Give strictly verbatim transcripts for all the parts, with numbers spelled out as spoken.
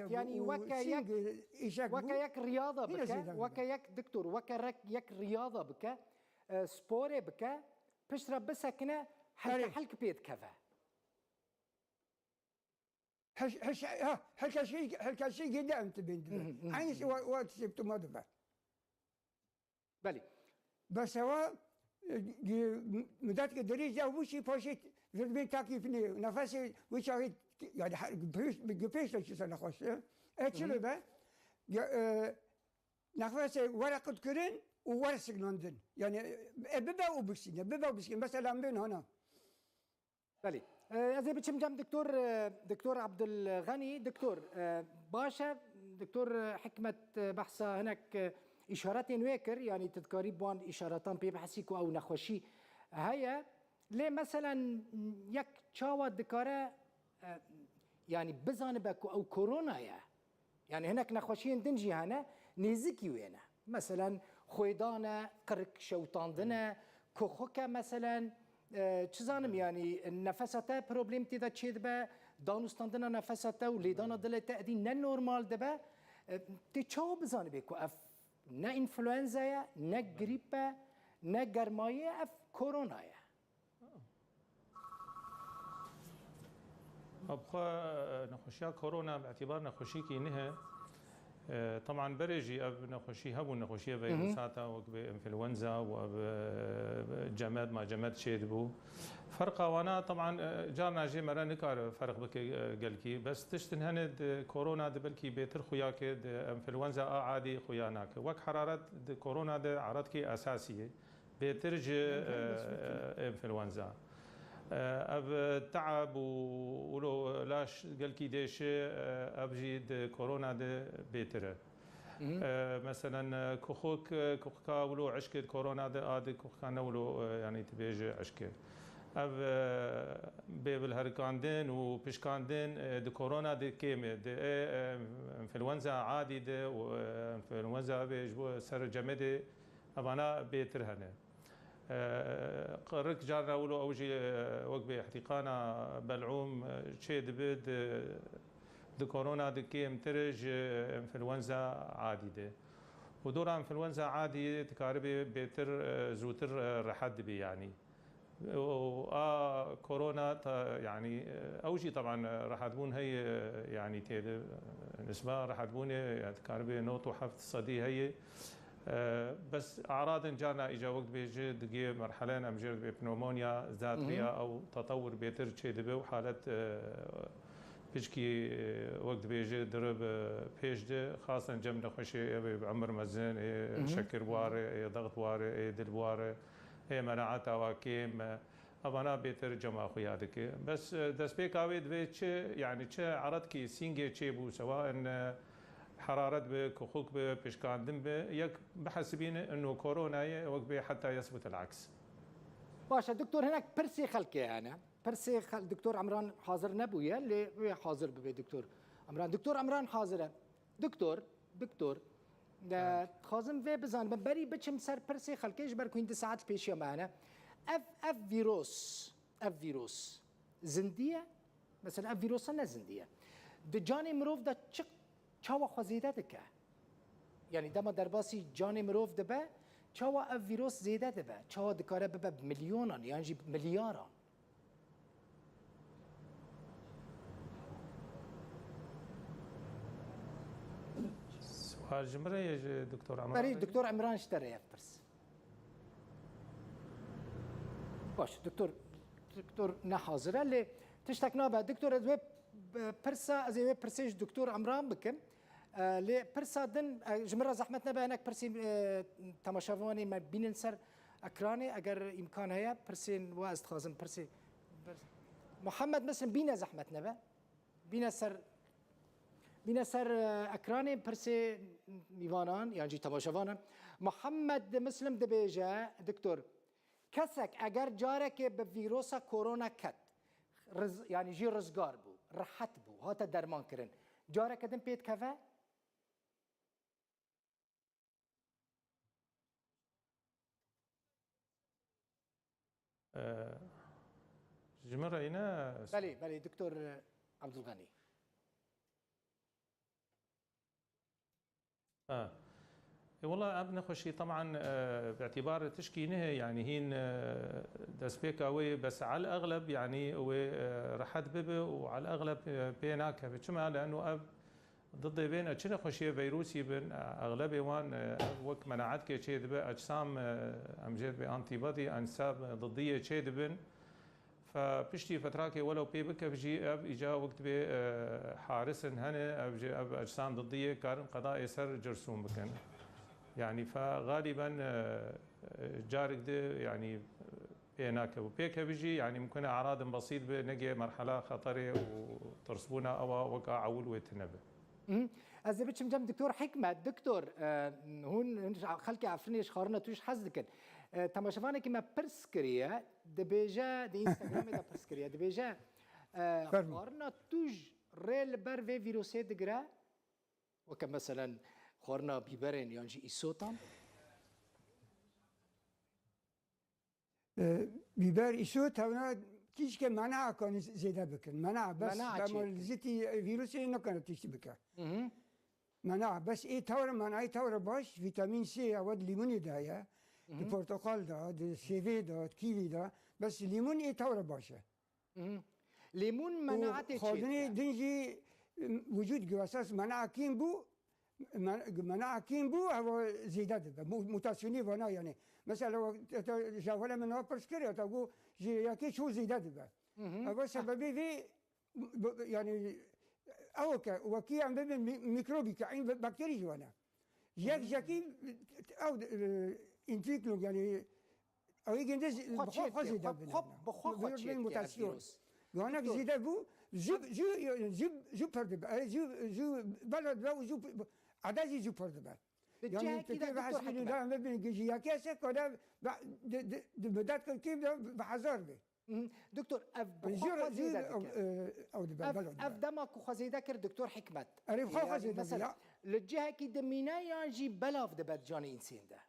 Yanî û weke yek, sîngê îşek bû. Weke yek riyada bike, weke yek doktor, weke rek-, yek riyada bike, e, sporê bike, piştre bisekine, helke Erê. Helk pê dikeve. Heş-, heş-, ha, herkes şey, herkes şey gide em tibin dibe. Hı hı, hı hı. Aynısı wa, wa tiştê tu ma dibe. Belê. Bes ewa, e, gi-, mudet ke dirêj ya wişî paşê zirbê takî finê, nefesê wî çaxê, yani her, pêş, bi pêş de çisa nexweş e. E, çi be? Ya, e, nefesê were qutkirin û were signandin. Yani, e, bibe û biksîne, bibe û biksîne. Mesela em bên hana. Belê. E, ez ê biçim cem Doktor, e, Doktor Abdulxenî. Doktor, e, baş e, Doktor, e, Hikmet, e, behsa hinek, e, îşaretên wê kir, yanî tu dikarî bi wan îşaretan pê bihesî ku ew nexweşî heye. Lê meselen yek çawa dikare, e, yanî bizanibe ku ew korona ye? Yani hinek nexweşiyên din jî hene, nêzikî wê ne. Meselen, xwêdan e, qirik şewitandin e, kuxik e meselen, e, çi zanim, yani nefesa te problem tê de çêdibe, danûstandina nefesa te û lêdana dilê te edî ne normal dibe. E, tê çawa bizanibê ku ev ne înfluenza ye, ne grîp e, ne germayî ye, ev korona ye? Bi xwe, e, nexweşiya korona bi îtîbar nexweşiyekî nû e. E, teban berê jî ev nexweşî hebûn, nexweşiyê Hı hı. Vîrusata wek bi înfluenza û ev, e, cemed ma cemed çêdibû. Ferqa wana teban, e, carna jê me re nikare ferq bike, e, gelkî. Bes tiştin hene di korona de belkî bêtir xuya ke di înfluenza a adî xuya nake. Wek heraret di korona de eradkî esasî ye. Bêtir ji, Hı hı, e, înfluenza. E, ev teab û wilo laş gelkî dêşe, e, ev jî di korona de bêtir e. Hı hı. E, meselen, e, kuxuk, e, kuxika wilo eşk e di korona de, a di kuxika ne wilo, e, yani tu bêje eşk e. Ev, e, bêvilherikandin û pişkandin, e, di korona de kêm e. Di, e, e, înfluenza adî de û, e, înfluenza bê ji bo ser cemedê Evana bêtir hene. E, qirik carna wilo ew jî, e, wek bê ihtîqana belûm, e, çê dibe di, di korona de kêmtir ji înfluenza adî de. Û dora înfluenza adî dikaribê bêtir, e, zûtir, e, rehet dibe yanî. Û a korona ta, yanî, ew jî teban rehetbûn heye, yanî tê de nisba rehetbûnê, ya dikaribê nod û heft sedî heye. E, bes aradên carna îca wek dibêje digê merhelen em jê re dibê pneumonya, zatiriya Hı hı. ew tetewir bêtir çêdibe û halet, e, piçkî, e, wek dibêje dirib, e, pêş de, xasen cem nexweşê ev ê bi emir mezin, ê Hı hı. şekir ware, ê dext ware, ê dil ware, ê menaeta wa kêm, e, Evana bêtir cema xwe ya dike. Bes, e, destpêka wê divê çi, yani çi eredkî sîngê çêbû, sewa in, e, heraret bi, kuxuk bi, pişkandin bi, yek bihesibîne ino korona ye, wek bê heta yesbut el aks. Baş e, doktor, hinek pirsê xelkê hene. Pirsê xel-, doktor Emran hazir nebûye, lê wê hazir bibe doktor Emran. Doktor Emran hazir e. Doktor, doktor, e, Evet. dixwazim vê bizanim, berî biçim ser pirsê xelkê, ji ber ku hîn du saet pêşiya me hene. Ev, ev vîros, ev vîros zindî ye? Mesela ev vîrosa ne zindî ye. Di canê mirov de çi, çawa xwe zêde dike? Yani dema derbasî canê mirov dibe, çawa ev vîros zêde dibe? Çawa dikare bibe bi milyonan yan jî bi milyaran? Sual ji min re ye ji Doktor Emran Berî re? Doktor Emran ji te re ye pirs. Baş, doktor, doktor ne hazir e, lê tiştek nabe. Doktor, ez wê, e, pirsa, ez ê wê pirsê ji Doktor Emran bikim. E, lê pirsa din, e, ji min re zehmet nebe, hinek pirsî, e, temaşevanê me bînin ser ekranê, eger îmkan heye, pirsên we ez dixwazim, pirsê, Muhammed Muslim, bîne zehmet nebe. Bîne ser, bîne ser, e, ekranê, pirsê mîvanan, yan jî temaşevanan. Muhammed Muslim dibêje, doktor, kesek eger carekê bi vîrosa korona ket, riz-, yanî jî rizgar bû, rehet bû, hate derman kirin, careke din pê dikeve? Ee, ji min re yine Belê, belê, Doktor Abdulganî. Ha. E, wela ev nexweşî teban, e, bi îtîbar tişkî nihe, yanî hîn, e, destpêka wê bes al exleb, yanî wê, e, rehet bibe û al exleb, e, pê nakeve. Çima? Leeno ev didê bên, e, çi nexweşiyê veyrûsî bin, e, exlebê wan, e, ev wek menaetkê çê dibe, ecsam, e, em jê dibe antîbodî, ensab, e, didiyê çê dibin. Fe piştî fetrakê welew pê bikeve jî ev îca wek dibê, e, harisin hene, ev jî ev ecsam didiyê karin qedayê ser cirsûn bikin. Yanî fe galîben, e, e, carik di, yanî, e, pê nakeve. Pêkeve jî, yanî mimkun e eradin besît bi, negê merhela xeterê û tirsbûna ewa weka ewil wê tune be. Mhm. Ez ê biçim cem Doktor Hikmet. Doktor, e, hûn, hûn ji xelkê Efrînê ji xwarina tûj hez dikin. E, temaşevanekî me pirs kiriye, dibêje, di Instagramê de pirs kiriye, dibêje, e, Fermo. Xwarina tûj rê li ber vê vîrusê digire? Weke meselen xwarina bîberên yan jî îsotan? E, bîber, îsot, hewna tişke menaha kanî zêde bikin. Menaha bes, menaha bema çêkin. Zitî, e, vîrusê nikane tiştî bike. Mhm. Menaha bes ê tewre, menayê tewre baş, vîtamîn C ya we di lîmonê de ye, di porteqal de, di sêvê de, di kîvî de. Bes lîmon ê tewre baş e. Mhm. Lîmon û menaetê çêdike. Xwarinê din jî, e, wicûd gi esas menaha kêm bû, Me-, menaha kêm bû, ewa zêde dibe. Mu-, mutasyonê vana, yanî. Mesela, te, te, ji hevala min niha pirs kir, ya te got, ji yekê ço zêde dibe. Mhm. Ewa sebebê vê, bu, yanî, ew ke, wekî em bibin mi-, mîkrobî ke, eyn bakterî jî vana. Yek, mhm, jekî, ew, e, entwicklung, yanî, Ew ê ginde zî-, xwe bi xwe, xwe çêdike, zêde xwe, bine. Xwe, bi xwe, xwe çêdike ev vîrus. Wî çêdike. Duanek zêde bû, zî, zî, zî, zî pir dibe. E, zî, zî bela dibe û zî, eda zî zî pir dibe. Di cihekî de, Doktor Hikmet. Yanî, tu tê ve hesbînî da, em bibin, gijî yekê se, kode, bi, di, di, di midat kir kêm de, bi hezar be. Mhm. Doktor, ev bi xwe, zî, xwe zêde dike. Ew, ew dibe, ev, bela dibe. Ev dema ku xwe zêde kir, Doktor Hikmet. Erê, bi xwe, xwe zêde dibe, mesela, ya. Li cihekî dimîne yan jî belav dibe di canê însên de?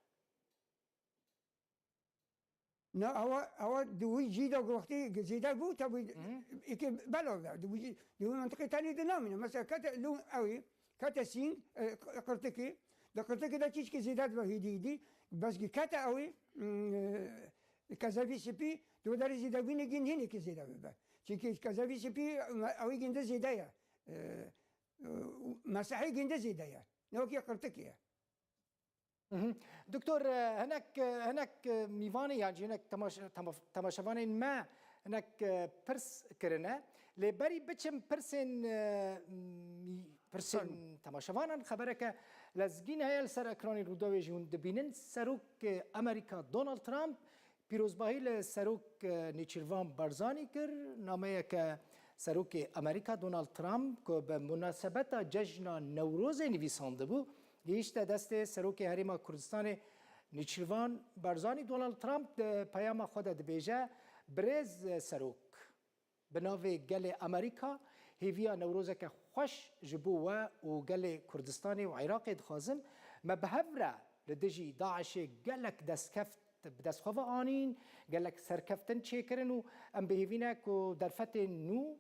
Na, ewa, ewa di wî cî de wextê zêde bû, tabî, mhm, êkê belav be. Di wî cî, di wî mentiqê tenê de namîne. Mesela kete lû ewî, kete sîng, e, q-, qirtikê. Di qirtikê de çîçkê zêde dibe hêdî hêdî. Bes ki kete ewî, mm, e, kezevî sipî, di wê derê zêde bîne gîn hînekê zêde bibe. Çimkî kezevî sipî, me-, ewî gîn de zêde ye. E, e, mesehê gîn de zêde ye. Ne wekî qirtikê ye. Mhm. Doktor, e, hinek, e, hinek, e, mîvanê yan jî hinek temaş-, tema-, temaşevanên me hinek, e, pirs kirine. Lê berî biçim pirsên, e, mî-, pirsên temaşevanan, xebereke lezgîn heye li ser ekranên Rûdawê jî hûn dibînin. Serok, e, Amerîka Donald Trump pîrozbahî li Serok, e, Nêçîrvan Barzanî kir. Nameyeke Serokê Amerîka Donald Trump ku bi munasebeta cejna Newrozê nivîsandibû, gihîşte destê Serokê Herêma Kurdistanê Nêçîrvan Barzanî. Donald Trump di peyama xwe de dibêje, Birêz Serok, bi navê gelê Amerîka hêviya Newrozeke xweş ji bo we û gelê Kurdistanê û Iraqê dixwazim. Me bi hev re li dijî DAIŞê gelek destkeft bi dest xwe ve anîn, gelek serkeftin çêkirin û em bi hêvî ne ku derfetên nû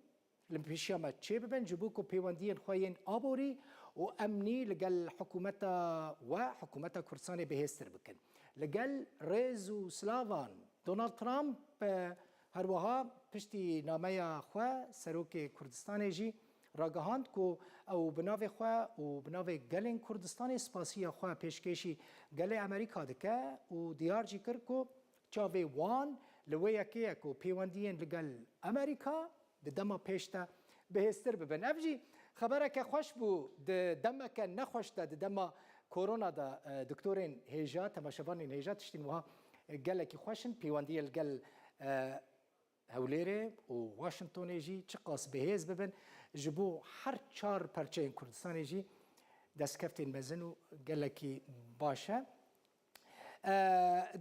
li pêşiya me çêbibin, ji bo ku pêwendiyên xwe yên aborî û emnî li gel hikûmeta we, hikûmeta Kurdistanê bihêztir bikin. Li gel rêz û silavan, Donald Trump, e, her wiha piştî nameya xwe Serokê Kurdistanê jî ragihand ku ew bi navê xwe û bi navê gelên Kurdistanê spasiya xwe pêşkêşî gelê Amerîka dike û diyar jî kir ku çavê wan li wê yekê ye ku pêwendiyên li gel Amerîka di dema pêş de bihêztir bibin. Ev jî xebereke xweş bû di demeke nexweş de, di dema korona de, e, doktorên hêja, temaşevanên hêja tiştên wiha, e, gelekî xweş in. Pêwendiyê li gel, e, Hewlêrê û Washingtonê jî çiqas bihêz bibin, ji bo her çar perçeyên Kurdistanê jî destkeftên mezin û gelekî baş e. E,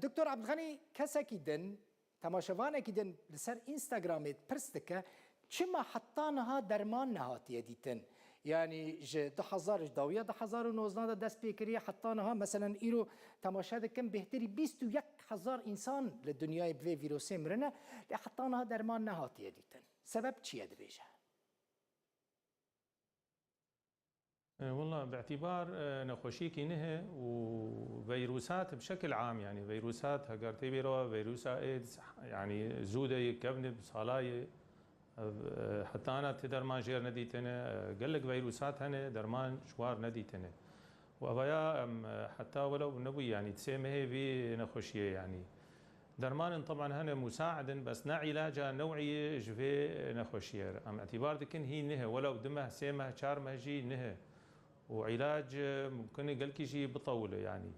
Doktor Abdulxanî, kesekî din, temaşevanekî din li ser Instagramê pirs dike, çima heta niha derman nehatiye dîtin? Yanî ji du hezar, ji dawiya du hezar û nozdeh de dest pê kiriye heta niha, meselen îro temaşe dikim, bêhtirî bîst û yek hezar însan li dinyayê bi vê vîrusê mirine, lê heta niha derman nehatiye dîtin. Sebeb çi ye dibêje? E, wela, bi îtîbar, e, nexweşiyekî nihe û veyrûsat bi şekil am, yanî veyrûsat, heger tê bîra we, veyrûsa AIDS, yanî zû de yê kevnib, sala ye, ev, e, heta ana ti derman jêr nedîtine, e, gelek veyrûsat hene, derman ji war nedîtine. Û evaya em, e, heta welew nebûyî, yanî sê mehê vî nexweşiyê, yanî. Dermanên teban hene musaid in, bes ne îlaca new'iyê ji vê nexweşiyê re. Em îtîbar dikin hî nihe, welew du meh, sê meh, çar meh jî nihe. Û îlac, e, mumkin e gelkî jî bitewile, yanî.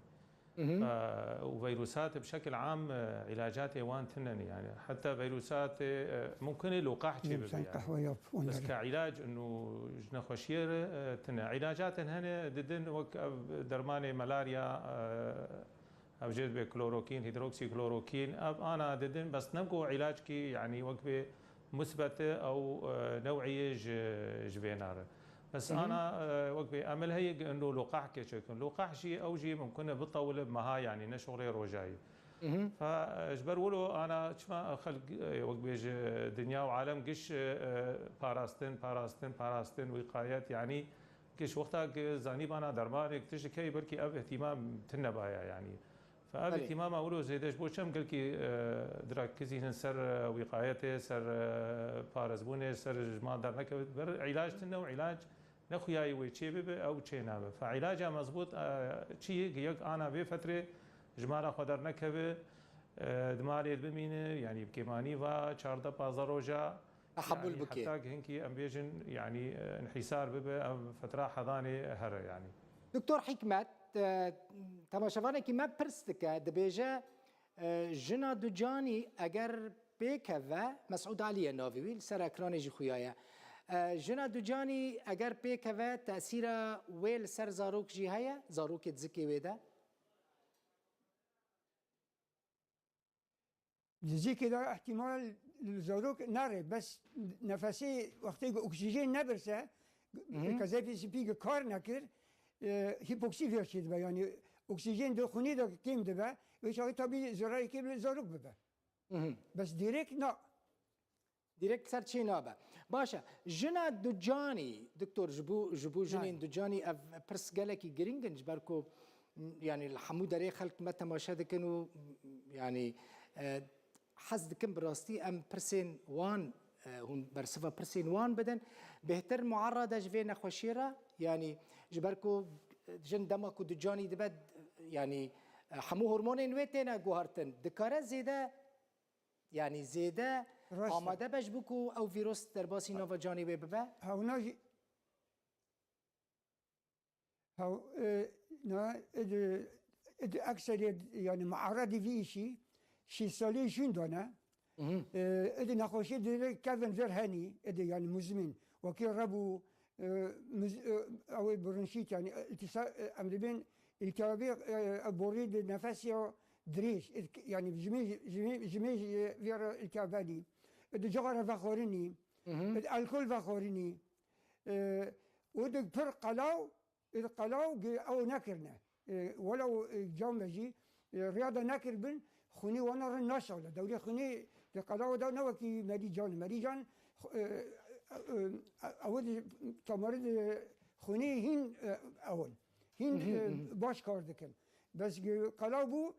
Mhm. Fe-, û veyrûsat bi şekil am, e, îlacatê wan tune ne, yanî. Heta veyrûsatê, e, mumkin e luqah çêbibe, Sen yanî. Qehwe yap, Bes onları. Ke îlac û ji nexweşiyê re, e, tune. Îlacatên hene didin wek ev dermanê malarya, e, Ev jê dibe klorokîn, hîdroksîklorokîn, ev ana didin, bes ne ku îlackî, yanî wek bê musbet e, ew, e, new'iyê ji, ji vê nare. Bes Hı hı. ana, e, wek bê emel heye, ino luqah keçekin. Luqah jî, ew jî mumkin e bitewile bi meha, yanî ne şoxlê rojayî. Hı hı. Fe, e, ji ber wilo ana çima xelk, e, wek bê ji dinya û alem giş, e, e, parastin, parastin, parastin, wîqayet, yanî giş wexta ki zanîbana dermanek tiştek heye, belkî ev ihtimam tune baya, yanî. Fe ev Belê. Îtîmama wilo zêde ji bo çem gelkî, e, dirakizînin ser, e, wîqayetê, ser, e, parezbûnê, ser ji mal dernekeve. Ber îlac tune û îlac nexuyayî wê çê bibe, ew çê nabe. Fe îlaca mezbût, e, çi ye? Yek ana vê fetrê ji mala xwe dernekeve, e, di malê bimîne, yanî bi kêmanî va çardeh pazdeh roja, Tehemûl yanî bike. Heta ki hinkî em bêjin, yanî, e, inhîsar bibe, ev fetra hedanê here, yanî. Doktor Hikmet, e, temaşevanekî me pirs dike, dibêje, e, jina ducanî eger pêkeve, Mesûd Alî ye navê wî, li ser ekranê jî xuya ye. E, jina ducanî eger pêkeve, tesîra wê li ser zarok jî heye, zarokê di zikê wê de? Di zikê de ihtimal li zarok nare, bes nefesê wextê ku oksîjen nebirse, Hı hı. kezefê spî ku kar nekir, e, hipoksî vê çê dibe. Yanî oksîjen di xwînê de kêm dibe. Wê çaxê tabî zirarê kêm li zarok bibe. Hı hı. Bes dirêk na. Dirêk ser çê nabe. Baş e. Jina ducanî, doktor, ji bo, ji bo jinên Nayê. ducanî ev pirs gelekî girîng in, ji ber ku, yanî li hemû derê xelk me temaşe dikin û, yanî, e, hez dikim bi rastî em pirsên wan, e, hûn bersiva pirsên wan bidin. Bêhtir muarade ji vê nexweşiyê re, yanî ji ber ku jin dema ku ducanî dibe, yanî, e, hemû hormonên wê têne guhartin. Dikare zêde Yanî zêde Rast e. amade be ji bo ku ew vîros derbasî nava canê wê bibe? Hewna jî, hew-, e, na, id, id ekserê, yanî muaredî vî îşî şîst salî jûn dane. Mhm. E, id nexweşî dirê kevin vir henî, id yanî muzmin. Wekî rebû, e, muz-, e, ew ê bronşît, yanî, e, îltisa-, e, em dibên îltihaba, e, e, borî di nefesê ya dirêj, e, yanî ji mêj, ji mêj, ji mêj, e, vê re îltihaba dî. E, di cixara vexwarinî, Mhm. e, di alkol vexwarinî. E, û di pir qelaw, e, di qelaw gi-, ew nekirine. E, welew, e, cam be jî, e, riya de nekiribin, xwînê wana rind naşewile. Dewrê xwînê di qelawa de ne wekî merîcan e. Merîcan, e, e, e, ew di tomarê di xwînê hîn, e, ew in. Hîn, Mhm, e, mhm. baş kar dikin. Bes, e, qelaw bû,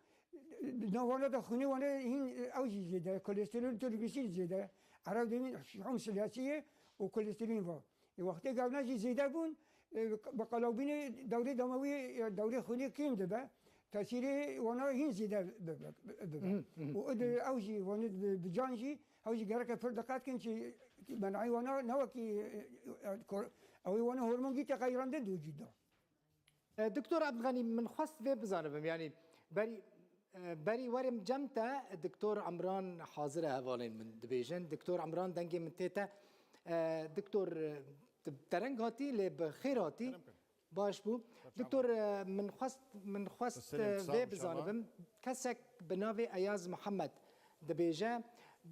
di navana de xwînê wana hîn, e, ew jî zêde, kolesterol, triglisîrîd zêde. Ereb dibên hûm silasiye û kolesterol va. E, wextê gavna jî zêde bûn, e, bi qelawbînê dewrê damawî, e, dewrê xwînê kêm dibe. Tesîrê wana hîn zêde bi-, bi-, bi-, bibe. Hı hı. Û id-, ew jî, wana bi, bi can jî, ew jî gereke pir diqet kin çi menayî wana ne wekî, e, e, kor-, ew ê wana hormon gî tê qeyrandin di wicûd de. E, Doktor Abdulganî, min xwest vê bizanibim, yanî berî, e, berî werim cem te, Doktor Emran hazir e, hevalên min dibêjin. Doktor Emran, dengê min tê te. E, Doktor, e, tu bi tereng hatî, lê bi xêr hatî. Kerem, kerem. Baş bû. Doktor, e, min xwest, min xwest, Selam, e, sağ vê ol, bizanibim. Kesek bi navê Eyaz Mihemed dibêje,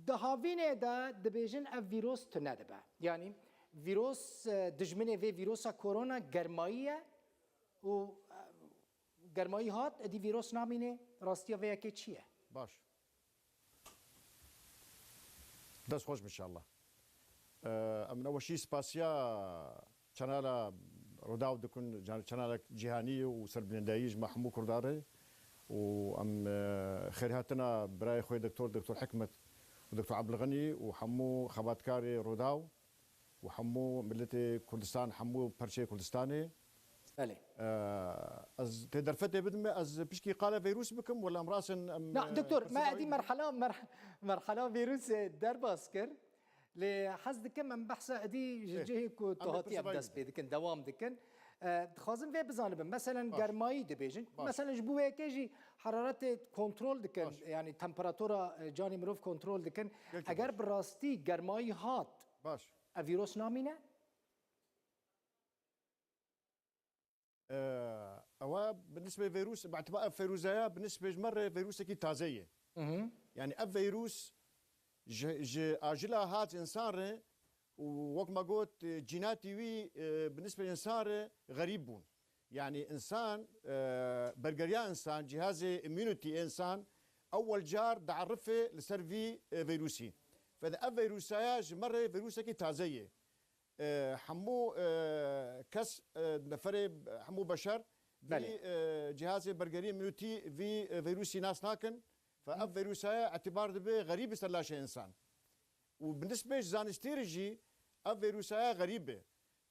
di havînê de dibêjin ev vîros tune dibe. Yanî vîros, e, dijminê vê vîrosa korona germayî ye û, e, germayî hat, êdî vîros namîne, rastiya vê yekê çi ye? Baş. Dest xweş, inşallah. Ee, em neweşî spasiya çenala Rodaw dikin, can-, çanalek cîhanî û serbilindayiş ma hemû Kurdan re. Û em, e, xêrhatina birayê xwe doktor, doktor Hikmet û doktor Abdulxenî û hemû xebatkarê Rodaw û hemû miletê Kurdistan, hemû perçeyê Kurdistanê. Belê. E, ez tê derfetê bidim, ez pişkî qala vîrus bikim, wela em rasin em, Na, e, doktor, me pirsî êdî merhala, mer-, merhala vîrusê derbas kir. Lê hez dikim em behsa êdî ji Ê, cihê ku em tu ê hatî pirsî em vayî dest bikin. Pê dikin, dewam dikin. E, dixwazim vê bizanibim. Meselen Baş. Germayî dibêjin. Baş. Meselen ji bo wê yekê jî heraretê kontrol dikin, Baş. Yani temperatura, e, canê mirov kontrol dikin. Gelkî Eger baş. Bi rastî germayî hat, Baş. Ev vîros namîne? Ewa bi nisbê vîrus, bi îtibar ev vîrusaya bi nisbê ji me re vîrusekî taze ye. Mhm. Yani ev vîrus ji, ji ajila hat însan re û wek me got, cînatî wî, e, bi nisbê însan re xerîb bûn. Yani însan, e, bergeriya însan, cihazê immunity însan ewel car dierife li ser vî, e, vîrusî. Fede ev vîrusaya ji me re vîrusekî taze ye. E, hemû, e, kes, e, neferê, hemû beşer vî, Belê. E, cihazê bergeriyê mirûtî vî, e, vîrusî nas nakin. Fe ev vîrusaya îtibar dibe xerîb ser laşê însan. Û bi nisbê ji zanistî re jî ev vîrusaya xerîb e.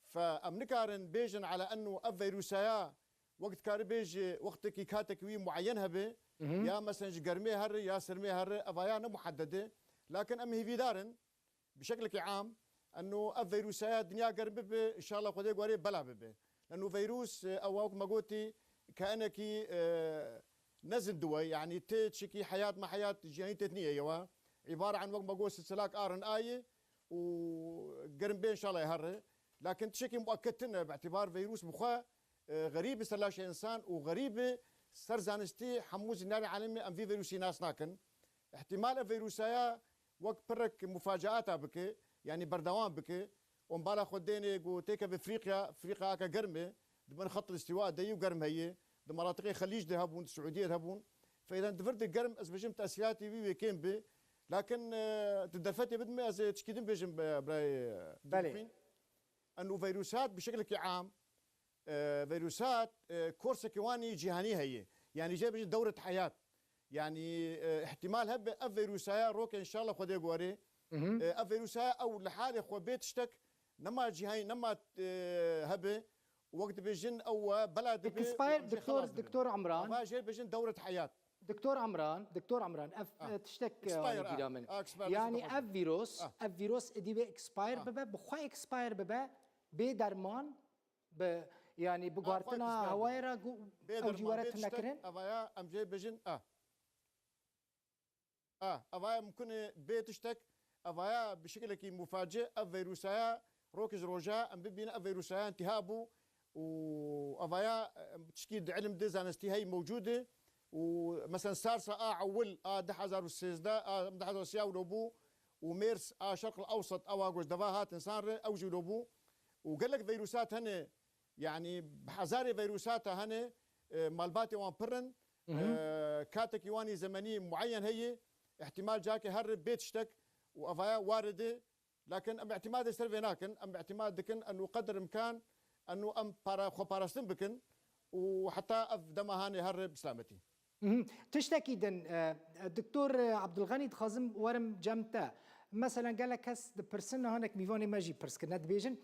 Fe em nikarin bêjin ala enno ev vîrusaya wek dikare bêje wextekî katekî wî mueyen hebe, Mhm. Ya meselen ji germê here ya sermê here, evaya ne muhedded e. Lakin em hêvîdar in, bi şeklekî am, enno ev vîrusaya dinya germ bibe, înşallah Xwedê guherê bela bibe. Leno vîrus, e, ew wek me gotî, kainekî, e, ne zindiwe, yani tê çikî heyat me heyat jiyanî tê niye yewa. Îbare an wek me got silsilak R N A ye û germ bê înşallah here. Lakin tiştekî mueked tine, bi îtibar vîrus bi xwe, e, xerîb ser laşê însan û xerîb ser zanistî hemû zinarê alemê em vî vîrusî nas nakin. Îhtimal ev vîrusaya wek pirek mufacaata bike, yanî berdewam bike. Û em bala xwe dêne ku têkeve Efrîqya, Efrîqya ake germ e, di bin xet îstîwa de yî û germ heye, di menatiqê Xelîc de hebûn, di Siûdiyê de hebûn. Feyden di vir de germ, ez bêjim tesîratê wî wê kêm be. Lakin, e, tu derfetê bidime, ez ê tişkî din bêjim, be-, birayê, e, Belê. Dilxwîn. Enû vîrusat bi şeklekî am, e, vîrusat, e, korsekî wan î cîhanî heye. Yanî jê bêjin dewret heyat. Yanî, e, îhtimal hebe ev vîrusaya roke înşallah Xwedê guherê. Mhm. E, ev vîrusaya ew li halê xwe bê tiştek nema cîhanî, nema, e, hebe. Wek dibêjin ew, e, bela dibe, Expire, em jê doktor, xelas dibin. Doktor Emran. Ava jê bêjin dewret heyat. Doktor Emran, Doktor Emran, ev, Ah. E, tiştek, e, Expire, anî ah. Bîra min. Ah, expire, Yanî dixwazim. Ev vîros, Ah. Ev vîros êdî wê expire Ah. Bibe, bi xwe expire bibe, bê derman, Bi, yanî bi Ha, guhartina xwe hewayê re gu-, bê ew jî derman, were bê tiştek, tunekirin? Evaya em jê bêjin, a. A, evaya mimkun e bê tiştek, evaya bi şekilekî mufaci ev vîrusaya rokê ji roja em bibînin ev vîrusaya intiha bû û evaya, em, tişkî di ilim de zanistî hey mewcûd e û mesela SARS a ewil a du hezar û sêzdeh a du hezar û siyah wilo bû û MERS a Şerq el Ewsat ewa goş deva hat insan re ew jî wilo bû û gelek vîrusat hene Yanî bi hezarê vîrusata hene, e, malbatê wan pir in, Mhm. e, katekî wan î zemenî mueyen heye, îhtimal cakê here bê tiştek û evaya warid e. Lakin em îtimadê ser vê nakin, em îtimad dikin enû qedir imkan enû em para, xwe parastin bikin û heta ev dema hanê here bi selametî. Mhm. Tiştekî din, e, Doktor Abdulxenî, dixwazim werim cem te. Meselen, gelek kes dipirsin, niha hinek mîvanê me jî pirs kirine, dibêjin,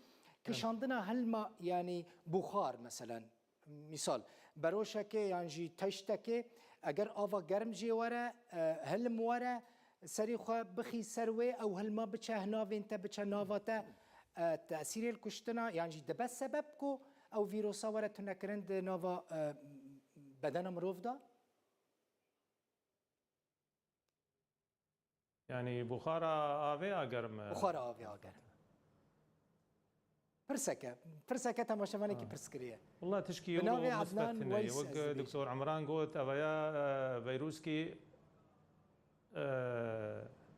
Evet. Kişandina hilma, yanî buxar, meselen, mîsal, beroşekê yan jî teştekê, eger ava germ jê were, e, hilm were, serê xwe bixî ser wê, ew hilma biçe hinavên te, biçe nava te, e, tesîrê li kuştina, yan jî dibe sebeb ku ew vîrosa were tunekirin di nava, e, bedena mirov de? Yanî buxara avê a germ e? Buxara avê a germ. Pirseke, pirseke temaşevanekî Ha. pirs kiriye. Wela tişkî Bi navê wilo Adnan musbet tine ye. Weis ez Wek dibêjim. Doktor Emran got, evaya, e, vîruskî, e,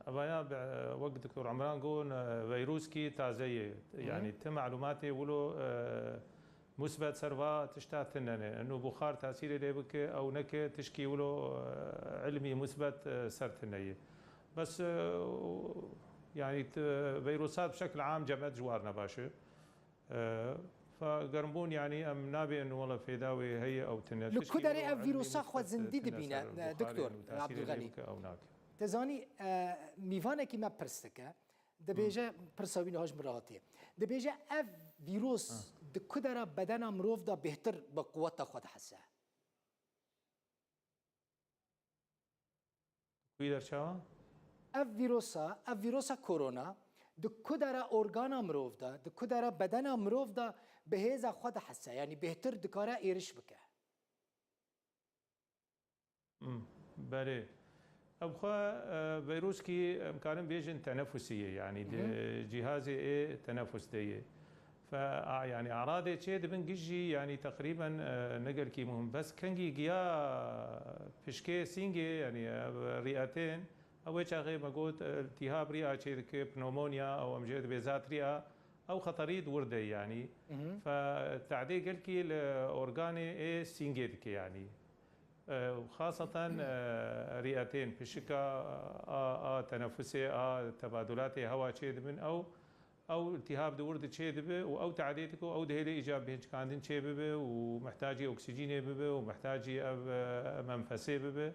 evaya, e, wek Doktor Emran got, e, vîruskî taze ye. Hı hı. Yanî ti malumatê wilo, e, Musbet ser va tişta tune ne. Eno buxar tesîrê lê bike ew neke tişkî wilo, e, ilmî musbet, e, ser tune ye. Bes, e, yanî, t-, vîrusat bi şekil am cemet ji war ne baş e. E, Fa germbûn, yanî em nabên wela fêda wê heye ew tine. Li ku derê ev vîrosa xwe zindî dibîne, doktor Abdulganî? Te zanî, e, mîvanekî me pirs dike. Dibêje, pirsa wî niha ji min re hatiye. Dibêje, ev vîros di ku dera bedena mirov de bêhtir bi quweta xwe dihese? Wî der çawa? Ev vîrosa, ev vîrosa korona di ku dera organa mirov de, di ku dera bedena mirov de bi hêza xwe dihese, yanî bêhtir dikare êriş bike? Hmm, belê. Ev xwe, e, veyroskî, em karin bêjin tenefusî ye, yanî di cîhazê ê tenefus de ye. Fe, a, yanî aradê çê dibin gijî, yanî teqrîben, e, ne gelkî muhim. Bes kengî giya pişkê sîngê, yanî ev rîetên, ew ê çaxê me got, e, iltîhab rîa çê dike, pneumonia, ew em jê dibê zat rîa, ew xeterî di wir de ye, yanî. Fe, tadê gelkî li organê ê sîngê dike, yanî. E, û xaseten, e, rîetên pişika a, a tenefusê, a tebadulatê hewa çê dibin, ew, ew iltihab di wir de çê dibe û ew tadê dike û ew dihêle îca bihêncikandin çê bibe û mihtacî oksîjînê bibe û mihtacî ev, e, menfesê bibe.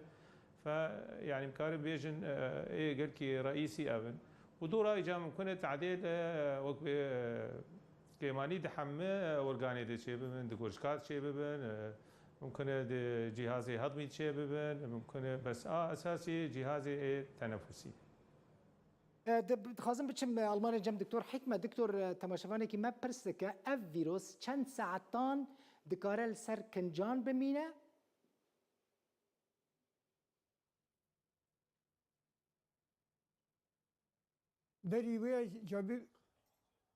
Fe, yanî, em karin bêjin, e, ê gelkî reîsî ev in. Û dora îca mimkun e tadê de, e, wek bê, e, kêmanî di hemî, e, organê de çê bibin, di gurcika de çê bibin, e, mimkun e di cîhazê hedmî de çê bibin, mimkun e, bes a esasî cîhazê ê tenefusî. E, di-, dixwazim biçim, e, Almanya cem Doktor Hikmet. Doktor, e, temaşevanekî me pirs dike, ev vîros çend saetan dikare li ser kincan bimîne? Berî wê cabî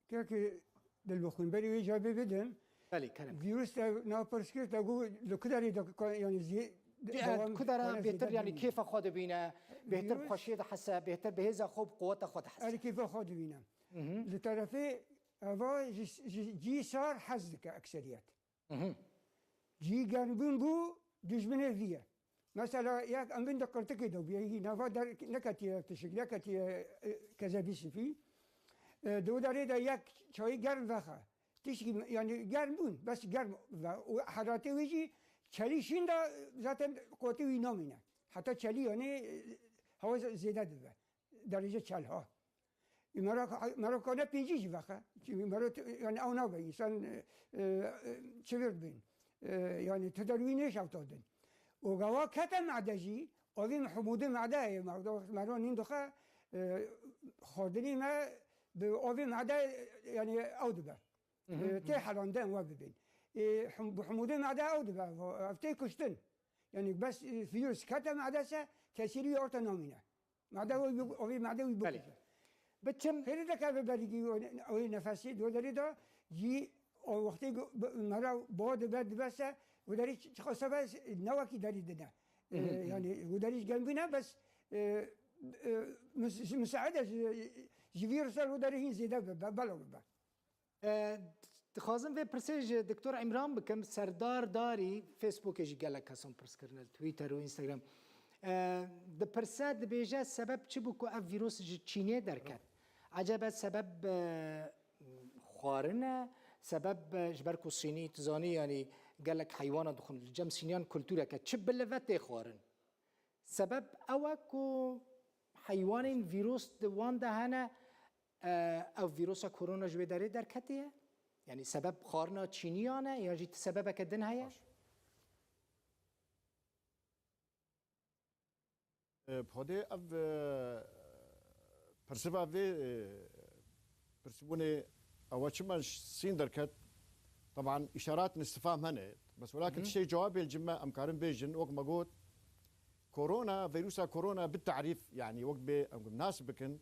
kekê dilbixwîn. Berî wê cabî bidim. Belê, kerem. Vîrus te na pirs kir, te got, li ku derê de ka-, yanî zî-, Di-, dewam ku dera kane bêtir, zêde yanî bîne. Kêfa xwe dibîne, bêhtir bi Vîrus xweşiyê dihese, bêhtir bi hêza xwe, bi quweta xwe dihese. Erê kêfa xwe dibîne. Li terefê eva ji, ji cî sar hez dike ekseriyet. Cî germbûn bû, dijminê vî ye. Mesela yek em bin di qirtikê de bûye, yî nava der neketiye tişik, neketiye, e, kezebî sifî. E, di wê derê de yek çayî germ vexe. Tişkî, yanî germ bûn, bes germ ve. Û heratê wê jî çelî şîn de zaten qotê wî namîne. Heta çelî, yanî, e, hewa zê-, zêde dibe. Derece çel ha. Mero, mero kane pêncî jî vexe. Çünkü mero, yani ew nabe, insan, e, e, çivir bin. E, yani tedavi ne şevtodin. O gava kete made jî, ovî humudê made ye, mero, mero nîn doxe, e, xwedinî me bi ovî made, yani ew dibe. E, tê helanden we bibin. E, hum-, bi humudê made ew dibe, ev tê kuştin. Yani bes, e, virüs kete made se, tesîrî orta namîne. Made wî bi-, ovî made wî Belê. Bikuje. Biçim Xêrê de keve berî o, o nefesî, do derî de, yî o wextê go-, bi-, mera bo dibe, dibe se, o derî ç-, çiqo sebe ne wekî derî dine. E, yani o derî gem bine, bes, e, e, mis-, misaade ji, ji vîrusa o derî hîn zêde be, be, belo be. E, dixwazim vê pirsê ji Doktor Îmran bikim. Serdar Darî, Facebookê jî gelek kesan pirs kirine, li Twitter û Instagram. E, dipirse, dibêje, sebeb çi bû ku ev vîros ji Çînê derket? Ecebe sebeb, e, xwarin e? Sebeb, e, ji ber ku Sînî, tu zanî, yanî gelek heywana dixwin, li cem Sîniyan kulturek e. Çi bi li ve tê xwarin? Sebeb ew e ku heywanên vîros di wan de hene, e, ew vîrosa korona ji wê derê derketiye? Yanî sebeb xwarina çîniyan e, yan jî ti sebebeke din heye? Baş. E, bi xwedê ev, e, pirsiva vê, e, pirsbûnê ew e çima ji Sîn derket? Teban îşarat istifham hene. Bes welakin Hı hı. tiştê cewabê li cim me em karin bêjin, wek me got, korona, vîrusa korona bi tarîf, yanî wek bê em nas bikin,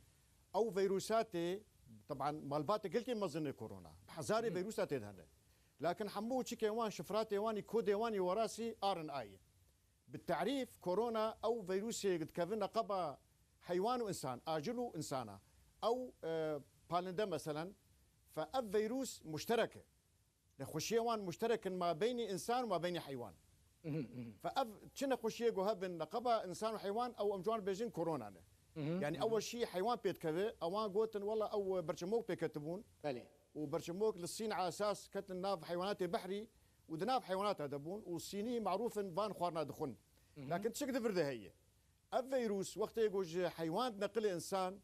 ew vîrusa tê, teban malbatê gelkê mezin e korona. Bi hezarê Hı hı. vîrusa tê de hene. Lakin hemû çikê wan, şifratê wan, kodê wan yê werasî R N A ye. Bi tarîf, korona ew vîrusê dikevin neqeba heywan û insan, acil û insana. Ew, e, palinde meselen, fe ev vîrus muşterek e. Nexweşiyê wan muşterek in mabeynî insan û mabeynî heywan. Fe ev çi nexweşiyê ku hebin neqeba insan û heywan, ew em ciwan bêjin korona ne. Yanî ew weşî heywan pê dikeve, ewan gotin, wela ew berçemok pê ketibûn. Belê. û berçemok li Sîn esas ketin nav heywanatê behrî û di nav heywanata de bûn û Sînî marûf in van xwarina dixwin. Lakin tiştek di vir de heye. Ev vîrus wextê ku ji heywan dineqile însan,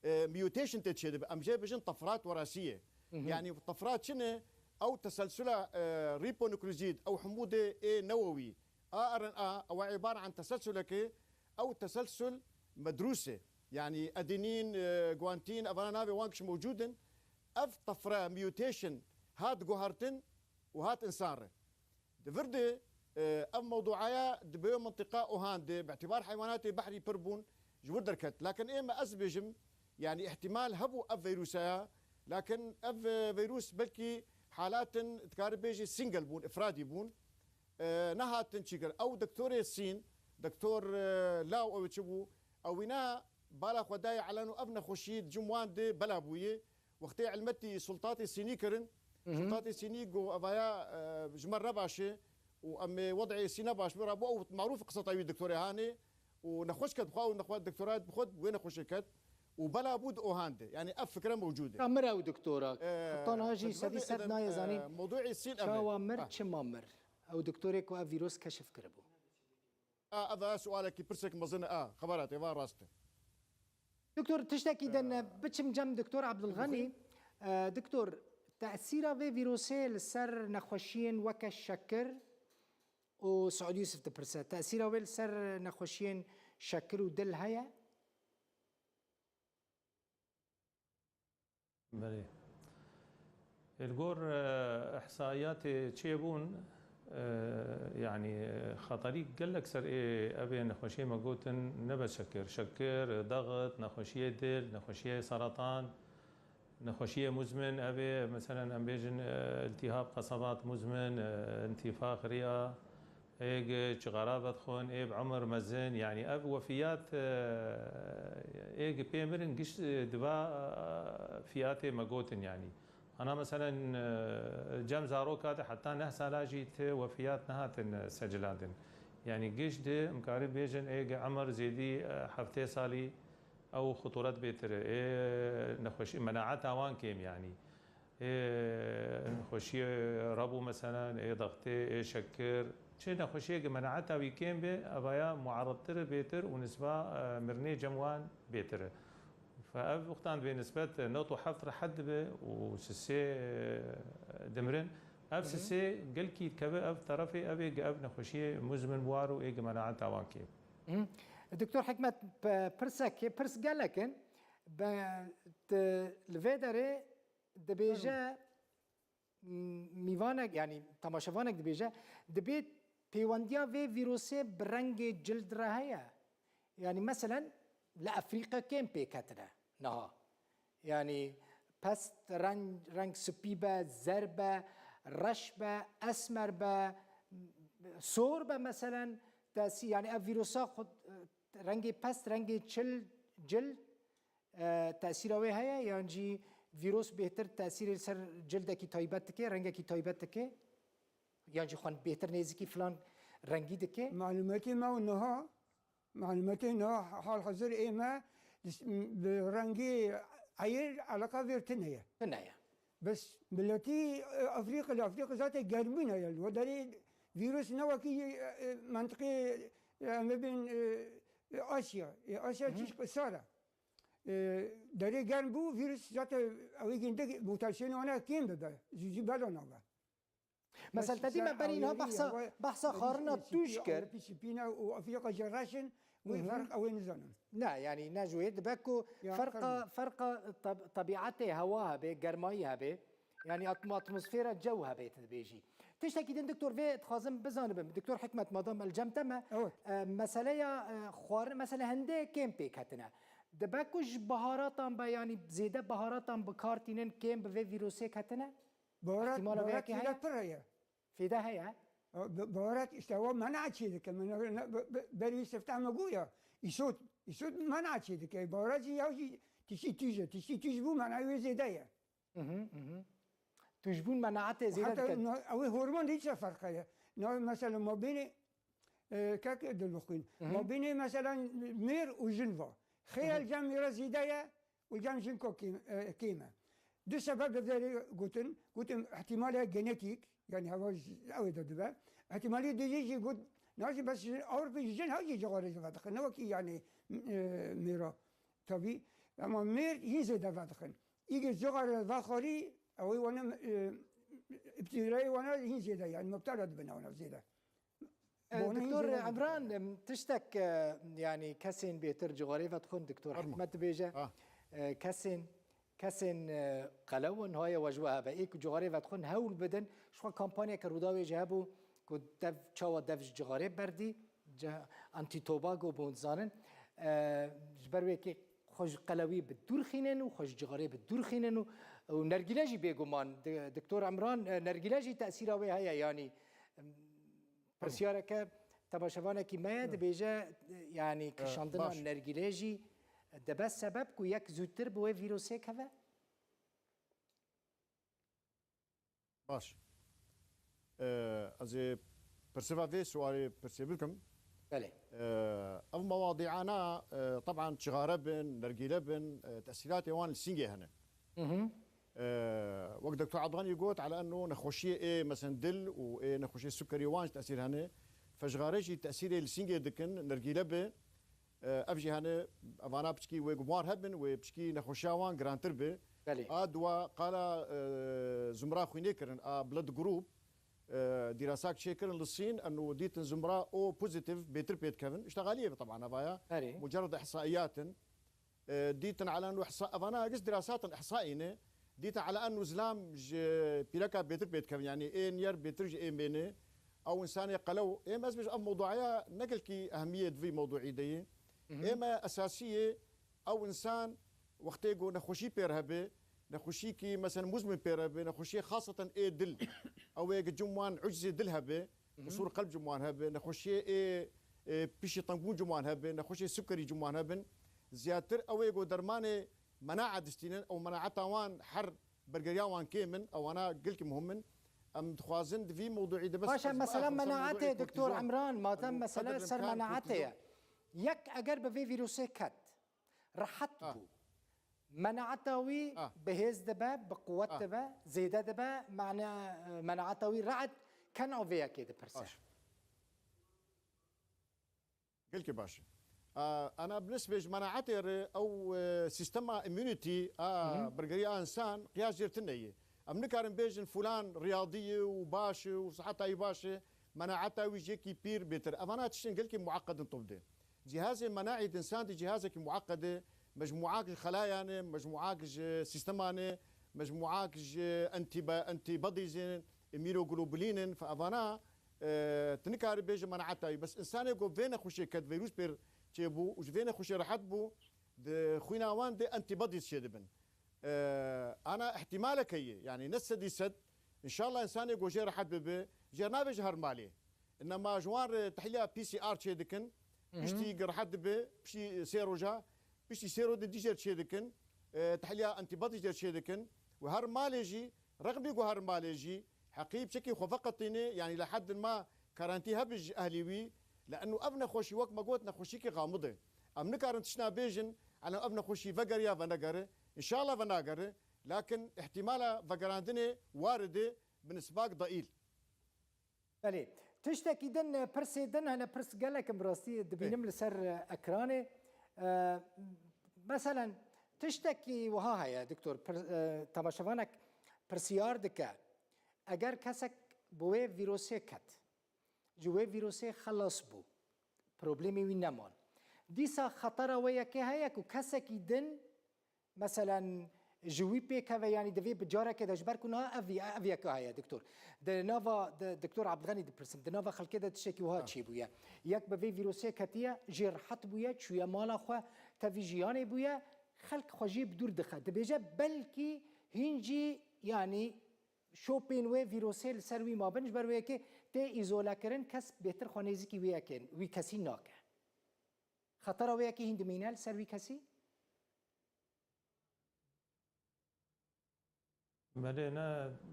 e, mutation tê çêdibe. Em jê bêjin tefrat werasî ye. Yanî tefrat çi ne? Ew teselsula, e, ribonuklezîd, ew hemû dê ê newewî, A R N A, ew îbare an teselsulekê, ew teselsul medrûs e. Yanî adenîn, e, guantîn, evana navê wan giş mewcûd in. Ev tefre, mutation, hat guhertin û hat însan re. Di vir de, e, ev mewduaya di bi mintiqa Wuhan de, bi îtibar heywanatê behrî pir bûn, ji wir derket. Lakin ê me ez bêjim, yanî îhtimal hebû ev vîrusa ya, lakin ev, e, vîrus belkî halatin dikare bêjî single bûn, ifradî bûn. E, nehatin çîkir. Ew doktorê Sîn, doktor, e, Law ew çi bû, ew wîna bala xwe dayê elen û ev nexweşî di cim wan de bela bûye. Wextê elmetî sultatê Sînî kirin, sultatê Sînî got, evaya, e, ji me re baş e û em ê wed'ê Sîne baş bira bû. Ew marûf qiseta wî doktorê hanê û nexweş ket xwe û nexwe doktora bi xwe wê nexweşê ket û bela bû di Wuhan de. Yanî ev fikre mewcûd e. Ka mir ew doktora. E, Heta niha jî xizmetê sedî sed edem, nayê zanîn e, mewduê Sîn ev e. Çawa mir, Ah. çima mir? Ew doktorê ku ev vîrus keşif kiribû. A, ev e sualekî pirsek mezin e. A, xebera te va rast e. Doktor, tiştekî din, e, biçim cem Doktor Abdulxanî. E, doktor, tesîra vê vîrusê li ser nexweşiyên weke şekir û Saûd Yûsif dipirse, tesîra wê li ser nexweşiyên şekir û dil heye? Belê. Li gor, e, ihsaiyatê çêbûn, e, yanî, e, xeterî gelek ser ê, ev ê nexweşiyê me gotin nebe şekir. Şekir, dexit, nexweşiyê dil, nexweşiyê seratan, nexweşiyê muzmin, ev ê, meselen, em bêjin, e, iltihab qesebat muzmin, e, intîfax riya, Êg çixara vedixwin, ê bi umir mezin, yanî ev wefiyat, e, ê gi pê mirin giş, e, diva, e, fiyatê me gotin, yanî. Ana meselen, e, cem zaroka de heta neh sala jî ti wefiyat nehatin, e, secilandin. Yanî giş di, em karin bêjin, ê gi umir zêdî, e, heftê salî ew xuturet bêtir e, ê nexweşî, menaeta wan kêm, yanî. Ê nexweşiyê rebû, meselen, ê dextê, ê şekir, çi nexweşiyeke menaeta wî kêm be, evaya mueredtir bêtir û nisba, e, mirinê cem wan bêtir e. Fe ev wextan bê nisbet nod û heft rehet dibe û sisê, e, dimirin. Ev Hı hı. sisê gelkî dikeve ev terefê, ev ê gi ev nexweşiyê muzmin war û ê gi menaeta wan kêm. Hı. Doktor Hikmet, p-, pirsek, pirs gelek in. Be, t-, li vê derê dibêje, m-, mîvanek, yanî temaşevanek dibêje, dibê pêwendiya vê vîrusê bi rengê cild re heye. Yanî meselen li Efrîqya kêm pêk ketine niha. Yanî pest reng, reng spî be, zer be, reş be, esmer be, sor be meselen, tesî-, yanî ev vîrusa xwe, rengê pest, rengê çil, cil, e, tesîra wê heye, yan jî vîrus bêhtir tesîrê li ser cildekî taybet dike, rengekî taybet dike? Yan jî xwe bêhtir nêzîkî filan rengî dike? Malûmetê me û niha, malûmetê niha hal hazir ê me bi rengê eyr eleqa vêr tune ye. Tune ye. Bes miletî, e, Afrîqî, li Afrîqî zaten germbûn heye. Li we derê vîrus ne wekî, e, e, mentiqê, e, em bibên, e, e, Asya. E, Asya Hı hı. tişk sar e. E, derê germ bû, vîrus zaten ew ê gindik mutasyonê wana kêm bibe. Zû zû belo nabe. Mesela te dî me berî niha behsa, behsa xwarina tûj kir. Ewropî spî ne û Afrîqa jî reş in, wê Hı hı. ferq ew ê nizanin. Ne, yanî ne ji wê dibe ku Ya, ferqa, fermî. ferqa tab-, tebîetê hewa hebe, germayî hebe, yanî atmo-, atmosfera cew hebe tu dibêjî. Tiştekî din doktor vê dixwazim bizanibim. Doktor Hikmet, madam el cem te me, Evet. e, meseleya, e, xwarin, mesele hindê kêm pêk ketine. Dibe ku ji baharatan be, yanî zêde baharatan bi kar tînin kêm bi vê vîrusê ketine? Baharat, Îhtîmala vê baharat yekê heye? Fêde pir heye. Fêde heye? Bi-, baharat işte o mena çê dike. Mena, ne, bi-, bi-, berî sifta me goya. Îsot, îsot mena çê dike. Baharat jî ya jî tiştî tûj e. Tiştî tûj bû mena wê zêde ye. Mhm, mhm. Tûjbûn menaetê zêde Heta dike. no-, ew ê hormon de hiç ferq heye. No, mesela mabênê, e, kek dilbixwîn. Mhm. Mabênê mesela mêr û jin va. Xêr Mhm. cem mêra zêde ye û cem jin ko kêm, e, kêm e. Du sebeb li derê gotin, gotin ihtimal heye genetîk, yani heva ji, ew ê de dibe. Ihtimalê duyê jî got, na jî bes ji Ewropê jî jin her jî cixarê ji vedixin. Ne wekî yani, e, mêra. Tabî. Ama mêr hîn zêde vedixin. Îgir cixarê vexwarî, ew ê wana, e, îbtîrayê wana hîn zêde yani mubtela dibin wana zêde. E, Bona Doktor hîn zêde Emran, em, tiştek, e, yani kesên bêtir cixarê vedixwin, Doktor Fermo. Hikmet dibêje, Ah. e, kesên, kesên, e, qelew in, haye we ji we hebe. Ê ku cixarê vedixwin hewl bidin, ji xwe kampanyeke Rûdawê jî hebû ku dev, çawa dev ji cixarê berdî, ce-, Anti-Tobago bûn zanin. E, ji ber wê kê xwe ji qelewî bi dûr xînin û xwe ji cixarê bi dûr xînin û, û nergîle jî bêguman, di-, Doktor Emran, e, nergîle jî tesîra wê heye, yani, em, Pirsiyareke temaşevanekî me ye, dibêje, yani, Ee, kişandina baş. nergîlê jî dibe sebeb ku yek zûtir bi wê vîrusê keve? Baş. Ee, ez ê pirsiva vê sualê pirsê bikim. Belê. Ee, ev mewadîana, e, teban çixare bin, nergîle bin, e, tesîlatê wan li Sîngê hene. Hı hı. Ee, wek Doktor Abdulganî got, ala enno nexweşiyê ê, mesen dil û ê nexweşiyê sukerî wan jî tesîr hene. Fecixarê jî tesîrê li Sîngê dikin, nergîle bi. Ee, ev jî hene, evana piçkî wê gumar hebin, wê piçkî nexweşiya wan girantir bi. Belê. A dua qala, e, zumra xwînê kirin, a blood group, e, dîrasak çêkirin li Sîn, enno dîtin zumra O pozitif bêtir pê dikevin. İşte xaliyê bi teban evaya. Erê. Mucerred ihsaiyat in. E, dîtin ala ennu ihsa, evana giş dirasatin ihsaî ne. Dîtin ala ennu zilam ji pîreka bêtir pê dikevin. Yani ê niyar bêtir ji ê mêne. Ew insanê qelew. Êm ez bêj ev mewduaya ne gelkî ehmiyê di vî mewduî de ye. Hı hı. Êm esasî ye ew insan wextê ku nexweşî pê re hebe, nexweşîkî mesela muzmin pê re hebe, nexweşiyê xaseten ê dil. Ew ê ki cim wan uczê dil hebe, Hı hı. Qusûr qelb cim wan hebe, nexweşiyê ê, ê pişî tengbûn cim wan hebe, nexweşiyê sukerî cim wan hebin. Ziyadtir ew ê ku dermanê menae distînin, ew menaeta wan her bergeriya wan kêm in, ewana gelkî muhim in. Em dixwazin di vî mewduî de bes Paşa, ez mesela bixwazim ser mewduî menaetê, Doktor kurtîzon. Emran, madem Ew mesele qedir ser rem menaetê kurtîzon. ye. Yek eger bi vê vîrusê ket, rehet Ah. bû. Menaeta wî Ah. bihêz dibe, bi quwet Ah. dibe, zêde dibe, mane-, menaeta wî rehet ken ew vê yekê dipirse. Baş. Gelkî baş e. A, ana bi nisbê ji menaetê re ew, e, sîstema immunity a Hı hı. bergeriya insan qiyas jêr tune ye. Em nikarin bêjin fulan riyadî ye û baş e û siheta wî baş e, menaeta wî ji yekî pîr bêtir. Evana tiştên gelkî mueqed in tib de. Cihazê menaî di insan de cihazekî mueqed e, mecmuak ji xelayan e, mecmuak ji sîsteman e, mecmuak ji antiba-, antibodies in, immunoglobulin in, fe evana, e, tu nikarî bêjî menaeta wî. Bes insanê ku vê nexweşiyê ket, vîrus pêr çêbû û ji vê nexweşiyê rehet bû, di xwîna wan de antibodies çêdibin. E, ana ihtimaleke ye, yani ne sedî sed. Înşallah insanê ku jê rehet bibe, jê nabe ji her malê. Înema ji wan re tehlîya P C R çêdikin, Hı hı. piştî ku rehet dibe, piştî sê roja, piştî sê rojê dî jê çêdikin, e, tehlîya antibodies jê çêdikin. Û her malê jî, rexmî ku her malê jî, heqî piçekî xwe veqetîne, yani li heddin ma karantî hebe ji ehlî wî, li ennu ev nexweşî wek me got nexweşîkî xamid e. Em nikarin tiştna bêjin, ela ev nexweşî vegere ya venegere. Înşallah venagere, lakin ihtimala vegerandinê warid e bi nisbak deîl. Belê. Tiştekî din, pirsê din hene, pirs gelek in bi rastî dibînim Ê. li ser, e, ekranê. E, meselen, tiştekî wiha heye, Doktor, pir-, e, temaşevanek pirsiyar dike. Eger kesek bi wê vîrusê ket, ji wê vîrusê xelas bû, problemê wî neman. Dîsa xetera wê yekê heye ku kesekî din, meselen, ji wî pêk keve, yanî divê bi carekê de, ji ber ku niha ev, ev yeka heye, Doktor. Di nava, di, Doktor Abdulganî dipirsim, di nava xelkê de tiştekî wiha Ha. çêbûye. Yek bi vê vîrusê ketiye, jê rehet bûye, çûye mala xwe, tevî jiyanê bûye, xelk xwe jê bi dûr dixe. Dibêje, belkî hîn jî, yanî, şopên wê vîrusê li ser wî mabin, ji ber wê yekê tê îzolekirin, kes bêtir xwe nêzîkî wê yekê, wî kesî nake. Xetera wê yekê hîn dimîne li ser wî kesî? Belê, ne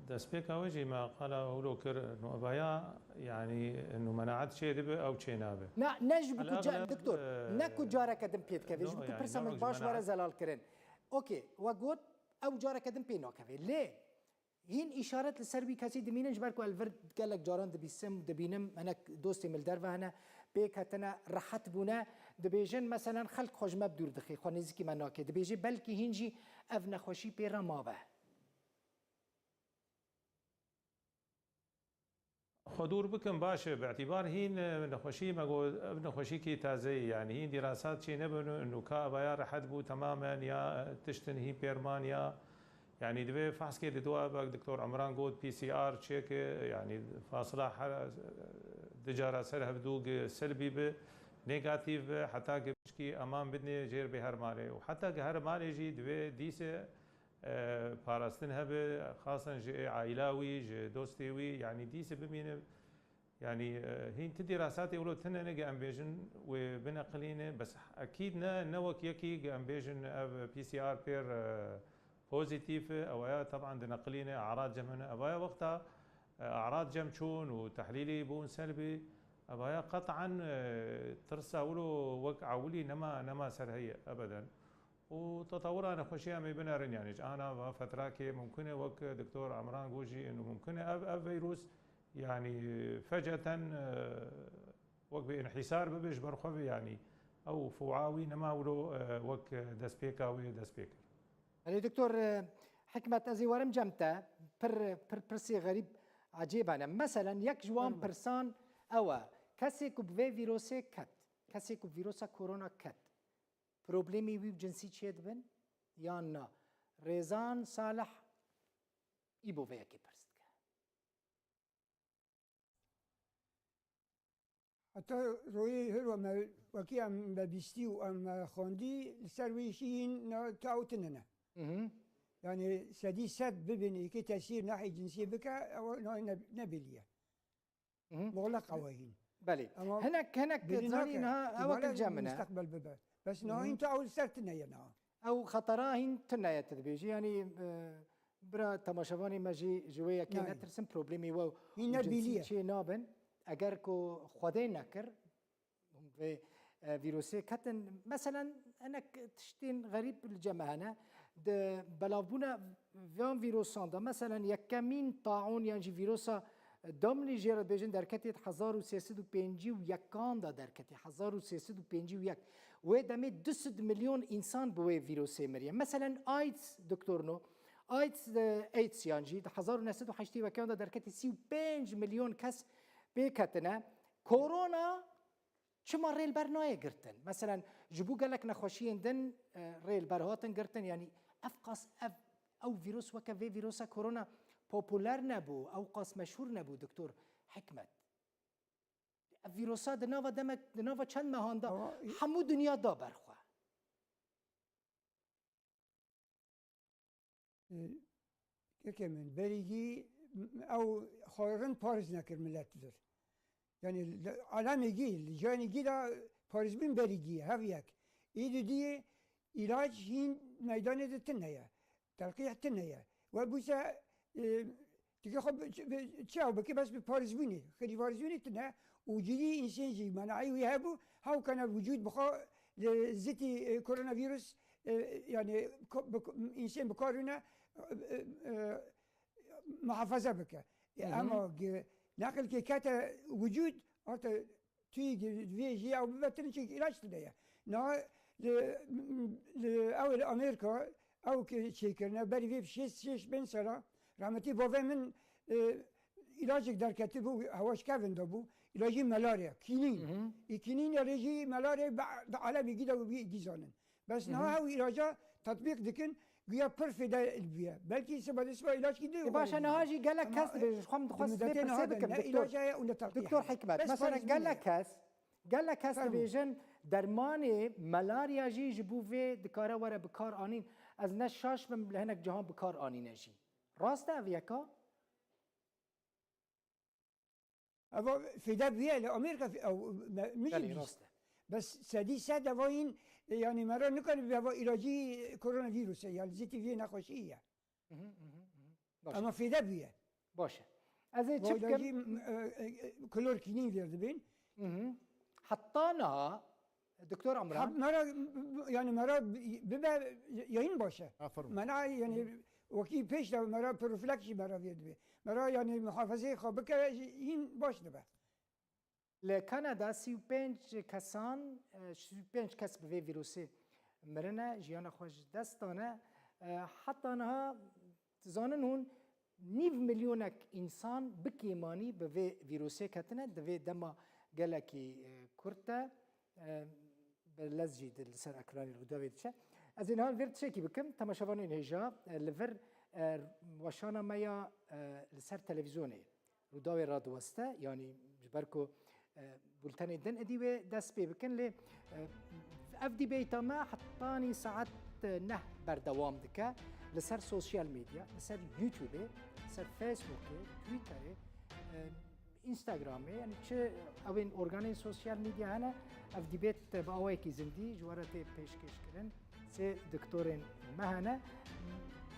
destpêka wê jî me qala ewlo kir, no evaya, yanî, no menaet çê dibe, ew çê nabe. Na, ne ji bo ku ca-, Elaghleb, doktor, e, ne ku careke din pê dikeve, ji no, bo ku yani, pirsa ne min wek ji baş were menaet zelal kirin. Okey, we got, Ew careke din pê nakeve. Lê hîn îşaret li ser wî kesî dimînin, ji ber ku ez li vir gelek caran dibîsim, dibînim, hinek dostê min li derve hene, pêk hatine, rehet bûne, dibêjin, meselen, xelk xwe ji me bi dûr dixê, xwe nêzîkî me nake. Dibêjê, belkî hîn jî ev nexweşî pê re mabe. Xwe dûr bikim baş e, bi îtîbar hîn, e, nexweşî me got, ev nexweşîkî tazeyî, yanî hîn dîrasat çênebin û nûka evaya rehet bû temamen ya, e, tiştin hîn pêr man ya, yanî divê fehskê li dua bak, Doktor Emran got P C R çêke, yanî fasila her, e, du cara ser hevdû gi selbî bi, negatîf bi, heta gi pişkî eman bidinê jêr bê her malê û heta gi her malê jî divê dîse e, parastin hebe, xasen ji ê aîla wî, ji dostê wî, yanî dîse bimîne, yanî, e, hîn ti dîrasatê wilo tune ne ge em bêjin wê bineqilîne, bes ekîd ne, ne wek yekî ge em bêjin ev P C R pêr, e, pozîtîf e, ewaya teban dineqilîne, arad cem hene, ewaya wexta, e, arad cem çûn û tehlîlî bûn selbî, ewaya qetan, e, tirsa wilo wek ewilî nema, nema ser heye ebeden. û tetewira nexweşiya me binerin, yanî ji ana va fetrakê mumkin e wek Doktor Emran got jî, û mumkin e ev, ev vîrus, yanî feceten, e, wek bi înhîsar bibe ji ber xwe ve, yanî ew fuwa wî nema wilo, e, wek destpêka wê dest pê kir. Belê Doktor, e, Hikmet, ez ê werim cem te, pir, pir pirsê xerîb ecêb hene. Meselen, yek ji wan Buyurun. pirsan ew e, kesê ku bi vê vîrusê ket, kesê ku bi vîrusa korona ket, problemê wî û cinsî çêdibin yan na? Rêzan Salih îbo vê yekê pirs dike. Heta royê hiro me, wekî em me bîstî û em me xwendî, li ser wê jî hîn na taw tune ne. Mhm. Yanî sedî sed bibin, yekê tesîr nahê cinsî bike, ew ne, ne, nebêliye. Mhm. Muxleq ew hîn. Belê. Ama Hinek, hinek bêlî zanîn nake. ha, ew Îhtimalê cem ne. Misteqbel bibe. Bes niha Mhm. hîn tu ew li ser tune ye niha. Ew xetera hîn tune ye, tu dibêjî. Yanî, e, bira temaşevanê me jî ji wê yekê Nayê. netirsin, problemê we û Hîn ne cinsî bîliye. çê nabin. Eger ku Xwedê nekir, hûn vê, e, vîrusê ketin. Meselen, hinek tiştên xerîb li cem me hene. Di belavbûna van vîrusan de, meselen, yekemîn taûn yan jî vîrusa Domlî jê re dibêjin derketê di hezar û sê sed û pêncî û yekan de derketî, hezar û sê sed û pêncî û yek. Wê demê du sed milyon însan bi wê vîrusê miriye. Meselen, AIDS, doktor no, AIDS, e, AIDS yan jî di hezar û neh sed û heştê û yekan de derketî sî û pênc milyon kes pê ketine. Korona çima rê li ber nayê girtin? Meselen, ji bo gelek nexweşiyên din, e, rê li ber hatin girtin. Yanî ev qas, ev, ew vîrus weke vê vîrusa korona populer nebû, ew qas meşhûr nebû, doktor Hikmet. Ev vîrusa di nava demek, di nava çend mehan de Ama hemû dinya da ber xwe. E, kekê min, berî gî ew xwe rind parêz nekir milet li vir. Yanî li alemê gî, li cîhanê gî de parêzbûn berî gî ye, hev yek. Ê dudiyê îlac hîn meydanê de tune ye. Telqîh tune ye. We bûse, e, Dike xwe bi, bi, çi ew bike, bes bi parêzbûnê, xêrî parêzbûnê tune û cidî însên jî menayî wî hebû, hew kene wicûd bi xwe li zitî, e, koronavîrus, e, yani ko-, bi ko-, însên bi kar rûne, e, e, e, muhafaza bike. E, Hı hı. Ama gi-, neqilkê kete wicûd, arte Tûyî vê jî ew bibe tune, çi îlaç tune ye. Niha li, li, ew li Amerîka, ew ki çêkirine, berî vê şêst, şêst pênc sala, rahmetî bavê min, e, îlacek derketibû, hewa ji kevin de bû, îlacî malarya, kînîn. Hı hı. Ê kînîn ya rê jî malarya be-, di alemê gî de wî gî zanin. Bes Hı hı. niha ew îlaca tetbîq dikin, guya pir fêde bûye. Belkî siba dê siba îlaç kî dê. E, baş e, niha jî gelek kes dibêjin, ji xwe min dixwest vê pirsê bikim, doktor, doktor Hikmet. Mesela gelek kes, gelek kes dibêjin, dermanê malarya jî ji bo vê dikare were bi kar anîn. Ez ne şaş bim, li hinek cihan bi kar anîne jî. Rast e ev yeka? Eva fêde bûye li Amerîka fê-, ew, me, min jî Belê, bîst. Rast e. Bes sedî sed eva hîn, e, yanî me re nikare bê eva îlacî koronavîrusê, ya li zêtî vê nexweşî ye. Mhm, mhm, mhm. Baş e. Ama fêde bûye. Baş e. Ez ê çi bikim? Îlacî, e, e, klorkînîn vêr dibên. Mhm. Heta niha Doktor Amran. Hab-, mera, yani mera bibe yayın baş e. Aferin. Mera yani wekî pêş de mera profilak jî mera vê dibe. Mera yani muhafazeyê xwe bike jî hîn baş dibe. Li Kanada sî û pênc kesan, e, sî û pênc kes bi vê vîrusê mirine, jiyana xwe ji dest dane. E, heta niha dizanin hûn nîv milyonek însan bi kêmanî bi vê vîrusê ketine, di vê dema gelekî, e, kurt de, e, bi lez jî di, li ser ekranê Rûdawê diçe. Ez ê niha li vir tiştekî bikim, temaşevanên hêja, e, li vir, e, weşana me ya, e, li ser televîzyonê Rûdawê radiweste, yanî ji ber ku, e, bultenê din êdî wê dest pê bikin, lê, e, ev dîbeyta me hetanî saet neh berdewam dike li ser sosyal medya, li ser YouTubeê, li ser Facebookê, Twitterê, e, Instagramê, yanî çi ew ên organên sosyal medya hene, ev dîbêt bi awayekî zindî ji we re tê pêşkêşkirin. Sê doktorên me hene.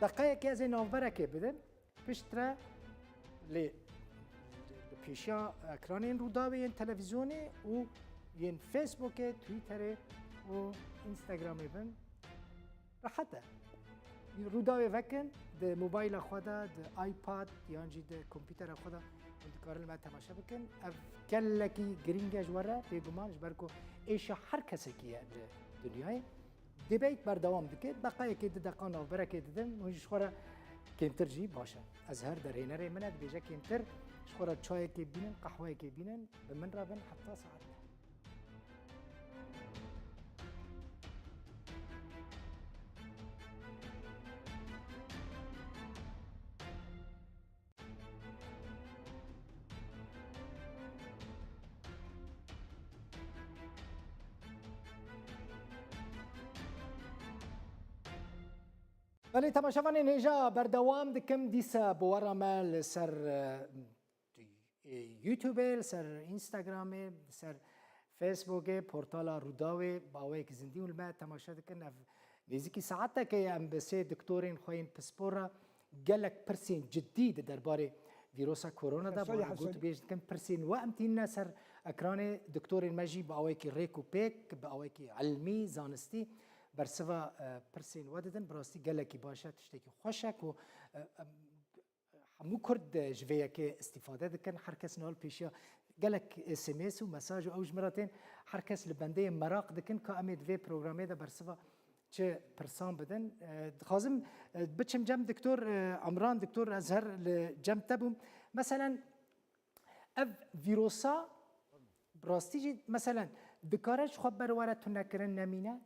Deqeyekê ez ê navberekê bidim. Piştre lê li pêşiya ekranên Rûdawê yên televîzyonê û yên Facebookê, Twitterê û Instagramê bin rehet e. Rûdawê vekin di mobayla xwe de, di iPad yan jî di kompîtera xwe de hûn dikarin li me temaşe bikin. Ev gelekî girîng e ji we re, bêguman, ji ber ku êşa her kesekî ye li dinyayê. Debate berdewam dike, deqayekê, du deqa navberekê didim, hûn ji xwe re kêmtir jî baş e. Ez her derhênerê min e, dibêje kêmtir ji xwe re çayekê bînin, qehweyekê bînin, bi min re bin heta saet. Belê, temaşevanên hêja, berdewam dikim dîsa bi we re me li ser, e, e, YouTubeê, li ser Instagramê, li ser Facebookê, portala Rûdawê bi awayekî zindî hûn li me temaşe dikin. Ev nêzîkî saetekê ye em bi sê doktorên xwe yên pispor re gelek pirsên cidî di derbarê vîrosa korona de, Hesayê, bi hesayê. Gotûbêj dikin, pirsên we em tînine ser ekranê, doktorên me jî bi awayekî rêk û pêk, bi awayekî ilmî, zanistî bersiva, e, pirsên we didin. Bi rastî gelekî baş e, tiştekî xweş e ku, e, em, hemû Kurd, e, ji vê yekê îstîfade dikin. Her kes niha li pêşiya gelek S M S û mesaj û ew ji min re tên. Her kes li bendê ye meraq dikin ka em ê di vê programê de bersiva çi pirsan bidin. E, dixwazim, e, biçim cem Doktor, e, Emran, Doktor, ez her li cem te bûm. Meselen, ev vîrosa bi rastî jî, meselen, dikare ji xwe ber we re tunekirin nemîne?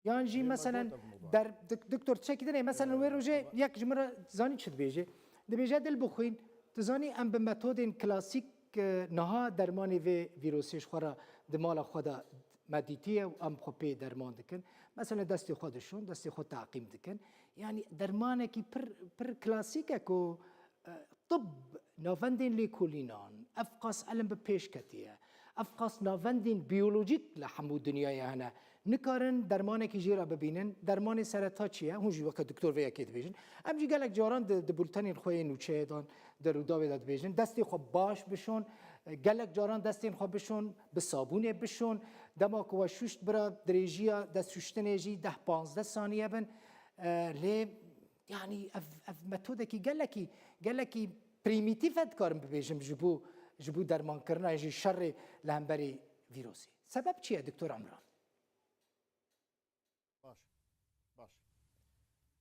Yan jî, ê, me meselen, got ev mewdûa. Der-, dik-, doktor, tiştekî din e, meselen, wê rojê yek ji min re zanî çi dibêje? Dibêje, dil bixwîn, tu zanî, em bi metodên klasîk, e, niha dermanê vê vîrosê ji xwe re di mala xwe de me dîtiye û em xwe pê derman dikin. Meselen, destê xwe dişon, destê xwe teqîm dikin. Yanî dermanekî pir, pir klasîk e ku, e, tib, navendên lêkolînan, ev qas ilim bi pêş ketiye. Ev qas navendên biyolojîk li hemû dinyayê hene. Nikarin dermanekî jê re bibînin. Dermanê sereta çi ye? Hûn jî weke doktor vê yekê dibêjin. Em jî gelek caran di, di bultenên xwe yên nûçeyê de, di Rûdawê de dibêjin. Destê xwe baş bişon. Gelek caran destên xwe bişon, bi sabûnê bişon. Dema ku we şûşt bira, dirêjiya destşûştinê jî deh panzdeh saniye bin. E, lê, yanî ev, ev metodekî gelekî, gelekî prîmîtîf e, dikarim bibêjim, ji bo, ji bo dermankirina jî şerê li hemberî vîrusê. Sebeb çi ye, Doktor Emran? Baş, baş.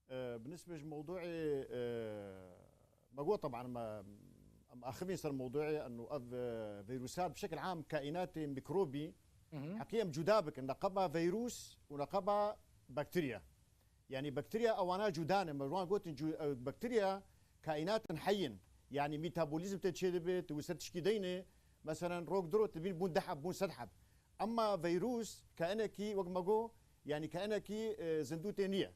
E, bi nisbê ji mewdûê, e, me got, teban, me, em axivîn ser mewdûê, enû ev, e, vîrusat bi şekil am kaînatê mîkrobî, Hı hı. heqî em cuda bikin. Leqeba vîrus û leqeba bakterya. Yanî bakterya ewana cuda ne. Me wan gotin cu-, e, bakterya kaînatin heyîn. Yanî metabolîzm tê çê dibe, tu ser tişkî deyne. Meselen, rok diro, tu bîn bûn deh heb, bûn sed heb. Emma vîrus kaînekî, wek me got, yanî kaînekî, e, zindû tê niye.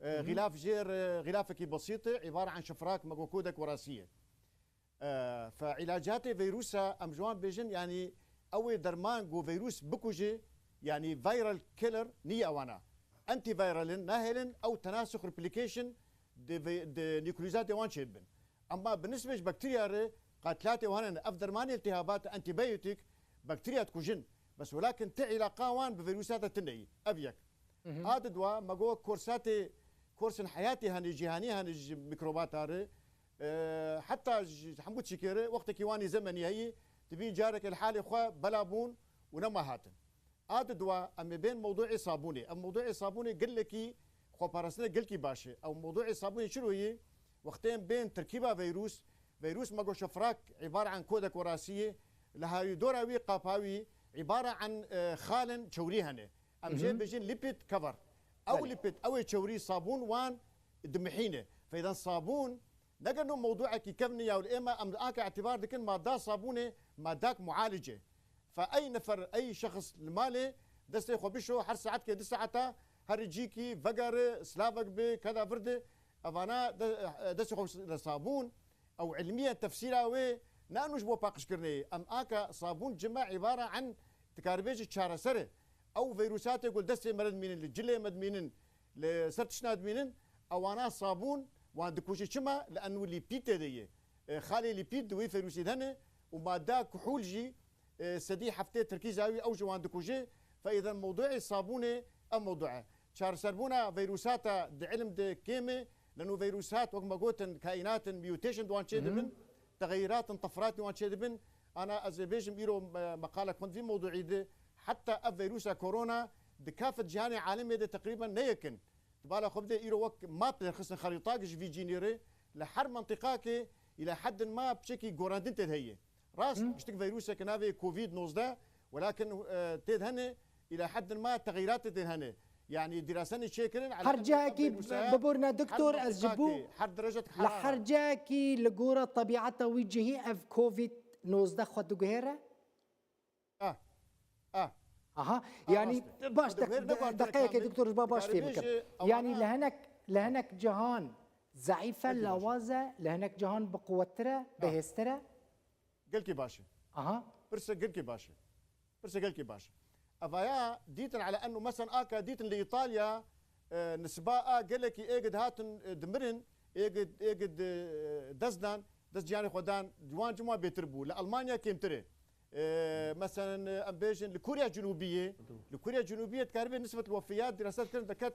E, Hı hı. Xîlaf jê re, xîlafekî besît e, îbare an şifrak, me got kodek werasî ye. E, fe îlacatê vîrusa, em ji wan bêjin, yanî ew ê derman ku vîrus bikuje, yanî viral killer niye ewana. Antiviral in, nahêlin ew tenasux, replication di vê, di nîkulîzatê wan çêdibin. Emma bi nisbê ji bakterya re Qatilatê wan hene. Ev dermanê iltihabat, antibiyotîk, bakteriya dikujin. Bes welakin ti îlaqa wan bi vîrusata tune yî. Ev yek. A di dua, me got korsatê, korsên heyatê hene, cîhanî hene ji mikrobata re. E, heta ji hemû çîkê re, wextekî wan ê zemenî heyî, dibîn careke li halê xwe bela bûn û nema hatin. A di dua, em ê bên mewduê sabûnê. Ev mewduê sabûnê gelekî xweparastina gelkî baş e. Ew mewduê sabûnê çi ro yî? Wextê em bên terkîba vîrus, vîrus me got şifrak îbare an kodek werasî ye, li hawî dora wî qapa wî îbare an, e, xalên çewrî hene. Em jê bêjin lipid cover. Ew lipid, ew ê çewrî sabûn wan dimihîne. Feydan sabûn, ne geno mewduekî kevn e ya li ême, em ake îtîbar dikin madda sabûnê, maddak mualice. Fe ey nefer, ey şexs li malê destê xwe bişo, her saetkê du saeta, her cîkî vegere, silavek bi, keda vir de, evana de, destê xwe bişo. Sabûn, ew ilmiyen tefsîra wê, ne eno ji bo paqijkirinê ye. Em aka sabûn cime îbare an, dikaribêjî çareser e. Ew vîrusatê ku li destê me re dimînin, li cilê me dimînin, li ser tiştna dimînin, ewana sabûn wan dikujî. Çima? Li eno lîpîd tê de ye. E, xalê lîpîd di wî vîrusî de hene û madda kuhûl jî, e, sedî heftê terkîza wî ew ji wan dikuje. Fe îden mewduê sabûnê ev mewdu e. Çareserbûna vîrusata di ilm de kêm e. Leno vîrusat, wek me gotin, kaînatin mutation di wan çê dibin, texeyiratin, tefrat di wan çê dibin. Ana ez ê bêjim îro, e, meqalek xwend vî mewduî de, heta ev vîrusa korona di kafet cîhanê alemê de teqrîben ne yek in. Di bala xwe bide îro wek map derxistin xerîtak ji vî cînê re, li her mentiqakê îla heddin ma piçekî gorandin tê de heye. Rast, giştik vîrusek navê covid nozdeh, welakin, e, tê de hene, îla heddin ma texeyîratê tê de hene. Yani dîrasenê çêkirin, Her cihekî biborne doktor, ez ji bo her derecet li her cihekî li gora tebîeta wî cihî ev covid nozdeh xwe diguhêre? Ah, ah. Aha, yani baş, deqeyekê doktor, ji ba baş fêm bikim. Yani li hinek, li hinek cihan zeîf e, lawaz e, li hinek cihan bi quwettir e, bihêztir e. Gelkî baş e. Aha. Pirse gelkî baş e. Pirse gelkî baş e. Evaya dîtin ele eno, meselen, aka dîtin li Îtalya, e, nisba a gelekî êgid hatin, e, dimirin, êgid, êgid, e, dest dan, dest ciyanê xwe dan, wan cima bêtir bû. Li Almanya kêmtir e. E, meselen, e, em bêjin li Kûrya Cinûbiyê, li Kûrya Cinûbiyê dikaribê nisbet wefiyat diraset kirin deket,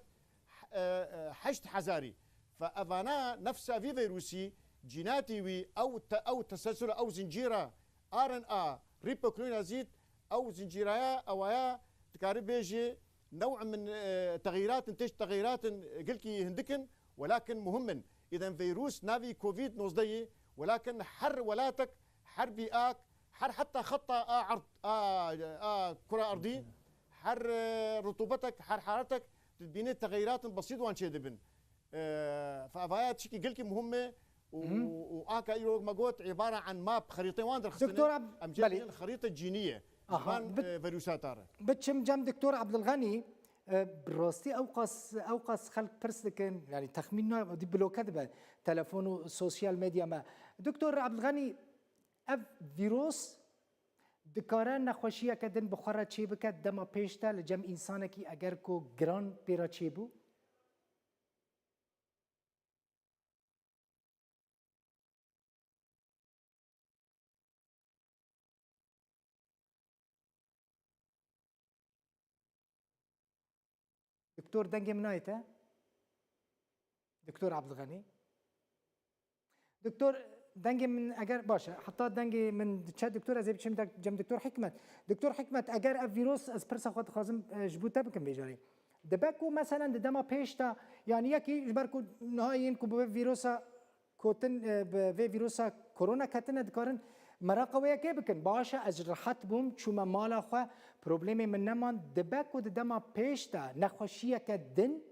e, e, heşt hezarî. Fe evana nefsa vî vîrusî, cînatî wî, ew te-, ew teselsul, ew zincîra R N A, ribonukleinozîd, ew zincîraya, ewaya dikare bêjê, new'e min, e, texeyîratin, têş texeyîratin, e, gilkî hindik in, welakin muhim in. Îden vîrus navî covid nozdeh yî, welakin her welatek, her bîak, her heta xeta a erd, a, a kura erdî, her, e, rutûbetek, her hararetek, tu dibînî texeyîratin besît wan çê dibin. E, fe evaya tişkî gelkî muhim e û, û aka îro wek me got, îbare an map, xerîtê wan derxistine. Doktor Ab-, Em jê belê. Bêjin xerîte cînî ye. Aha, ji van, bit-, e, vîrusata re. Biçim cem Doktor Abdulganî, e, bi rastî ewqas, ewqas xelk pirs dikin, yani texmîn na, dî bloke dibe telefon û sosyal medya me. Doktor Abdulganî, ev vîros dikare nexweşiyeke din bi xwe re çêbike, dema pêş de li cem însanekî eger ku giran pê re çêbû? Doktor, dengê min nayê te? Doktor Abdulganî? Doktor, dengê min eger, baş e, heta dengê min diçe, doktor, ez ê biçim de-, cem Doktor Hikmet. Doktor Hikmet, eger ev vîros, ez pirsa xwe dixwazim, e, ji bo te bikim vê carê. Dibe ku meselen di dema pêş de, yani yekî ji ber ku niha yên ku bi vê vîrosa kotin, e, bi vê vîrosa korona ketine dikarin meraqa wê yekê bikin. Baş e, ez rehet bûm, çûme mala xwe, problemê min neman. Dibe ku di dema pêş de nexweşiyeke din,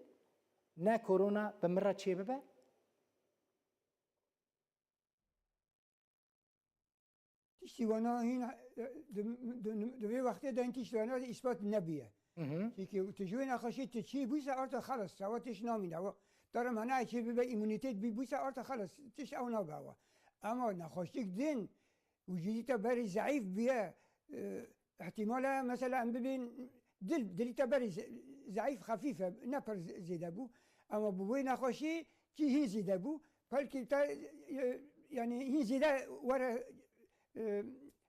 ne korona, bi min re çêbibe? Tiştî wana hîn, e, di, di, di vê wextê de hîn tiştî wana îspat nebûye. Hı hı. Çimkî tu ji wê nexweşî tu çî bûyse, arta xelas, sawa tişt namîne. Wa dara mana çî bibe, îmûnîtet bî bûyse, arta xelas, tişt ew nabe wa. Ema nexweşik din, wicûdî te berî zeîf bûye, e, ihtimal e, mesela, em bibên dil, dilî te berî ze-, zeîf, xefîf e, ne pir ze-, zêde bû. Ema bi wê nexweşî çî hîn zêde bû. Pelkî te, e, yani hîn zêde were, e,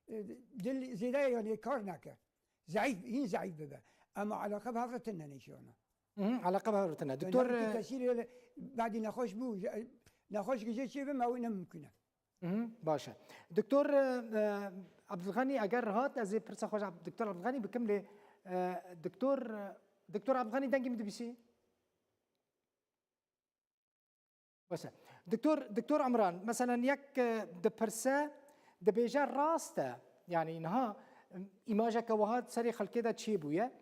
e, dil zêde yani kar neke. Zeîf, hîn zeîf bibe. Ama eleqe bi hev re tune nêşiyana. Hı hı, eleqe bi hev re tune. Doktor, yani, e, tesîrê badî nexweş bû, je-, nexweş ki jê çê bim, ew ne mimkun e. Hı hı, baş e. Doktor, e, e, Abdulganî, eger hat, ez ê pirsa xwe ji Ab-, Doktor Abdulganî bikim lê, e, Doktor, e, Doktor Abdulganî dengê min dibîsî? Wese. Doktor, Doktor Emran, meselen yek, e, dipirse, dibêje rast e, yanî niha, em, îmajeke wiha serê xelkê de çêbûye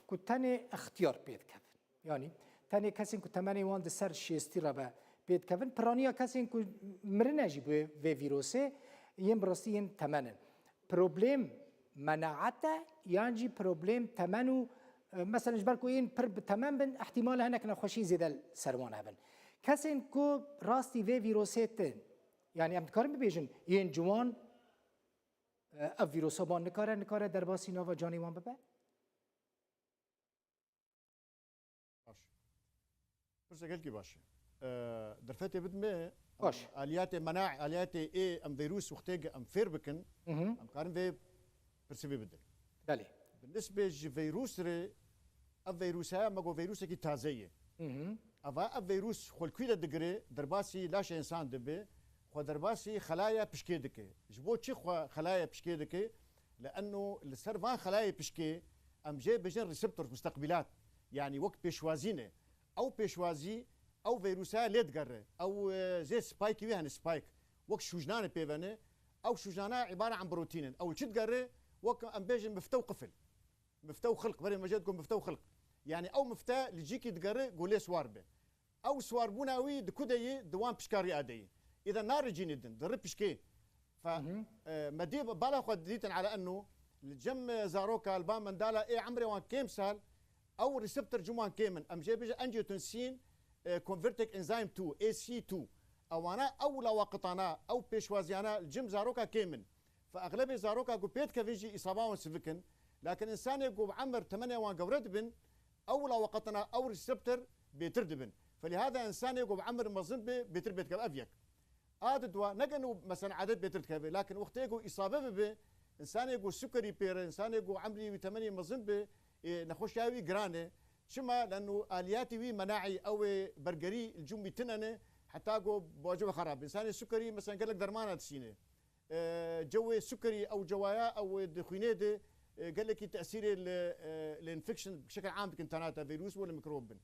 ku tenê extiyar pê dikevin. Yanî tenê kesên ku temenê wan di ser şêstî re be pê dikevin. Piraniya kesên ku mirine jî bi vê vîrusê yên bi rastî yên temen in. Problem menaet e yan jî problem temen û, e, mesela ji ber ku yên pir bi temen bin, ihtimal e hinek nexweşî zêde li ser wan hebin. Kesên ku rastî vê vîrusê tên, yanî em dikarin bibêjin, yên ciwan, e, ev vîrusa wan nikare, nikare derbasî nava canê wan bibe? Baş. Pirsek gelkî baş e. Ee, derfetê bidime, em Baş. aliyatê mena-, aliyatê ê em vîrus wextê em fêr bikin, Hı hı. em karin vê pirsivê bidin. Belê. Bi nisbê ji vîrus re, ev vîrus heye, me got vîrusekî taze ye. Hı hı. Eva ev vîrus xwe li kû de digire, derbasî laşê însan dibe, xwe derbasî xelaya pişkê dike. Ji bo çi xwe xelaya pişkê dike? Leeno li ser van xelayê pişkê em jê bijin reseptor, musteqbîlat. Yanî wek pêşwazî ne. Ew pêşwazî, ew vîrusa lê digere. Ew, e, zê spike wî hene, spike. Wek şûjnanê pê ve ne. Ew şûjnana îbare an protîn in. Ew çi digere? Wek em bêjin mifte û qifil. Mifte û xilq. Berê me jê digot mifte û xilq. Yanî ew mifte li cîkî digere, ku lê siwar be. Ew siwarbûna wî di ku de yî? Di wan pişka riya de yî. Îde nare cînê din, di ri pişkê. Fe, Hı hı. e, me dî bala xwe dîtin ala enno, li cem, e, zaroka, li ba mendala ê emrê wan kêm sal, ew reseptor cem wan kêm in. Em jê bêje angiotensin, e, converting enzyme two, A C two. Ewana ew lawaqitana, ew pêşwaziyana li cem zaroka kêm in. Fe exlebê zaroka ku pê dikevin jî îsaba wan sivik in. Lakin însanê ku bi emir temenê wan gewre dibin, ew lawaqetina ew reseptor bêtir dibin. Felîhada însanê ku bi emir mezin be, bêtir pê dikeve. Ev yek. A di dua, ne geno mesela adet bêtir dikeve, lakin wextê ku îsabe bibe, însanê ku sukerî pê re, însanê ku emrî wî temenî mezin be, ê, nexweşiya wî giran e. Çima? Leno aliyatê wî menaî, ew ê bergerî li cem wî tune ne, heta ku baci ve xerab. Însanê sukerî mesela gelek dermana disîne. E, cewê sukerî, ew cewaya, ew di xwînê de, e, gelekî tesîrê li, e, li infection bi şekil am dikin, tenata vîrus û li mikrop bin.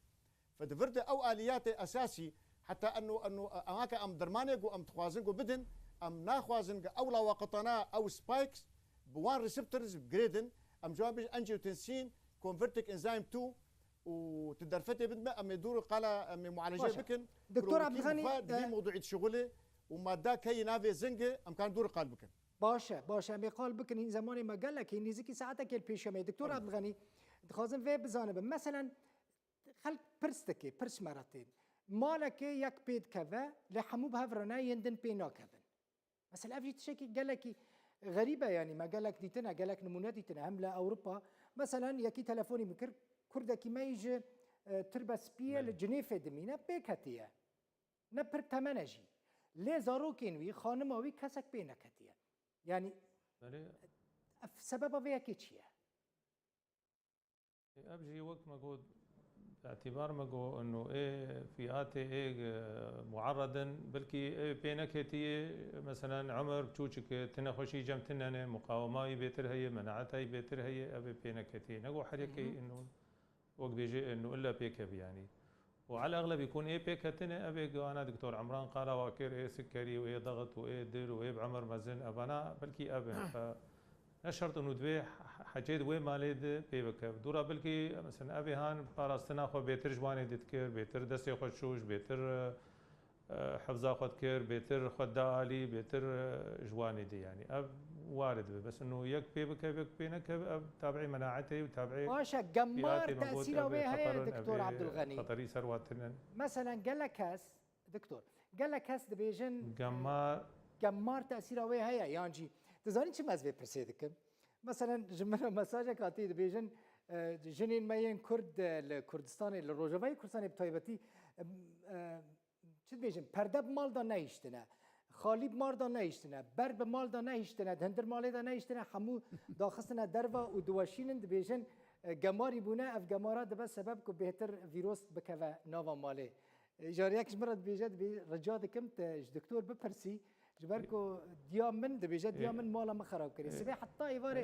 Fe di vir de ew aliyatê esasî, heta eno, eno, e, ema ke em dermanê ku em dixwazin ku bidin, em naxwazin ku ew lawaqetana, ew spikes, bi wan receptors girêdin, em cewab bêjin angiotensin converting enzyme two, û tu derfetê bidme, em ê dûr qala, em ê mualece Baş e. bikin. Doktor Kurokî Abdulganî, mixwe di vî e, mewduî dişixulê û madda keyî navê zengê, em karin dûr qal bikin. Baş e, baş e. Em ê qal bikin, hîn zemanê me gelek, hîn nêzîkî saetekê li pêşiya me ye. Doktor Tamam. Abdulganî, dixwazim vê bizanibim. Meselen, xelk pirs dike, pirs me re tên. Malekê yek pê dikeve, lê hemû bi hev re ne, yên din pê nakevin. Mesela ev jî tiştekî gelekî xerîb e, yanî me gelek dîtine, gelek nimûne dîtine, hem li Ewropa. Meselen yekî telefonî min kir, kurdekî me yî ji, e, Tirbe Spiyê li Belê. Cinêfê dimîne, pê ketiye. Ne pir temen e jî. Lê zarokên wî, xanima wî kesek pê neketiye. Yanî Belê. ev sebeba vê yekê çi ye? Ev jî wek me got, îtîbar me got, eno ê fîatê ê, e, muarred in, belkî ê pê neketiyê, meselen, Omer çûçik e, ti nexweşî cem tune ne, muqawema wî bêtir heye, menaeta wî bêtir heye, ev ê pê neketiyê. Ne got her yekê Hı hı. eno, wek bêjê, eno illa pê kevî yanî. Û ala exlebî kun ê pê ketine, ev ê ana Doktor Emran qala wa kir, ê sikerî û ê dexit û ê dil û ê bi Omer mezin, evana belkî ev in. Fe ne şert in û divê he-, hecê di wê malê de pê bike. Dûra belkî, mesela, ev ê han parastina xwe bêtir ji wanê didikir, bêtir destê xwe şûş, bêtir, e, e, hifza xwe dikir, bêtir xwe da alî, bêtir, e, ji wanê de, yanî. Ev ware dibe. Bes ino yek pê bike, yek pê nekeve, ev tabiî menaetê û tabiî Baş e, gemar fiyatê me got, tesîra ev wê ê heye, xeter in, Doktor ev ê Abdulganî? Xeterî ser watin in. Meselen, gelek kes, Doktor, gelek kes dibêjin, Gemar. gemar tesîra wê heye, yan jî, dizanî çima ez vê pirsê dikim? Meselen, ji min re mesajek hatî dibêjin, e, jinên me yên Kurd, e, li Kurdistanê, li Rojavayê Kurdistanê bi taybetî, e, e, çi dibêjin, perde bi mal de nehiştine. qalî bi mal de nehiştine, ber bi mal de nehiştine, di hundir malê de nehiştine, hemû daxistine derve û diweşînin, dibêjin, e, gemarî bûne, ev gemara dibe sebeb ku bêhtir vîros bikeve nava malê. E, îcar yek ji min re dibêje, dibê, rica dikim te ji doktor bipirsî, ji ber ku diya min, dibêje, diya min mala min xerab kirî. Sibê heta êvarê,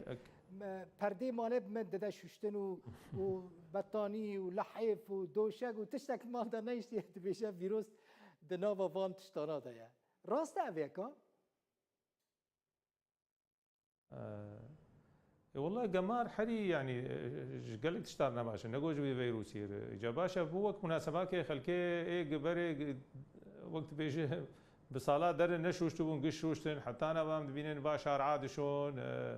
e, perdê malê bi min dide şuştin û, û betanî û lehêf û doşek û tiştek mal de nehiştiye, dibêje vîros di nava van tiştana de ye. Rast e ev yeka? E, e, wele gemar herî, yanî, e, ji gelek tiştan ne baş e. Ne got ji vî veyrûsî re. Îca baş e, bû wek munasebakê xelkê ê gi berê gi-, wek dibêje, bi sala derin neşûştibûn, giş şûştin, heta nava em dibînin va şar'a dişon, e,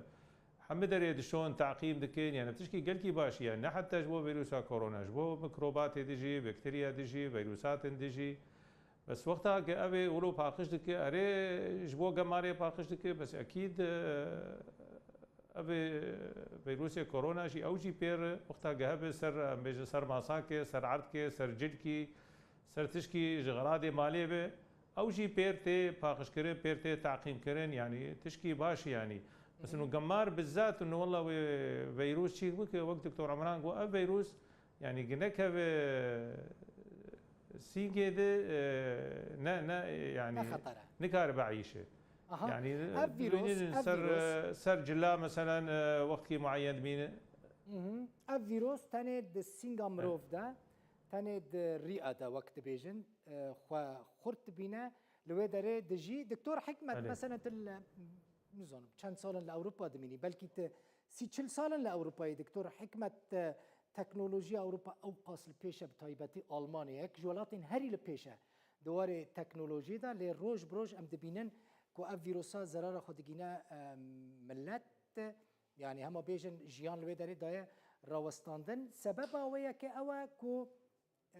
hemî derê dişon, teqîm dikin. Yani tişkî gelkî baş e. Yani ne heta ji bo veyrûsa korona, ji bo mikrobatê dijî, bakteriya dijî, veyrûsatên dijî. Bes wexta ke ev ê wilo paqij dike, erê ji bo gemarê paqij dike, bes ekîd, e, ev ê veyrûsê korona jî ew jî pêr wexta ke hebe ser, em bêjin ser masakê, ser erdkê, ser cilkî, ser tişkî ji xeradê malê be, ew jî pêr tê paqijkirin, pêr tê teqîmkirin, yanî tişkî baş e yanî. Mesela gemar bizat, û wela wê veyrûs çîk bike, wek Doktor Emran got, ev veyrûs, yanî, gi nekeve sîngê de, e, ne, ne, yanî, ne xeter e, nikare bieyşe. Aha. Yanî, ev vîros, dibînin ev ser, vîros, e, ser cila, meselen, e, wextkî mueyen dibîne. Mhm. Ev vîros tenê di sînga mirov de, tenê di rîa de, wek dibêjin, e, xwe xurt dibîne, li wê derê dijî. Doktor Hikmet, belê, meselen, tu li, nizanim, çend sal in li Ewropa dimînî, belkî tu sî çil sal in li Ewropayê, Doktor Hikmet, e, teknolojiya Ewropa ew qas li pêş e, bi taybetî Almanya, yek ji welatên herî li pêş e di warê teknolojiyê de, lê roj bi roj em dibînin ku ev vîrusa zerara xwe digîne, e, milet, yanî hema bêjin jiyan li wê derê daye rawestandin. Sebeba wê yekê ew e ku e,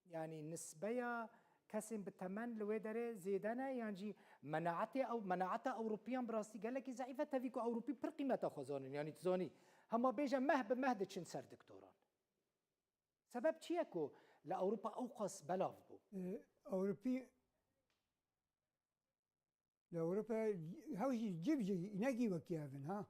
yanî nisbeya kesên bi temen li wê derê zêde ne, yan jî menaetê ew, menaeta Ewropiyan bi rastî gelekî zeîf e, tevî ku Ewropî pir qîmeta xwe zanin, yanî tu zanî, hema bêje meh bi meh diçin ser doktoran. Sebeb çi ye ku li Ewropa ew qas belav bû? E, Ewropî Li Ewropa hew jî cî bi cî, ne gî wekî hev in, ha.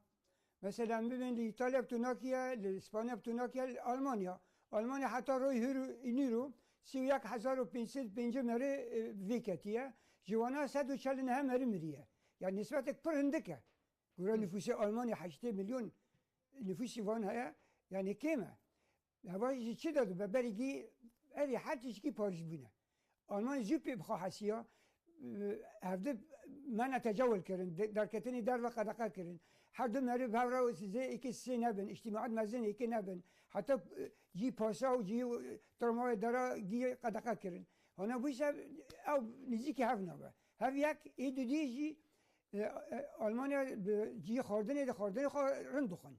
Mesela, em bibên li Îtalya bi tunakiye, li Spanya bi tunakiye, li Almanya. Almanya heta royê hîro, înîro, sî û yek hezar û pênc sed pêncî merî, e, vê ketiye. Ji wana sed û çel û neh merî miriye. Yani nisbetek pir hindik e. Gura nifûsê Almanya heştê milyon nifûsî van heye, yani kêm e. Heva ji çi de dibe? Berî gî, erê her tişkî parîz bûne. Alman jî pê bi xwe hesiya, e, hevdi mena tecawil kirin, de-, derketinê derve qedexe kirin. Her du meriv hev re zê êkê sê nebin, îctîmaat mezin êkê nebin. Heta, e, cî pasa û cî, e, tramwayê dera gî qedexe kirin. Hana bûyse ew nêzîkî hev nabe. Hev yek, ê dudî jî, e, e, Almanya bi cî xwardinê de xwardinê xwe rind dixwin.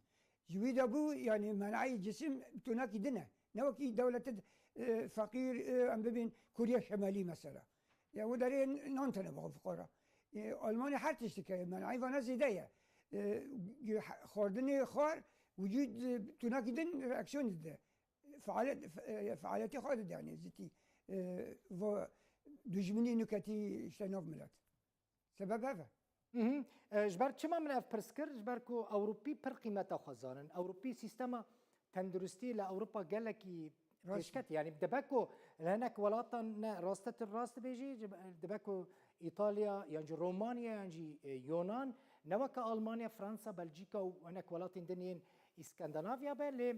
Ji wî de bû, yani, menayê cisim tunakî din e. Ne wekî dewletê, e, feqîr, e, em bibîn Kûriya Şemalî mesela. Ya wî derê nan tine bixwe fuqara. E, Almanya her tiştik heye, menayê vana zêde ye. E, xwardinê xwar, wicûd, e, tunakî din reaksiyonê dide. Fealet-, fe-, e, fealetê xwe dide, yani, zitî, e, va dijminî nûketî işte nav milet. Sebeb hev e. Mhm. E, ji ber çima min ev pirs kir? Ji ber ku Ewropî pir qîmeta xwe zanin. Ewropî sîstema tenduristî li Ewropa gelekî pêşket. Yani dibe ku li hinek welatan ne rast e, tu rast dibêjî, ji be-, dibe ku Îtalya yan jî Romanya yan jî, e, Yonan ne weke Almanya, Fransa, Belçîka û hinek welatên din yên Îskandinavya be, lê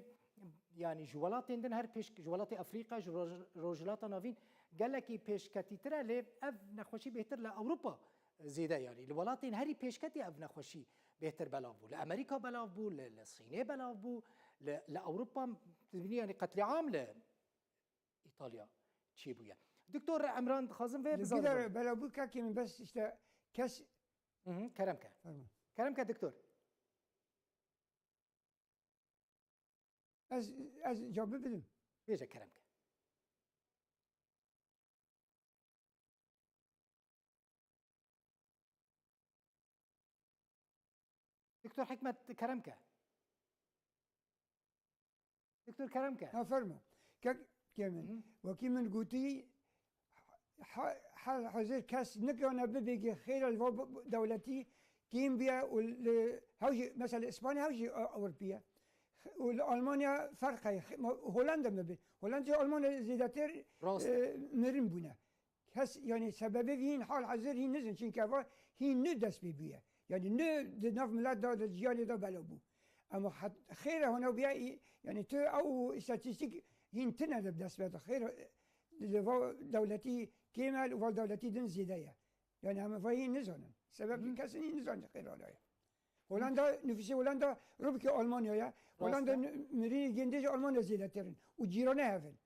yani ji welatên din her pêş, ji welatê Efrîka, ji Roj-, Rojhilata Navîn gelekî pêşketîtir e, lê ev nexweşî bêhtir li Ewropa zêde, yanî li welatên herî pêşketî ev nexweşî bêhtir belav bû. Li Amerîka belav bû, li, li Sînê belav bû, li, li Ewropa, tu dibînî, yanî qetlîam li Îtalya çêbûye. Doktor Emran, dixwazim vê bizanim. Belav bû, kekê min, bes işte kes. Hı hı, kerem ke. Fermo. Kerem ke doktor. Ez, ez cewabî bidim. Bêje, kerem ke. Doktor Hikmet, kerem ke. Doktor, kerem ke. Ha, fermo. Kek, kek min. Hı hı. Wekî min gotî, ha-, hal hazir kes nikane bibêge xêra li va b-, b-, dewletî kêm bûye û li hew jî, mesela li Îspanya hew jî Ewropî ye. Û li Almanya ferq heye. Holanda me bê. Holanda Almanya zêdetir, Rast e, e, mirin bûne. Kes, yani sebebê vî hîn hal hazir hîn nizin. Çunke eva hîn nû dest pê bûye. Yani nû di nav milet de, di ciyanê de bela bû. Ama het-, xêr e hona bûye, yani tu ew îstatîstîk hîn tine de dest pê de. Xêr e, li va dewletî kêm e, li va dewletî din zêde ye. Yani em va hîn nizanin. Sebeb Hı. kesin hîn nizanin xêr hona ye. Holanda, nüfusê Holanda rûbikê Almanya ye. Holanda Rast e. nü-, mirînê gêndê ji Almanya zêdetir in. Û cîranê hev in.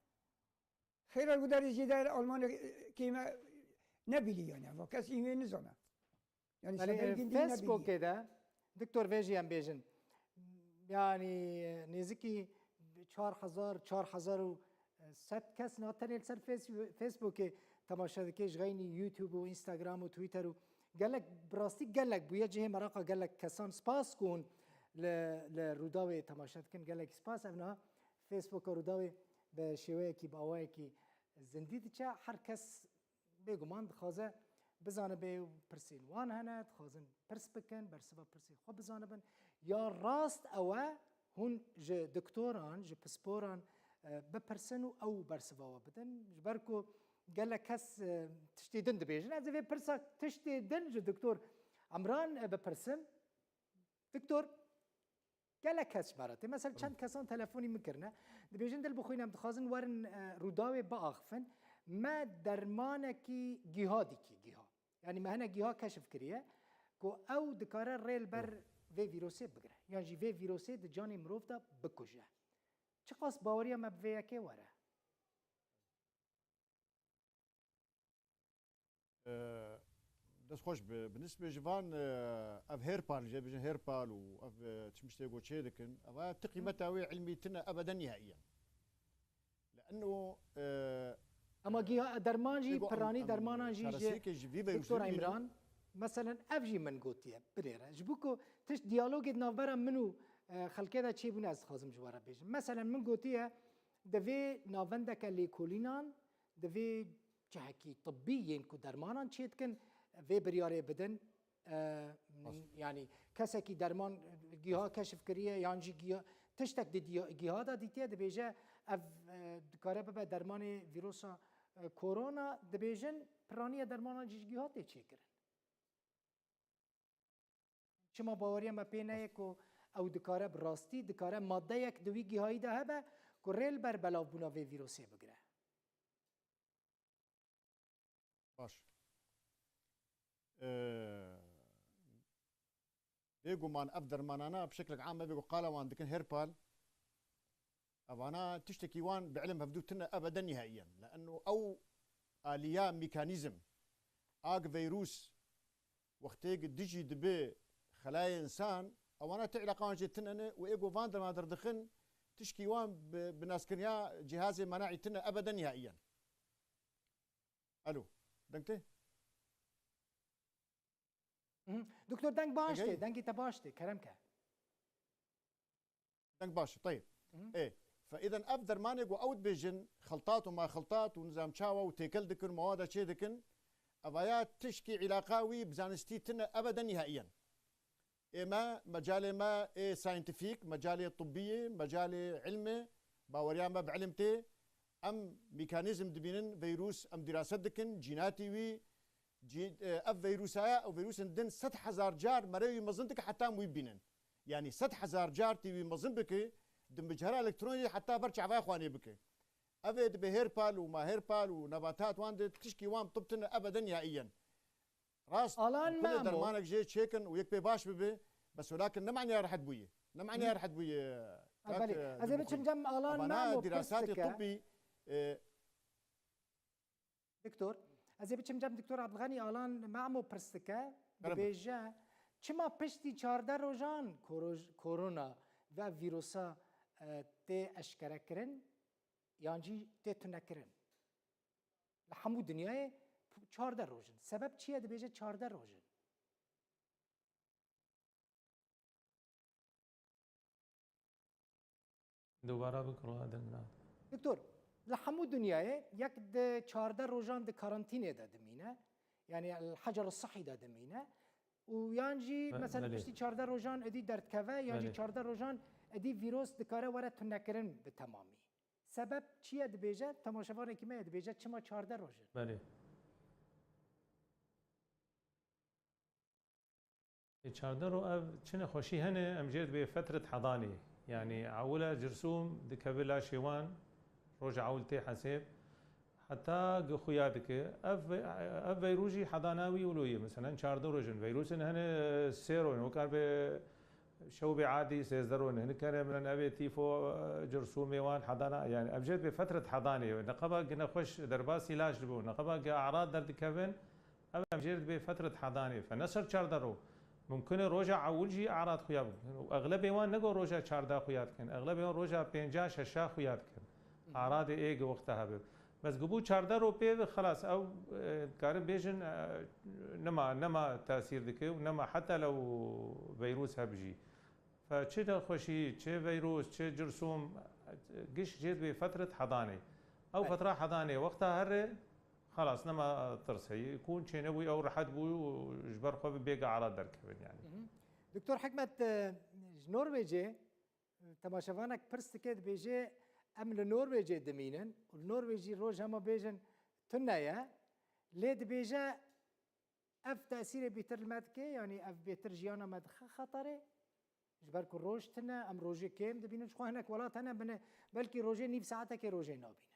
Xêra gudarê zêde Almanya, e, kême nebîlî yani. Va kes îmê nizana. Yani Belê, sebeb e, gindî nebîlî. Facebookê de, Doktor, vê jî em bêjin. Yani, e, nêzikî çar hezar, çar hezar û sed kes ne tenê li ser Face-, Facebookê temaşe dike, ji xeynî YouTube û Instagram û Twitter û gelek, bi rastî gelek bûye cihê meraqa gelek kesan. Spas ku hûn li, li Rûdawê temaşe dikin. Gelek spas. Ev niha Facebooka Rûdawê bi şêweyekî, bi awayekî zindî diçe. Her kes bêguman dixwaze bizanibe û pirsên wan hene, dixwazin pirs bikin, bersiva pirsên xwe bizanibin. Ya rast ew e, hûn ji doktoran, ji pisporan, e, bipirsin û ew bersiva we bidin. Ji ber ku gelek kes, e, tiştê din dibêjin. Ez ê vê pirsa tiştê din ji Doktor Emran, e, bipirsim. Doktor, gelek kes ji me re tê. Mesela çend kesan telefonî min kirine. Dibêjin, dil bixwîne, em dixwazin werin, e, Rûdawê biaxifin. Me dermanekî giha dîtî, giha. Yani me hinek giha keşif kiriye ku ew dikare rê li ber vê vîrusê bigire. Yan jî vê vîrusê di canê mirov de bikuje. Çiqas baweriya me bi vê yekê were? E, dest xweş bi, bi nisbê ji van, e, ev hêrpal, jê bêjin hêrpal û ev, e, çi tiştê ku çê dikin, eva ti qîmeta wê ilmî tine ebeden nihaiyen. Leeno, e, Ama giha derman jî, ego em, piranî em dermanan jî ji çaresêkê ji vî vîrusê Doktor bibînin. Emran, meselen ev jî min gotiye, binêre. Ji bo ku tişt diyalogê di navbera min û, e, xelkê de çêbûne ez dixwazim ji we re bêjim. Meselen min gotiye, divê navendeke lêkolînan, divê cihekî tibbî yên ku dermanan çêdikin, vê biryarê bidin. E, Rast. Yani kesekî derman giha keşif kiriye, yan jî giha, tiştek di diya-, giha de dîtiye, dibêje ev, e, dikare bibe dermanê vîrusa, e, korona, dibêjin piraniye dermanan jî ji giha tê çêkirin. Çima baweriya me pê neyê ku ew dikare bi rastî, dikare maddeyek di wî gihayî de hebe ku rê li ber belavbûna vê vîrusê bigire? Baş. Ee, bêguman ev dermanana bi şeklek am me bêgu qala wan dikin hêrpal. Evana tiştekî wan bi ilim hevdû tine ebeden nihaiyen. Leeno ew aliya mekanîzm, a gi veyrûs wextê gi dijî dibe xelayê însan, ewana ti îlaqa wan jê tine ne û ê ku van derman derdixin, tişkî wan bi, bi naskirina cihazê menaî tine ebeden nihaiyen. Alo, deng tê? Mhm. Doktor, deng baş tê, dengê te baş tê, kerem ke. Deng baş, teyb. Mhm. Ê, fe îden ev dermanê ku ew dibêjin, xeltat û ma xeltat û nizam çawa û têkel dikin û mewada çê dikin, evaya tişkî îlaqa wî bi zanistî tine ebeden nihaiyen. Ê me, mecalê me ê scientific, mecalê tibbî ye, mecalê ilm e, baweriya me bi ilm tê. Em mekanîzm dibînin, veyrûs em dîraset dikin, cînatî wî, cî-, e, ev veyrûsaya, ew veyrûsên din sed hezar car merê wî mezin dike heta em wî bînin. Yanî sed hezar car tê wî mezin bike, di micera elektronî heta ber çavaya xwanê bike. Ev ê dibe hêrpal û ma hêrpal û nebatat wan de tişkî wan tib tine ebeden nihaiyen. Rast, Alan em xwedê Memo. dermanek jê çêkin û yek pê baş bibe, bes welakin ne maniya rehet bûye. Ne maniya Hı. rehet bûye, Ha, kak, belê. e, Ez ê Dibixwîn. biçim cem Alan Evana Memo dîrasatê pirsike. tibbî, e, Doktor, ez ê biçim cem Doktor Abdulganî. Alan Memo pirsike, Merhaba. dibêje, çima piştî çardeh rojan koroj-, korona ve vîrusa, e, tê eşkere kirin, yan jî tê tune kirin? Li hemû dinyayê çardeh roj in. Sebeb çi ye dibêje çardeh roj in? Dubara bikiro, deng nat. Doktor, Li hemû dinyayê yek di çardeh rojan di karantînê de dimîne. Yani el-hecer sihî de dimîne. Û yan jî, be-, mesela, belê, piştî çardeh rojan êdî derdikeve, yan jî, belê, çardeh rojan êdî vîros dikare were tunekirin bi temamî. Sebeb çi ye dibêje? Temaşevanekî me ye dibêje, çima çardeh roj in? Belê. Ê, çardeh ro ev çi nexweşî hene, em jê dibê fetret hedanê. Yani ewila cirsûm dikeve laşê wan, roja ewil tê hesêb, heta gi xuya dike. Ev, ev veyrûs jî hedana wî wilo ye. Meselen çardeh roj in. Veyrûsên hene sê ro ne. Wekar be şew bê adî sêzdeh ro ne. Hinek hene mirin ev ê tîfo, e, cirsûmê wan hedana. Yani ev jê dibê fetret hedanê. Neqeba gi nexweş derbasî laş dibo. Neqeba gi e'rad derdikevin. Ev em jê dibê fetret hedanê. Fe ne ser çardeh ro. Mumkin e roja ewil jî e'rad xuya bikin. Û exlebê wan ne go roja çardeh xuya dikin. Exlebê wan roja pênca şeşa xuya dikin. E'radê ê gi wexta hebe. Bes gi bû çardeh ro pê ve xelas ew, e, karin bêjin, e, nema, nema tesîr dike û nema heta lew veyrûs heb jî. Fe çi nexweşî, çi veyrûs, çi cirsûm, giş jê dibê fetret hedanê. Ew, belê, fetra hedanê wexta here, xelas, nema tirs heye. Kûn çênebû, ew rehet bû û ji ber xwe bi bêga e'rad derkevin yani. Hı hı. Doktor Hikmet, e, ji Norwêcê, e, temaşevanek pirs dike, dibêje, em li Norwêcê dimînin û li Norwêcî roj hema bêjin tune ye. Lê dibêje, ev tesîrê bêtir li me dike, yanî ev bêtir jiyana me dixe xeterê. Ji ber ku roj tune, em rojê kêm dibînin. Ji xwe hinek welat hene, bine, belkî rojê nîv saetekê rojê nabînin.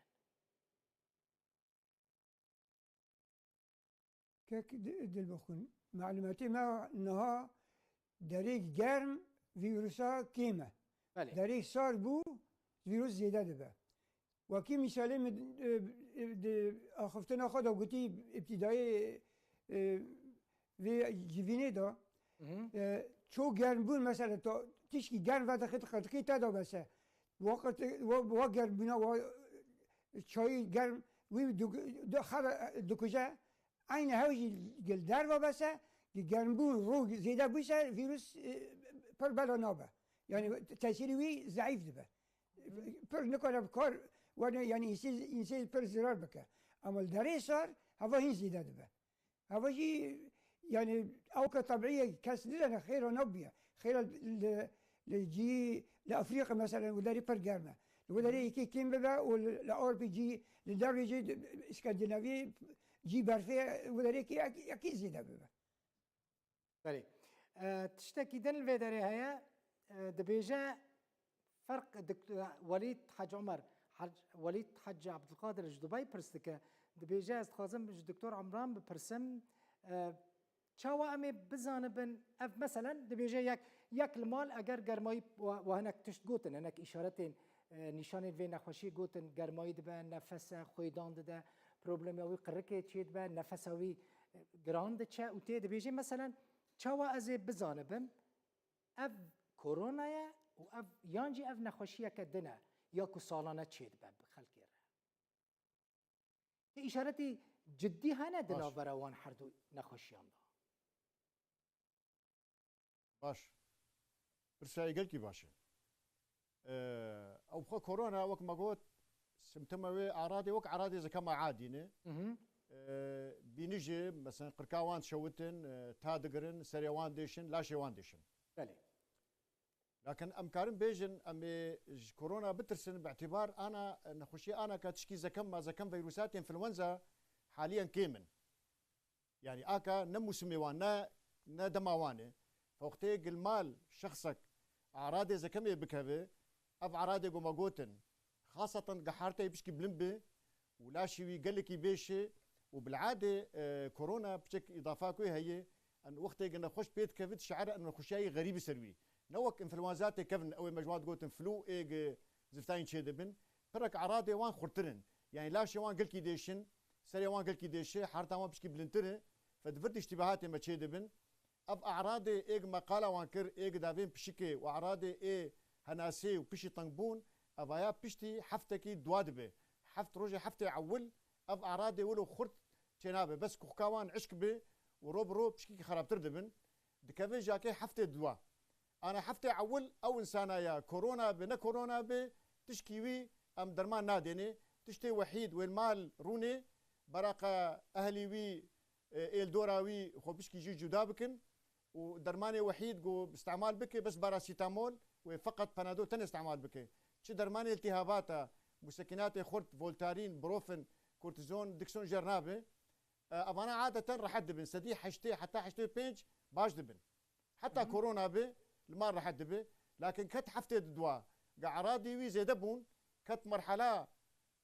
Kek di-, Dilbixwîn, malûmatê me niha derê germ vîrusa kêm e. Belê. Derê sar bû, vîrus zêde dibe. Wekî mîsalê min, e, e, di axiftina xwe de gotî, îbtîdayê, e, vê civînê de, Hı hı. e, ço germbûn, mesela, to tişkî germ vedixî, qirtiqî te de bes e. Wa qirti-, wa, wa germbûna, wa çayî germ, wî du-, du-, xera dikuje, Eynî hew jî gel derve bese, ki germbûn rû zêde bû se, vîrus, e, pir bela nabe. Yani tesîrî wî zeîf dibe. Pir nikare bi kar wene, yani însê, însê pir zirar bike. Ama li derê sar heva hîn zêde dibe. Heva jî yani ew ke tebî ye, kes nizane xêra nabûye. Xêra li, li cî, li Afrîka mesela, û derê pir germ e. Li wê derê yekê kêm bibe û li, li Ewropê cî, li dervê jî, Skandinavî cî berfê, wê derê kê yek-, yekî zêde bibe. Belê. E, tiştekî din li vê derê heye, e, dibêje ferq dik-, Welîd Hec Omer, Hec-, Welîd Hec Abdulkadir ji Dubey pirs dike. Dibêje, ez dixwazim ji Doktor Emran bipirsim, e, Çawa em ê bizanibin, ev meselen dibêje yek, yek li mal eger germayî wa, wa hinek tişt gotin, hinek îşaretên, e, nîşanên vê nexweşiyê gotin, germayî dibe, nefese xwêdan dide, problema wî qirikê çêdibe, nefesa wî, e, giran diçe û tê dibêje, meselen, çawa ez ê bizanibim, ev korona ye û ev, yan jî ev nexweşiyeke din e, ya ku salane çêdibe bi xelkê re. Tê îşaretî ciddî hene di Baş. navbera wan herdu nexweşiyan de? Baş. Pirsayê gelkî baş e. Ee, ew xwe korona, wek me got, simptoma wê, eradê wek eradê zekema adî ne. Hı hı. Ee, bînijê, mesela, qirka wan dişewitin, e, ta digirin, serê wan dêşin, laşê wan dêşin. Belê. Lakin em karin bêjin, em ê ji korona bitirsin, bi îtîbar ana, nexweşiyê ana ka tişkî zekem, ma zekem, vîrusatê înfluenza haliyen kêm in. Yani aka ne mûsimê wan, ne, ne dema wan e. Wextê gil mal şexsek eradê zekemê bikeve, ev eradê ku me gotin, xaseten giharteyê pişkî bilind be û laşê wî gelekî bêş e û bil'adê, e, korona piçek îdafa ku heye, en wextê ku nexweş pê dikeve, dişe'ere en nexweşiyayê xerîbî ser wî. Ne wek înfluenza tê kevin, ew ê me ji wan digotin flu, ê gi ziftanî çêdibin. Pirek eradê wan xurtir in. Yani laşê wan gelkî dêşin, serê wan gelkî dêşe, harta wan pişkî bilindtir e. Fe di vir de îştîbahatê me çêdibin. Ev e'radê ê gi me qala wan kir, ê gi davên pişikê û e'radê ê henasê û piştî tengbûn, evaya piştî heftekî dua dibe. Heft rojê heftê ewil ev e'radê wilo xurt çênabe. Bes kuxka wan işk bi û ro bi ro pişkî xerabtir dibin. Dikeve jakê heftê dua. Ana heftê ewil ew insana ya korona be, ne korona be, tişkî wî em derman nadêne. tiştê wehîd wê li mal rûnê, beraqa ehlî wî, e, êl dora wî xwe pişkî jî cuda bikin û dermanê wehîd ku îstemal bike bes parasîtamol wê feqet panado tenê îstemal bike. Çi dermanê îltîhabata, musekinatê xurt, voltarîn, brofen, kortîzon, dikson jêr nabe. E, evana adeten rehet dibin. Sedî heştê heta heştê û pênc baş dibin. Heta korona be, li mal rehet dibe. Lakin ket heftê di dua, ga eradî wî zêde bûn, ket merhala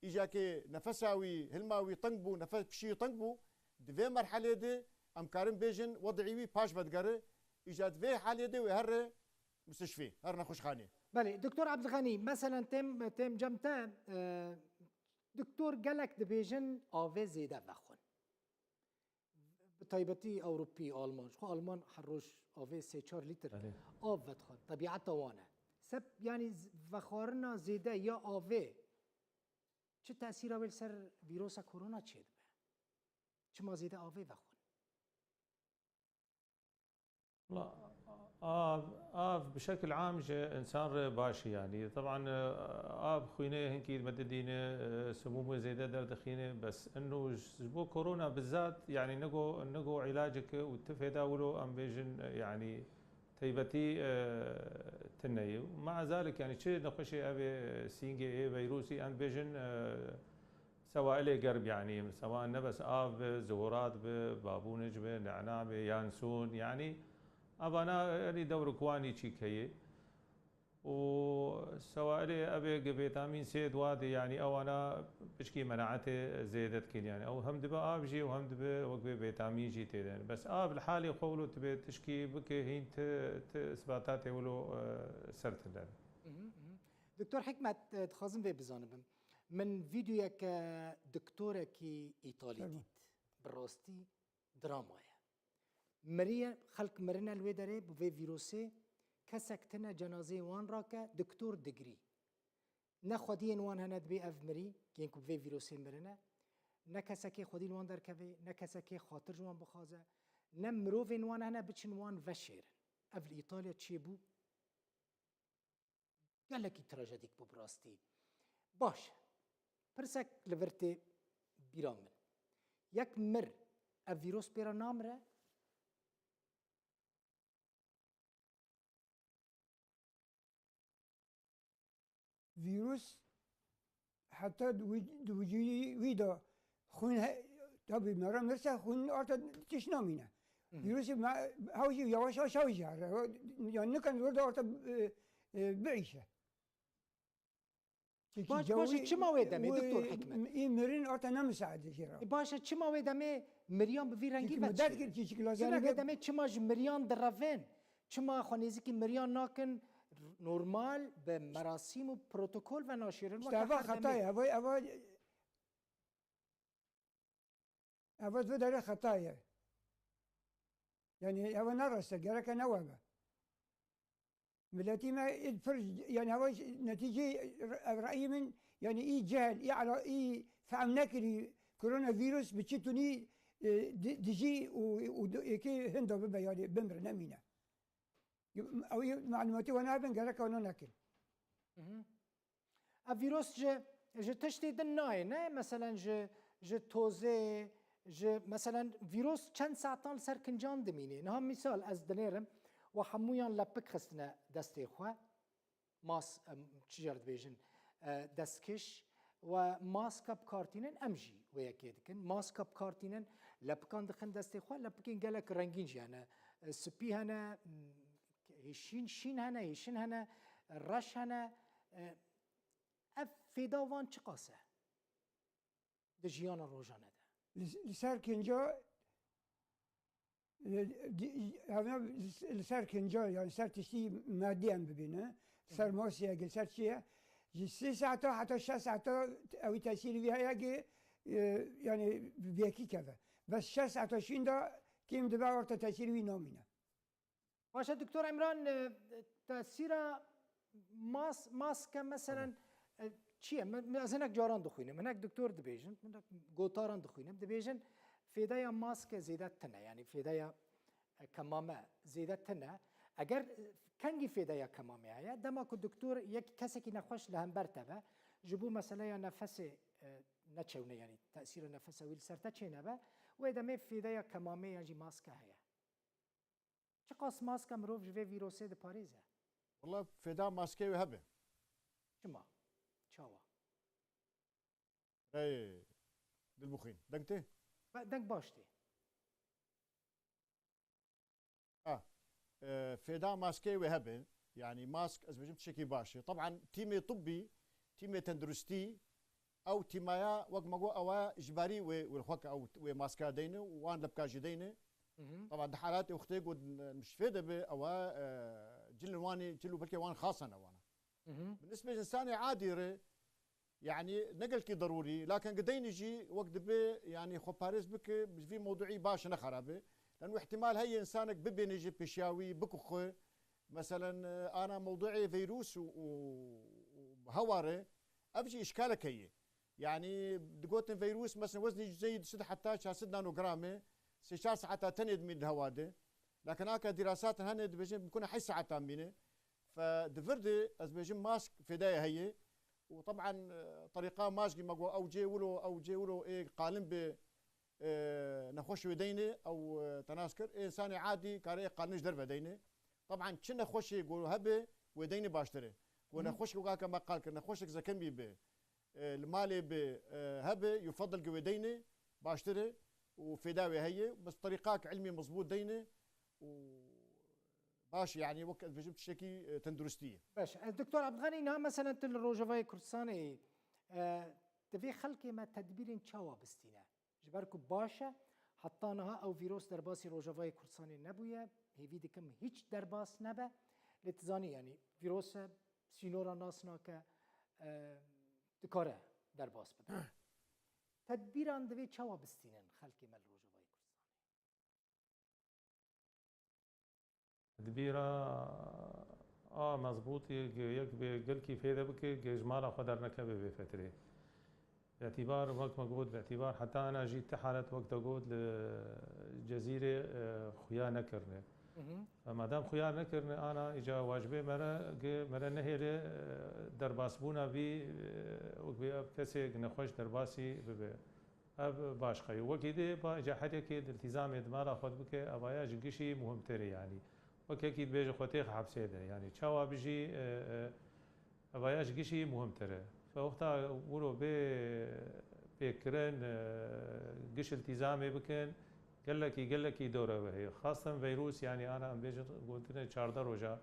îca ke nefesa wî, hilma wî teng bû, nefes pişî wî teng bû, di vê merhelê de em karin bêjin wedî wî paş vedigere, îca di vê halê de wê here mistişfê, here nexweşxanê. Belê, Doktor Ebdixenî, meselen têm, têm cem te, e, doktor gelek dibêjin avê zêde vexwin. Bi taybetî Ewropî, Alman. Ji xwe Alman her roj avê sê çar lîtir Belê. av vedixwin. Tebîeta wan e. Seb, yanî z-, vexwarina zêde ya avê çi tesîra wê li ser vîrosa korona çêdibe? Çima zêde avê vexwin? Wala, av, av bi şekil am ji însan re baş e, yanî. Teban, e, av xwînê hinkî me didîne, e, simûmê zêde derdixîne, bes ino ji bo korona bizat, yanî nigo, nigo îlaceke û ti fêda wilo em bêjin, e, yanî teybetî, e, tune ye. Mea zalik, yanî çi nexweşê ev ê, e, sîngê ê, veyrûsî em bêjin, e, sewailê germ, yanî, sewa ne bes av be, zihurat be, babûnic be, nena be, yan sûn, yanî, evana, yanî, dewrik wan î çîk heye. Û sewailê ev ê gi vîtamîn sê dua de, yanî, ewana pişkî menaetê zêde dikin, yanî, ew hem dibe av jî û hem dibe wek vê vîtamîn jî tê de. Bes av li halê xwe wilo tu bê tişkî bike, hîn ti, ti isbatatê wilo, e, ser tine. Mhm, mhm. Doktor Hikmet, e, dixwazim vê bizanibim. Min vîdeoyeke doktorekî Îtalî Fermo. dît. Bi rastî drama ye. Miriye, xelk mirine li wê derê bi vê vîrusê, kesek tine cenazeyê wan rake, doktor digirî. Ne xwediyên wan hene dibê ev mirî, yên ku bi vê vîrusê mirine, ne kesekê xwedî li wan derkeve, ne kesekê xatir ji wan bixwaze, ne mirovên wan hene biçin wan veşêrin. Ev li Îtalya çêbû. Gelekî trajedîk bû bi rastî. Baş e. Pirsek li vir tê bîra min. Yek mir, ev vîros pê re namire? Vîrus heta di wî-, di wicî wî de xwîn he-, tabî mera mirse xwîn arta tişt namîne. Hı hı. Vîrusî me-, hew jî yavaş yavaş hew jî here. Yani nikan orada arta, e, e, biîşe. Çekî Baş, cewî, baş, çima wê demê, e, Doktor Hikmet? Î mirin arta ne misaade jî re. E, baş e, çima wê demê miriyan bi vî rengî Çekî veçî? Midet kir, çekî lazerî Çima wê be- demê, çima ji miriyan direvin? Çima xwe nêzîkî miriyan nakin? Normal bi merasîm û protokol ve naşêrin. İşte weke eva her demê. Xeta ye, eva, eva, eva di vê derê xeta ye. Yani eva ne rast e, gereke ne webe. Miletî me ê pir, yani eva netîceyê ev reyî min, yani î cehil, î ala, î fehm nekirî koronavîrus bi çi tunî, e, di-, dijî û, û di-, êkê hinda bibe, yani bimire, nemîne. Ew yê malûmatê wan hebin, gerek wana nekin. Mhm. Ev vîros ji, ji tiştê din nayê, ne? Meselen ji, ji tozê, ji, meselen vîros çend saetan li ser kincan dimînê. Niha misal ez dinêrim, we hemûyan lepik xistine destê xwe. Mas, em, çi car dibêjin, e, destkiş we maska bi kar tînin, em jî wê yekê dikin. Maska bi kar tînin, lepikan dixin destê xwe, lepikên gelek rengîn jî hene. E, spî hene, m, hêşîn, şîn hene, hêşin hene, reş hene. E, ev fêda wan çiqas e? Di jiyana rojane de. Li, li ser kinca, e, di, evna li, li ser kinca, yani ser tiştî madî em bibîne, ser masiyek, li ser çi ye, ji sê saeta heta şeş saeta ew tesîrî vî heye ki, e, yani bi yekî keve. Bes şeş saeta şîn de kêm dibe orta tesîrî wî namîne. Baş e, Doktor Emran, e, tesîra mas-, maske, meselen, e, çi ye? Me-, me-, ez hinek caran dixwînim, hinek doktor dibêjin, hinek gotaran dixwînim, dibêjin fêdeya maske zêde tune, yanî fêdeya, e, kemame zêde tune. Eger, e, kengî fêdeya kemame heye, dema ku doktor yek kesekî nexweş li hember te be, Ji bo meseleya nefesê, e, neçewne, yanî tesîra nefesa wî li ser te çênebe, wê demê fêdeya kemamê yan jî maske heye. Çiqas maske mirov ji vê vîrosê diparêze? Wela fêda maskeyê wê hebe. Çima? Çawa? Rey dilbixwîn. Deng tê? Be-, deng baş tê. Ha. E, fêda maskeyê wê hebe. Yanî mask, ez bêjim, tiştekî baş e. Teban tîmê tibbî, tîmê tenduristî, ew tîmaya, wek me got, ewa ji barî wê, wê xwe ke ew, wê maska deyne û wan lepka jî deyne. Mhm. Teban di halatê wextê ku ji fê de be, ewa, e, cilên wan ê, cil û belkê wan xasan e wana. Mhm. Bi nisbê ji insanê adî re, yanî ne gelkî derûrî, lakin gideyni jî wek dibe, yanî xwe parêz bike, ji vî mewduî baş ne xerab e. Lan wî ihtimal heye insanek bibêne jî pêşiya wî, bike xwe. Meselen, ana mewduê vîrus û, û, û hewa re, ev jî îşkalek heye. Yanî digotin vîrus, meselen, weznî cüzeyî du sed heta çar sed nanogram e, sê çar saeta tenê dimîne di hewa de. Lakin aka dîrasatin hene dibêjin bikune heşt saeta mîne. Fe di vir de ez bêjim mask fêdaya heye. Û teban, e, terîqa maskî me got ew cê wilo, ew cê wilo ê qalin be, e, nexweş wê deyne, ew, e, te nas kir. Ê insanê adî kare ê qalin ji derve deyne. Teban çi nexweşê ku hebe wê deyne baştir e. Ku Hı. nexweşek weke me qal kir, nexweşek zekemî be, e, li malê be, e, hebe, yufedil ku wê deyne baştir e û fêda wê heye. Bes terîqak ilmî mezbût deyne û baş, yanî wek ez bêjim tiştekî, e, tenduristî ye. Baş. Ez Doktor Abdulganî, niha meselen tu li Rojavayê Kurdistanê, e, divê xelkê me tedbîrên çawa bistîne? Ji ber ku baş e, heta niha ew vîros derbasî Rojavayê Kurdistanê nebûye, hêvî dikim hîç derbas nebe. Lê tu zanî, yanî vîros e, sînora nas nake, e, dikare derbas bibe. Tedbîran divê çawa bistînin xelkê me li Rojavayê Kurdistanê? Tedbîra a mezbûtî ge-, yek bê gelkî fêde bike, ge ji mala xwe dernekeve vê fetrê. Bi îtîbar, wek me got, bi îtîbar heta ana jî ti halet wek te got li Cezîrê, e, xuya nekirine. Mhm. Ve madem xuya nekirine, ana îca wacibê me re, ge me re nehêle, e, derbasbûna vî, e, wek bê ev kesê nexweş derbasî bibe. Ev baş xeyû. Wekî dê ba îca her yekê di îltîzamê di mala xwe dibike, evaya ji gişî muhimtir e yanî. Wek yekî dibêje xwe têx hepsê de. Yanî çawa bijî, e, e, evaya ji gişî muhimtir e. Fe wexta wilo bê pêkirin, e, giş îltîzamê bikin, gelekî, gelekî dore ve heye. Xastin vîrus, yanî ana em bêjin gotine çardeh roja.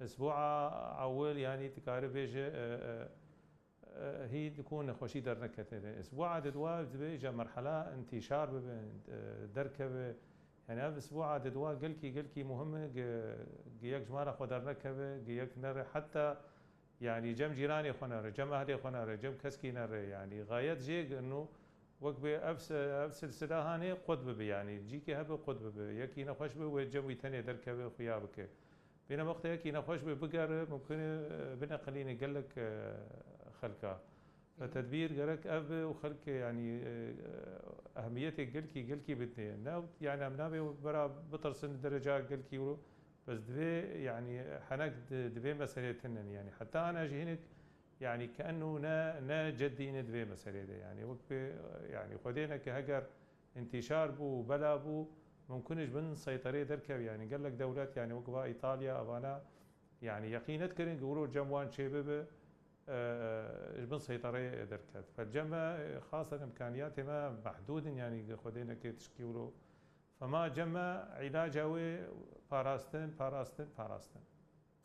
Isbûa ewil, yanî dikare bêje, e, e, e, hî diku nexweşî derneketine. Isbûa di dua divê îca merhela intîşar bibe, e, derkeve. Yanî ev isbûa di dua gelkî, gelkî muhim e, gi, gi yek ji mala xwe dernekeve, gi yek nere, heta yanî cem cîranê xwe nere, cem ehlê xwe nere, cem keskî nere. Yanî gayet jê gi ino wek bê ev si-, ev silsila hanê qut bibe, yanî cîkê hebe qut bibe. Yekî nexweş be, wê cem wî tenê derkeve, xuya bike. Bêne wextê yekî nexweş be bigere, mumkin e, e, bineqilîne gelek, e, xelka. Ve Hı hı. tedbîr gerek ev be û xelk, yanî, e, e, ehmiyetê gelkî, gelkî bidinê. Ne, yanî em nabê bera bitirsin dereca gelkî wilo, bes divê, yanî henek di, di vê meselê tinin. Yanî heta ana jî hinek, yanî ke eno ne, ne ceddî ne di vê meselê de. Yanî wek bê, yanî xwedê ne ke heger întîşar bû, bela bû, mumkin e ji bin seyterê derkeve. Yanî gelek dewlet, yanî wek va Îtalya, evana, yanî yeqîn nedikirin ku wilo cem wan çêbibe, e, e, ji bin seyterê derket. Fe cem me, e, xasen îmkaniyatê me mehdûd in, yanî xwedê neke tişkî wilo. Fema cem me îlaca wê parastin, parastin, parastin.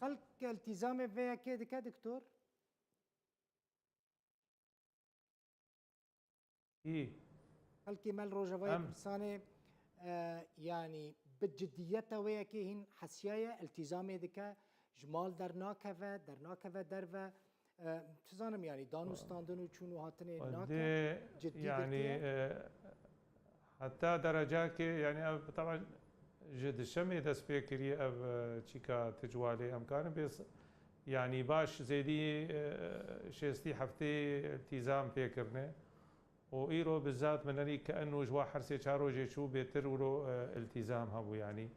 Xelk îltîzamê vê yekê dike, doktor? Î. Xelkê me li Rojavayê Em. Kurdistanê, e, yanî bi cidiyeta wê yekê hîn hesiyaye, îltîzamê dike, ji mal dernakeve, dernakeve derve. E, tu zanim, yanî danûstandin û çûn û hatinê Xwedê, nake, cidî yanî, girtiye. e, Heta derecakê, yanî ev, teban ji dişemê dest pê kiriye ev, e, çîka ticwalê. Em karin bê s-, yanî baş zêdî, e, şêstî heftê îltîzam pê kirine. Û îro bizat min nerî ke eno ji wa her sê çar rojê çû bêtir wilo, e, îltîzam hebû yanî.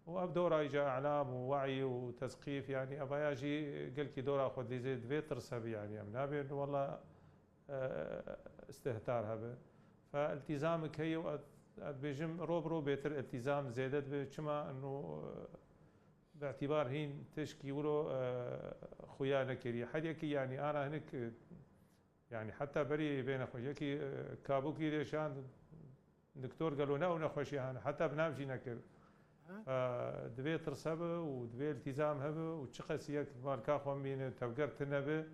û ev dora îca elam û we'yî û tezqîf, yanî evaya jî gelkî dora xwe dîzê divê tirs hebe, yanî em nabên wela, e, istihtar hebe. Fe iltîzamik heye û ez, ez dibêjim ro bi ro bêtir iltîzam zêde dibe. Çima? Eno, e, bi îtîbar hîn tişkî wilo, e, xuya nekiriye. Her yekî, yanî ana hinik, e, yanî heta berî vê nexweşî, yekî, e, kabûkî dêşand, doktor gelo ne ew nexweşî hene, heta bi nav jî nekir. Ha? E, divê tirs hebe û divê iltîzam hebe û çiqas yek malka xwe bîne, tevger tune be,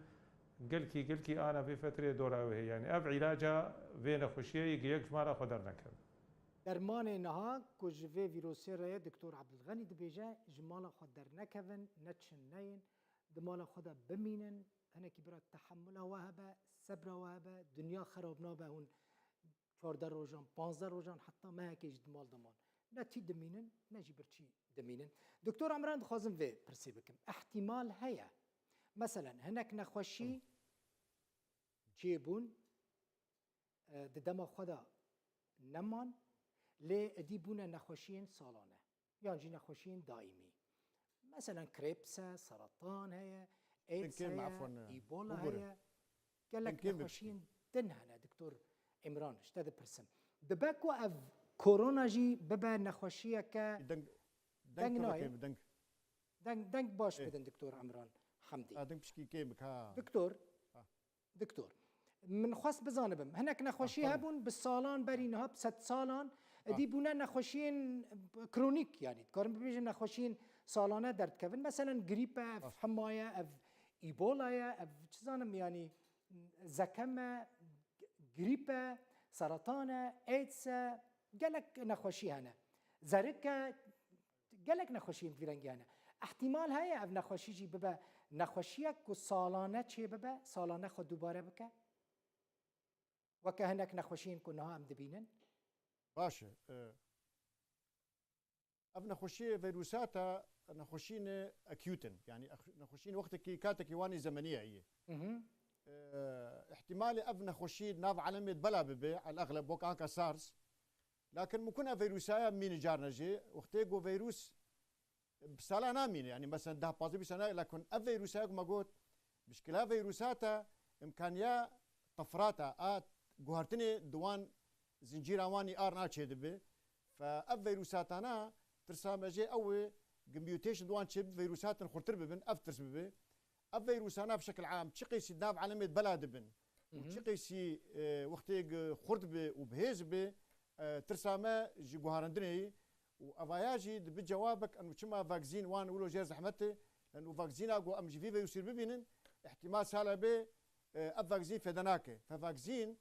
gelkî, gelkî ana vê fetrê dora wê heye. Yanî ev îlaca vê nexweşiyê ye, yek ji mala xwe dernekeve. Dermanê niha ku ji vê vîrusê re ye, doktor Abdulxenî dibêje, ji mala xwe dernekevin, neçin neyên, di mala xwe de bimînin, hinekî bira tehemula we hebe, sebra we hebe, dinya xerab nabe hûn çardeh rojan, panzdeh rojan heta mehekê jî di mal de man. Ne tî dimînin, ne jî birçî dimînin. Doktor Emran, dixwazim vê pirsê bikim. Îhtîmal heye. Meselen, hinek nexweşî çêbûn, e, di dema xwe de neman, lê êdî bûne nexweşiyên salane. Yan jî nexweşiyên daîmî. Meselen, krêps e, seratan heye, aids Dinkên heye, mafon, e, îbola bûbûre. Heye. Gelek Dinkên nexweşiyên din hene, doktor Îmran, ji te dipirsim. Dibe ku ev korona jî bibe nexweşiyeke Deng, deng deng nayê. Kevekê bi deng. Deng, deng baş Ê. Bidin, doktor Îmran Hemdî. Ha, deng pişkî kêm bik, ha. Doktor, Ha. Doktor, min xwest bizanibim, hinek nexweşî Ah, tamam. Hebûn bi salan berî niha, bi sed salan, Ah. Dî bûne nexweşiyên kronîk, yanî dikarim bibêjim nexweşiyên salane derdikevin. Meselen, grîp e, ev Ah. hima ye, ev îbola ye, ev çi zanim, yanî zekem e, grîp e, seratan e, aids e, gelek nexweşî hene. Zerik e, gelek nexweşiyên vî rengî hene. Îhtîmal heye ev nexweşî jî bibe nexweşiyek ku salane çê bibe, salane xwe dubare bike? Weke hinek nexweşiyên ku niha em dibînin? Baş e. E, ev nexweşiyê vîrusata nexweşîne acute in. Yanî ex-, nexweşîne wextekî, katekî wan ê zemenî ye yê. Hı hı. E, îhtîmalê ev nexweşî nav alemê bela bibe, el exleb wek anka SARS. Lakin mimkun e vîrusaya mîne carna jî, wextê ku vîrus bi sala namîne, yanî mesela deh pazdeh bîst sala, lakin ev vîrusaya ku me got, mişkila vîrusata, îmkaniya tefrata, a guhertinê di wan zincîra wan ê R N A çêdibe. Fe ev vîrusatana tirsa me jê ew e, ku mutation di wan çêbibe, vîrusatin xurtir bibin, ev tirs bibe. Ev vîrusana bi şekil am çi qêsî di nav alemê de bela dibin û Hı hı. çi qêsî, e, wextê ku xurt bi û bihêz bi, e, tirsa me ji guharandinê ye û evaya jî dibe cewabek, eno çima vakzîn wan wilo jêr zehmet e, leno vakzîna ku em ji vî vîrusî bibînin, îhtîmal sala bê, e, ev vakzîn fêde nake. Fe vakzîn,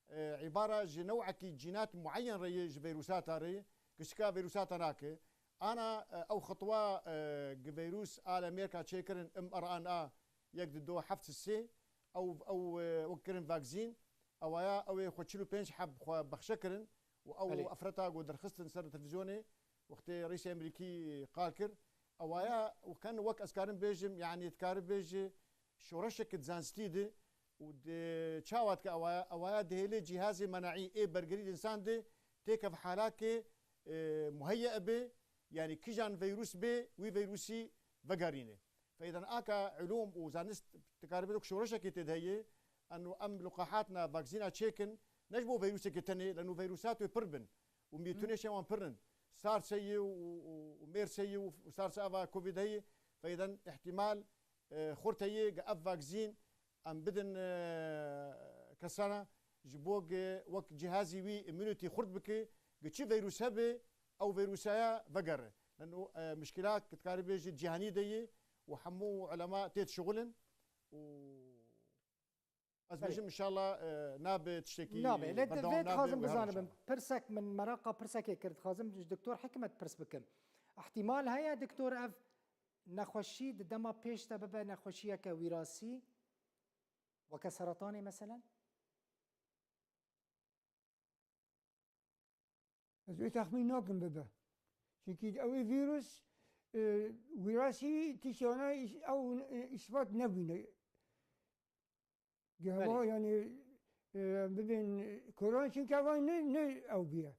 e, îbara ji newekî cînat mueyen re ye, ji vîrusata re ye, giştika vîrusata nake. Ana, e, ew xitwa, e, gi vîrus a li Amerîka çêkirin, M R N A yek di do heft sê, ew, ew, e, wek kirin vakzîn, ewaya ew ê xwe çil û pênc heb xwe bexşe kirin û ew Belê. Efreta ku derxistin ser televîzyonê, wextê rîsê Amerîkî qal kir, ewaya û ken wek ez karim bêjim, yanî dikari bêjî, şoreşek di zanistî de û di çawa dike ewaya, ewaya dihêlê cîhazê menaî ê bergerî di însan de têkev halakê, e, muheyye be, yanî kijan vîrus bê, wî vîrusî vegerîne. Feydan aka ilûm û zanist dikare bê şoreşekê tê de heye, eno em luqahatna vakzîna çêkin, ne ji bo vîrusekê tenê, leno vîrusat wê pir bin û mutation ê wan pir in. SARS heye û, û, û MERS heye û SARS ava COVID heye. Feydan îhtîmal e, xurt heye, gi ev vakzîn em bidin, e, kesana ji bo gi wek cihazî wî immunity xurt bike, gi çi vîrus hebe, ew vîrusaya vegere. Leno, e, mişkila ki dikarî bêjî cîhanî de ye û hemû ulema tê dişixulin û ez Belê. Bêjim inşallah, e, nabe tiştekî Nabe. Lê berdewam vê nabe dixwazim û her bizanibim. Inşallah. Pirsek min meraqa pirsekê kir, dixwazim ji Doktor Hikmet pirs bikim. Îhtîmal heye, Doktor, ev nexweşî di dema pêş de bibe nexweşiyeke wîrasî, weke seretanê meselen? Ez wê texmîn nakim bibe. Çunkî ew ê vîrus, e, wîrasî tiştana îs-, ew, e, îspat nebûne. Gehwa Belê. Yanî, e, bibên korona çunkî ev ne, ne ew bûye.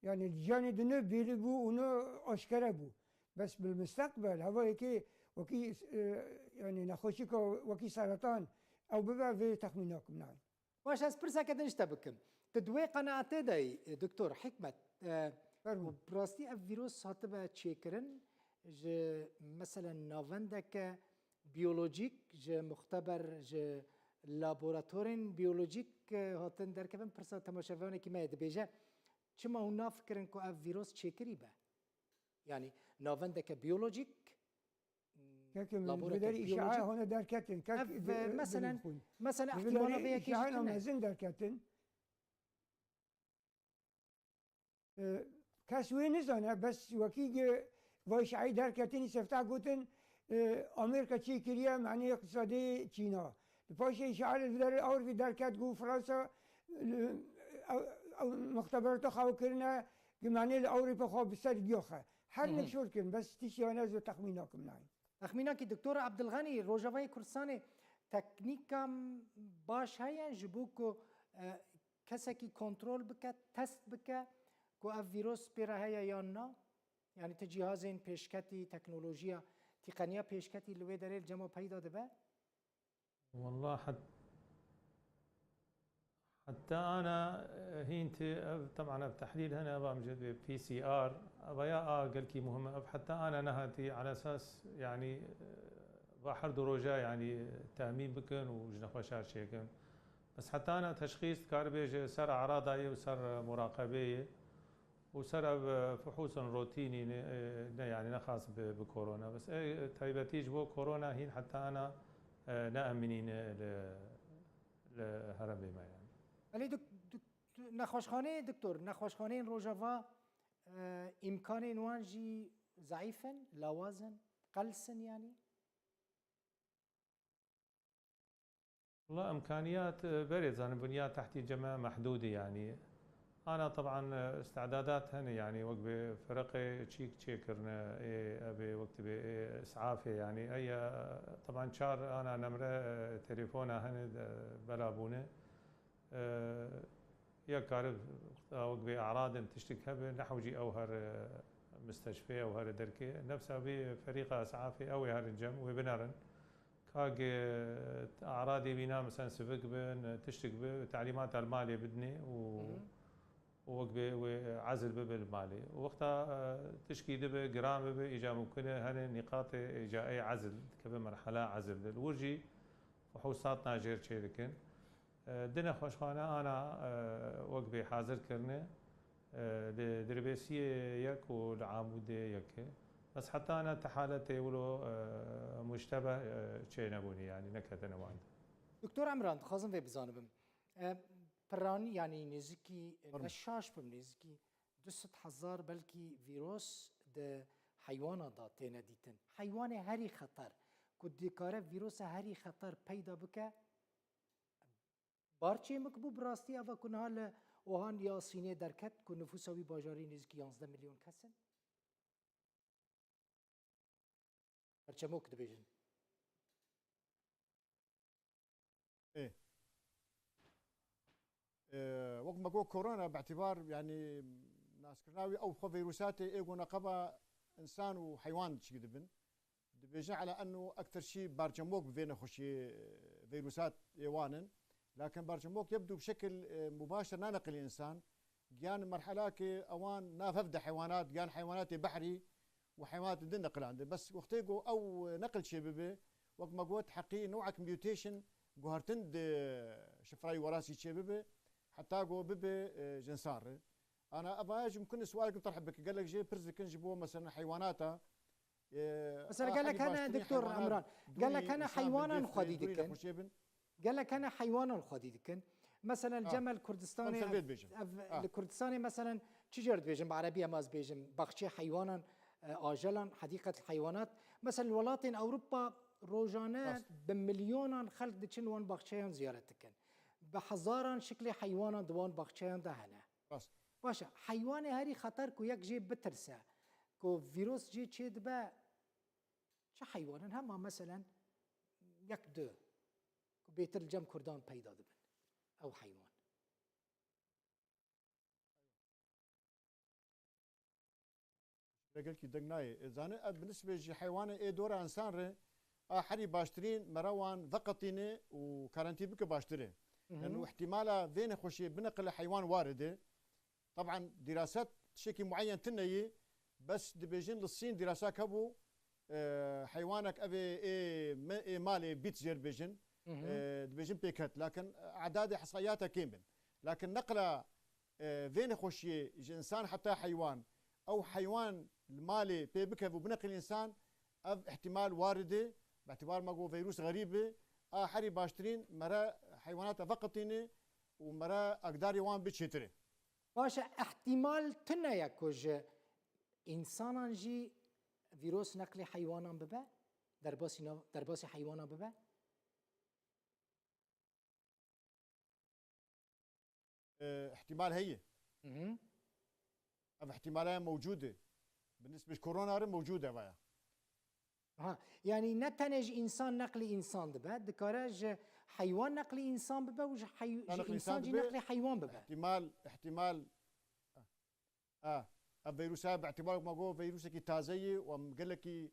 Yanî canê di ne bêlî bû û ne aşkere bû. Bes bil misteqbel, heva yekê wekî, e, yanî nexweşîka wekî seretan ew bibe, vê texmîna kim nayê. Baş, ez pirseke din ji te bikim. Tu di wê qenaetê de yî, e, Doktor Hikmet, e, Fermo. Û bi rastî ev vîros hatibe çêkirin ji, meselen, navendeke biyolojîk, ji muxteber, ji laboratorên biyolojîk, e, hatin derkevin. Pirsa temaşevanekî me ye, dibêje, çima hûn nafikirin ku ev vîros çêkirî be? Yanî navendeke biyolojîk, Kek min, laboreke bi derî îşeayê biyolojîk. Hone derketin. Kek Ev, di-, e, meselen, dilin xwîn. Mesela Bi ihtimala derî vê yekê îşeayê jî tune. Mezin derketin. E, kes wê nizane, bes wekî ge-, vay îşeayê derketin, îsefta gotin, e, Amerîka çê kiriye, manê îqtisadê Çîna. Li paşê îşeayê li derê Ewropî derket, got Fransa, e, ew, ew muxteberata xwe kirine, ge manê li Ewropa xwe bi ser giya xe. Her Hı hı. nek şor kirin, bes tiştê wan ez ê texmîna kim nayê. Texmînakî Doktor Abdulganî, Rojavayê Kurdistanê teknîka baş heye ji bo ku, e, kesekî kontrol bike, test bike ku ev vîros pê re heye yan na? Yanî ti cîhazên pêşketî, teknolojiya tîqeniya pêşketî li wê derê li cem we peyda dibe? Wallah, het-, heta ana, e, hîn tê ev, teban ev tehlîl hene, ev amcê dibê P C R, ev ya a gelkî muhim e, ev heta ana nehatî, ala esas, yanî, e, va her du roja, yanî, temîn bikin û ji nexweşar çêkin. Bes heta ana teşxîs dikare bêje ser arada ye û ser muraqebê ye. û ser ev, e, fuhûsên rotînî ne, e, ne, yanî ne xas bi, bi korona. Bes, e, taybetî ji bo korona hîn heta ana, e, ne emînî ne li, li heremê me yanî. Belê dok-, dok-, nexweşxaneyê, doktor, nexweşxaneyên Rojava, e, îmkanên wan jî zeîf in, lawaz in, qels in yanî? Wala imkaniyat, e, berê zanin bunyat tehtî ceme mehdûdî yanî. Ana teban, e, istidadat hene yanî wek bi firqê çîk çêkirine, ê, ebê wek tibê, ê, isafê yanî. Ey, e, teban çar ana nemre, e, telefona hene de bela bûne. E, ya kare wek bi aradin tiştik hebe, nehw jî ew her, e, misteşfê, ew her derkê. Nefsa vê ferîqa isafê ew ê herin cem, wê binerin. Ka ge aradê wîna, mesela sivik bin, tiştik bi, telîmata li malê bidinê û, Hı hı. û wek bê wê ezil bibe li malê. Û wexta, e, tişkî dibe, giran bibe, îca mumkin e, hene nîqatê îca ê ezil, dikeve merhala ezil de. Li wir jî fuhûsat najêr çê dikin. E, di nexweşxane ana, e, wek bê hazir kirine, e, li Dirbêsiyê yek û li Amûdê yek e. Bes heta ana ti haletê wilo, e, muştebeh, e, çênebûne, yanî neketine wan de. Doktor Emran, dixwazim vê bizanibim. E, piranî, yanî nêzikî, Pardon. ne şaş bim, nêzikî du sed hezar belkî vîros di heywana de têne dîtin. Heywanê herî xeter, ku dikare vîrosa herî xeter peyda bike, Bar çêmik bû bi rastî eva ku niha li Wuhan ya Sînê derket ku nifûsa wî bajarî nêzîkî yanzdeh milyon kes in? Berçemok dibêjin. Ê. Ê, wek me got korona, bi îtîbar, yanî, naskirina wî ew xwe vîrusatê ê ku neqeba însan û heywan çêdibin. Dibêjin ela enno ektir şî berçemok bi vê nexweşiyê, e, vîrusat ê wan in. Lakin berçemok yebdû bi şekil, e, mubaşir naneqilî însan. Giyan merhelakê ewan nav hev de heywanat, giyan heywanatê behrî û heywanatê din neqilandin. Bes wextê ku ew neqil çêbibe, wek me got, heqî newek mutation guhertin di şifrayî werasî çêbibe, heta ku bibe, e, ji însan re. Ana eva jî mumkin e sualek terh bike. Gelek jê pirs dikin ji bo, mesela, heywanata, Mesela gelek hene, Doktor Emran, gelek hene heywanan xwedî dikin. Gelek hene heywanan xwedî dikin. Mesela li cem li Kurdistanê, ev, li Kurdistanê, mesela, çi car dibêjin, bi erebî em az dibêjin, baxçê heywanan, e, ajelan, hedîqet heywanat. Mesela li welatên Ewropa rojane bi milyonan xelk diçin wan baxçeyan ziyaret dikin. Bi hezaran şiklê heywanan di wan baxçeyan de hene. Rast. Baş e, heywanê herî xeter ku yek jê bitirse, ku vîros jê çêdibe, çi heywan in? Hema meselen yek du, ku bêtir li cem kurdan peyda dibin. Ew heywan. Gelkî deng nayê. E, zanî, ev bi nisbê ji heywanê ê dora însan re a herî baştirîn mere wan veqetîne û karantî bike baştir e. Hı hı. Yani, û ihtimala vê nexweşiyê bineqile heywan warid e. Taban dîraset tiştekî mueyen tune ye, bes dibêjin li Sîn dîrasak hebû, e, heywanek ev ê, ê me, ê malê bît jêr bêjin, Hı hı. e, dibêjin pêket. Lakin, e, edadê hesayata kêm bin. Lakin neqla, e, vê nexweşiyê ji însan heta heywan, ew heywan li malê pê bikeve û bineqil însan, ev ihtimal warid e, bi îtibar me got vîrus xerîb e, a herî baştirîn mere heywanata veqetîne û mere agdarê wan bi çêtir e. Baş e, ihtimal tune ye ku ji însanan jî vîros neqlê heywanan bibe, derbasî nav-, derbasî heywanan bibe? E, ihtimal heye. Hı hı. Ev ihtimala mewcûd e. Bi nisbet korona re mewcûd e vaya. Ha, yani ne tenê ji însan neqlî însan dibe, dikare ji heywan neqlî însan bibe û ji hey-, ji însan jî neqlî heywan bibe. Ihtimal, ihtimal, a, ev vîrusa bi îtibar me got vîrusekî taze ye û em gelekî,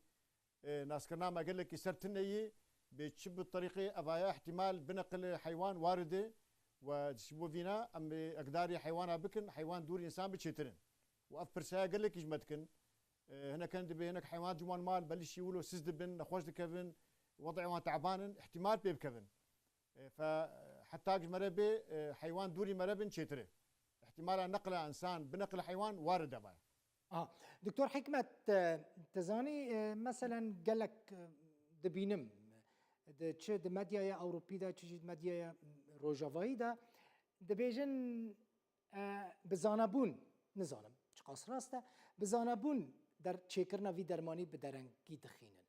e, naskirina me gelekî ser tune ye, bê çi bi terîqê evaya ihtimal bineqile heywan warid e û ji bo vîna em ê agdarî heywana bikin, heywan dûr însan bi çêtir in. Û ev pirsaya gelekî ji me dikin. E, hinek in dibê hinek heywan ciwan mal, belî şî wilo siz dibin, nexweş dikevin, wedê wan teban in, ihtimal pê bikevin. E, fe, heta ji mere bê, e, heywan dûrî mere bin çêtir e. Ihtimala neqla însan, bineqla heywan warid e vaya. Aha. Doktor Hikmet, e, te zanî, e, meselen gelek, e, dibînim, di, çi di medyaya Ewropî de, çi jî di medyaya Rojavayî de, dibêjin, e, bi zanebûn, nizanim çiqas rast e, bi zanebûn der-, çêkirina vî dermanî bi derengî dixînin.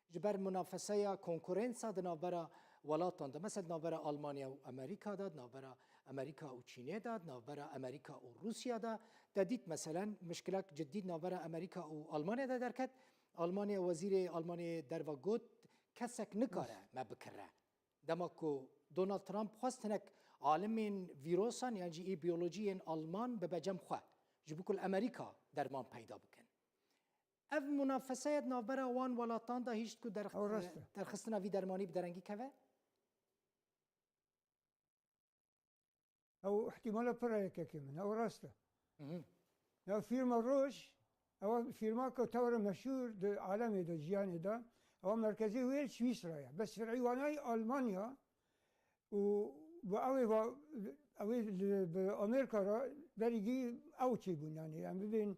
Ji ber munafeseya, konkurensa di navbera welatan de, mesela di navbera Almanya û Amerîka de, di navbera Amerîka û Çînê de, di navbera Amerîka û Rûsya de, te dît, meselen, mişkilek cidî di navbera Amerîka û Almanya de derket. Almanya, wezîrê Almanyayê derva got, kesek nikare me bikire. Dema ku Donald Trump xwest hinek alimên vîrosan yan jî ê biyolojiyên Alman bibe cem xwe, ji bo ku li Amerîka derman peyda bikin. Ev munafeseya di navbera wan welatan de hişt ku derx-, Ew rast e. derxistina vî dermanî bi derengî keve? Ew ihtimala pir e yekekê min. Ew rast e. Hı hı. Ya fîrma Roche, ew fîrma ku tewre meşhûr di alemê de, jiyanê de, ew merkezê wê li Swîsra ye. Bes ferî wana yî Almanya û bi ew ê va, ew ê li, bi Amerîka re derîgî ew çêbûn, yani, em bibên,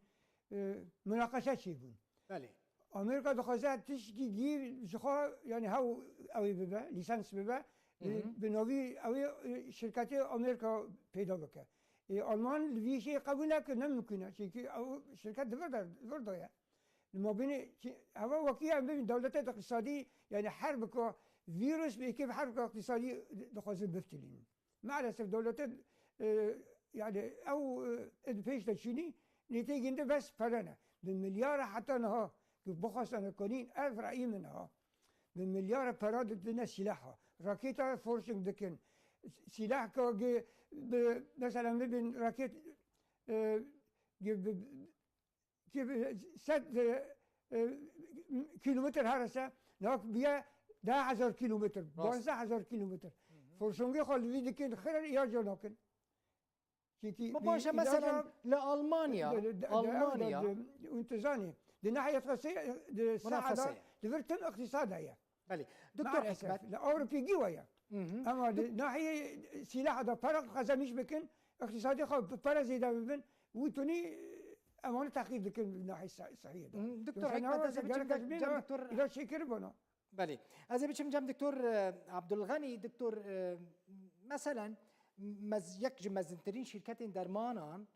e, munaqeşe çêbûn. Belê. Amerîka dixwaze tişkî gî ji xwe, yani, hew ew ê bibe, lîsans bibe, Hı hı. bi navî ew ê, e, şirketê Amerîka peyda bike. E, Alman li vî şeyê qebûl nake, ne mimkûn e. Çimkî ew şirket di vir de, di vir de ye. Li mabênê çi-, heva wekî em bibîn dewletê iqtisadî, yani her bika vîrus bi êkê her bika iqtisadî dixwazin biftilînin. Maalesef dewletê, e, yani ew, e, di pêş de çûnî nêtê ginde bes pere ne. Bi milyara heta niha ku bixwastine konîn ev reyî min ha. Bi milyara pera didine sîlaha. Raketa forşing dikin. Sîlah ka gi-, bi, mesela bibin raket, e, gi-, bi, Ki bi sed, e, e, kilometre herese, nak biye deh hezar kilometre, Rast. Panzdeh hezar kilometre. Hı hı. Forsongê xwe li vî dikin, xire ya ca nakin. Çimkî Ma bi baş e, ilaca meselen, li Almanya, de, de, de, Almanya. de, de, û tu zanî, di nahiyê xwe sê, di saha de, Munafese ye. Li vir tim iqtisad heye. Belê. Doktor Maalesef, Hikmet. Li Ewropî gî we ye. Hı hı. Ama li nahiyê silaha de para qezemîş bikin, iqtisadê xwe bi para zêde bibin, wî tunî emanî tehqîr dikin li nahiyê se-, sehiyê de. Hı, Doktor Yoksa Hikmet, ne ez ê wazê biçim gelek de, ez bîn cem ra, Doktor ila şekeri bana. Belê. Ez ê biçim cem Doktor, e, Abdulganî, Doktor, e, meselen, mez-, yek ji mezintirîn şîrketên dermanan,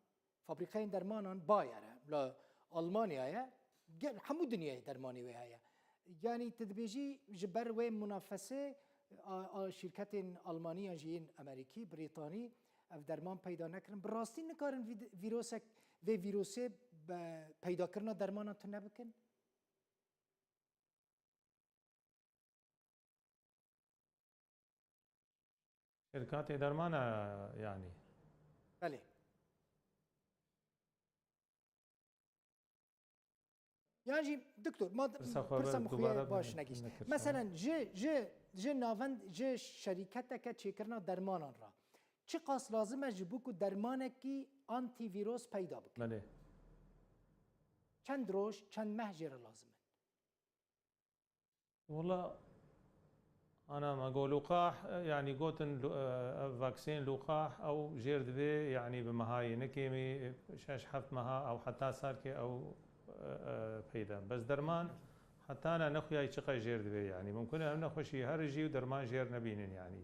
fabrîkeyên dermanan Bayer e, li Almanyayê, gel-, hemû dinyayê dermanê wê heye. Yanî tu dibêjî ji ber wê munafesê a, a şîrketên Almanî yan jî yên Amerîkî, Brîtanî ev derman peyda nekirin. Bi rastî nikarin vî-, vîrosek, vê vîrosê bi peydakirina dermanan tune bikin? Şirkatê dermana, yanî. Belê. Yan jî, doktor, ma pirsa xwe pirsa min xuya baş nekişt. Mesela ji, ji, ji navend, ji şerîketeke çêkirina dermanan re çiqas lazim e ji bo ku dermanekî antîvîros peyda bike? Belê. Çend roj, çend meh jê re lazim in? Wela, ana me got lûqah, yanî gotin lu-, e, ev vaksîn lûqah ew jêr divê, yanî bi mehayê, ne kêmî şeş heft meha ew heta salkê ew, e, e, peyda. Bes derman heta ne nexuya çiqas jêr divê, yanî mumkin e ev nexweşî here jî û derman jêr nebînin, yanî.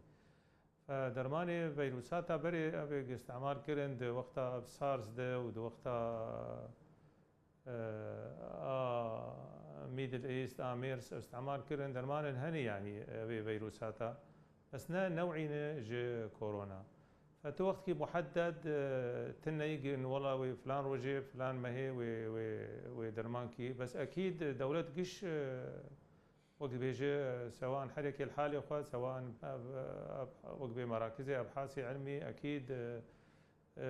Fe dermanê veyrûsata berê ev ê îstîmal kirin di wexta SARS de û di wexta, e, a Middle East, a MERS îstîmal kirin, dermanên henî, yanî, ev ê veyrûsata. Bes ne new'î ne ji korona. Fe tu wextkî muhedded, e, tune yî got wela wê filan rojê, filan mehê wê, wê, wê derman kî. Bes ekîd dewlet giş, e, Wek dibêje, sewan herekê li halê xwe, sewan ev, ev, wek bê merakizê ebhasê ilmî, ekîd, e, e,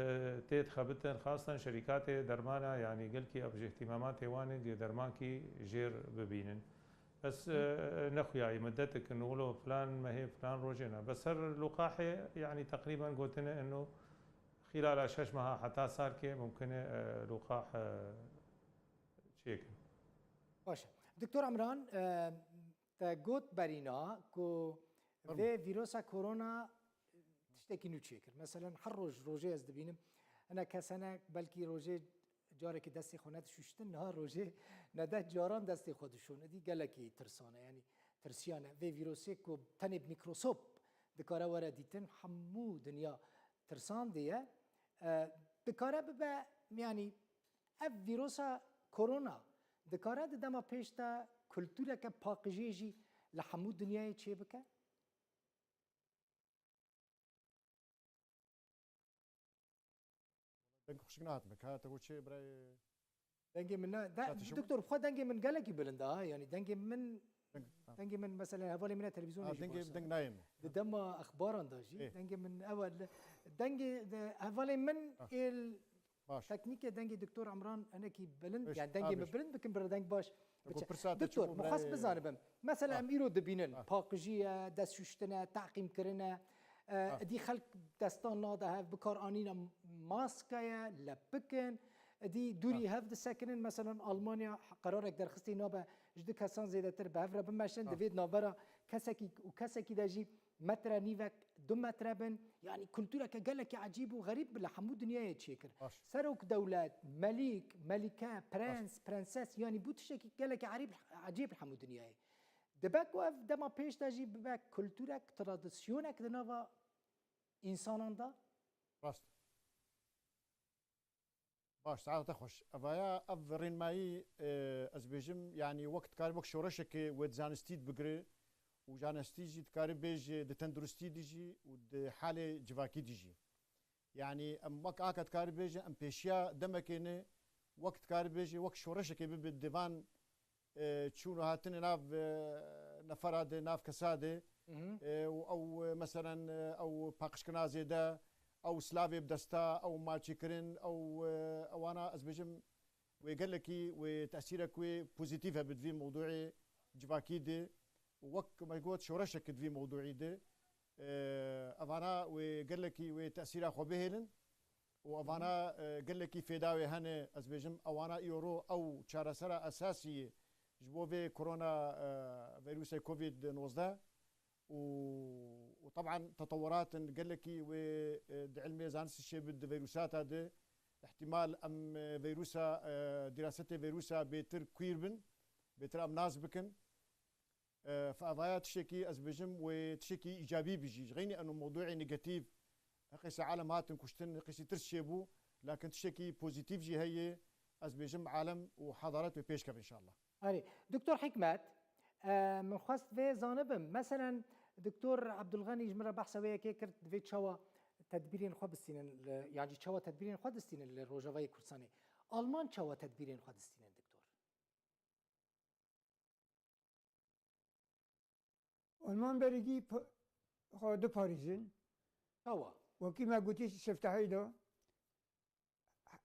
tê dixebitin, xastan şerîkatê dermana, yanî gelkî ev ji îhtîmamatê wan in, dermankî jêr bibînin. Bes, e, nexuyayî, midetik in, wilo filan mehê, filan rojê ne. Bes ser lûqahê, yanî teqrîben gotine ino xîlala şeş meha heta salkê mumkin e, e, lûqah, e, çêkin. Baş e. Doktor Emran, e, te got berîna ku Fermo. Vê vîrosa korona tiştekî nû çêkir. Meselen her roj, rojê ez dibînim, hene kes hene belkî rojê carekê destê xwe nedişuştin, niha rojê nede caran destê xwe dişon. Edî gelekî tirsane, yanî tirsiyane. Vê vîrosê ku tenê bi mîkrosop dikare were dîtin, hemû dinya tirsandiye. E, dikare bibe, yanî ev vîrosa korona dikare di dema pêş de kultureke paqijiyê jî li hemû dinyayê çêbike? Deng xweşik nehatime. Ka te got çi birayê? Dengê min ne, de, Ka tişim? Doktor, xwe dengê min gelekî bilind e, ha, yanî dengê min, Deng, ha. Dengê min mesela hevalê min e televîzyonê Ha, jî dengê, baş e. Deng nayê min. Di dema exbaran de jî Ê. Dengê min ew e. Dengê de, hevalê min Ha. êl Baş. Teknîkê dengê Doktor Emran hinekî bilind, Baş, yani dengê ha, min baş. Bilind bikin, bira deng baş Ku biçe. Pirsa te Doktor, çi bû, min xwest birayê? Bizanibim. Mesela Ha. Em îro dibînin, Ha. Paqijî ye, destşuştin e, teqîmkirin e. E, Ha. Edî xelk destan nade hev, bikar anîne maske ye, lepik in. Edî dûrî Ha. Hev disekinin. Mesela Almanya qerarek derxistî nabe ji du kesan zêdetir bi hev re bimeşin. Ha. Divê di navbera kesekî û kesekî de jî metre nîvek, du metre bin. Yanî kultureke gelekî ecîb û xerîb bi li hemû dinyayê çêkir. Baş. Serok dewlet, melîk, melîke, prens, Baş. Prenses, yanî bû tiştekî gelekî erîb, ecîb li hemû dinyayê. Dibe ku ev dema pêş de jî bibe kulturek, tradisyonek di nava însanan de? Rast. Baş, saeta te xweş. Evaya ev rênmayî, e, ez bêjim, yanî wek dikare wek şoreşekê wê di zanistî de bigire û zanistî jî dikare bêje di tenduristî de jî û di halê civakî de jî. Yanî em wek aka dikare bêje, em pêşiya demekê ne, wek dikare bêje, wek şoreşekê bibe di van e, çûn û hatinê nav, e, nefera de, nav kesa de, Mhm. e, û ew, e, meselen, e, ew paqijkirina zêde, ew silavê bi desta, ew malçîkirin, ew, e, ewana, ez bêjim, wê gelekî, wê tesîrek wê pozîtîf hebe di vî mewdûê civakî de. Û wek me got, şoreşek di vî mewdûî de. E, evana wê gelekî wê tesîra xwe bihêlin. û evana, e, gelekî fêda wê hene, ez bêjim, ewana îro ew çaresera esasî ye ji bo vê korona, e, vîrusê covid nozdeh û, û teban tetewurat in gelekî wê, e, di ilmê zanistî çêbin di vîrusata de. Îhtîmal em, e, vîrusa, e, dîrasetê vîrusa bêtir kûr bin, bêtir em nas bikin. E, fe evaya tiştekî ez bêjim wê tiştekî îcabî bijî. Ji xeynî eno mewdûê negatîf, heqîsê alem hatin kuştin, heqîsî tirs çêbû, lakin tiştekî pozîtîf jî heye, ez bêjim alem û hadaret wê pêş keve înşallah. Erê, Doktor Hikmet, e, min xwest vê zanibim. Meselen, Doktor Abdulganî ji min re behsa wê yekê kir, divê çawa tedbîrên xwe bistînin li, yan jî çawa tedbîrên xwe distînin li Rojavayê Kurdistanê. Alman çawa tedbîrên xwe distînin, Doktor? Alman berî pa-, xwe diparêzin. Çawa? Wekî me gotî siftehî de,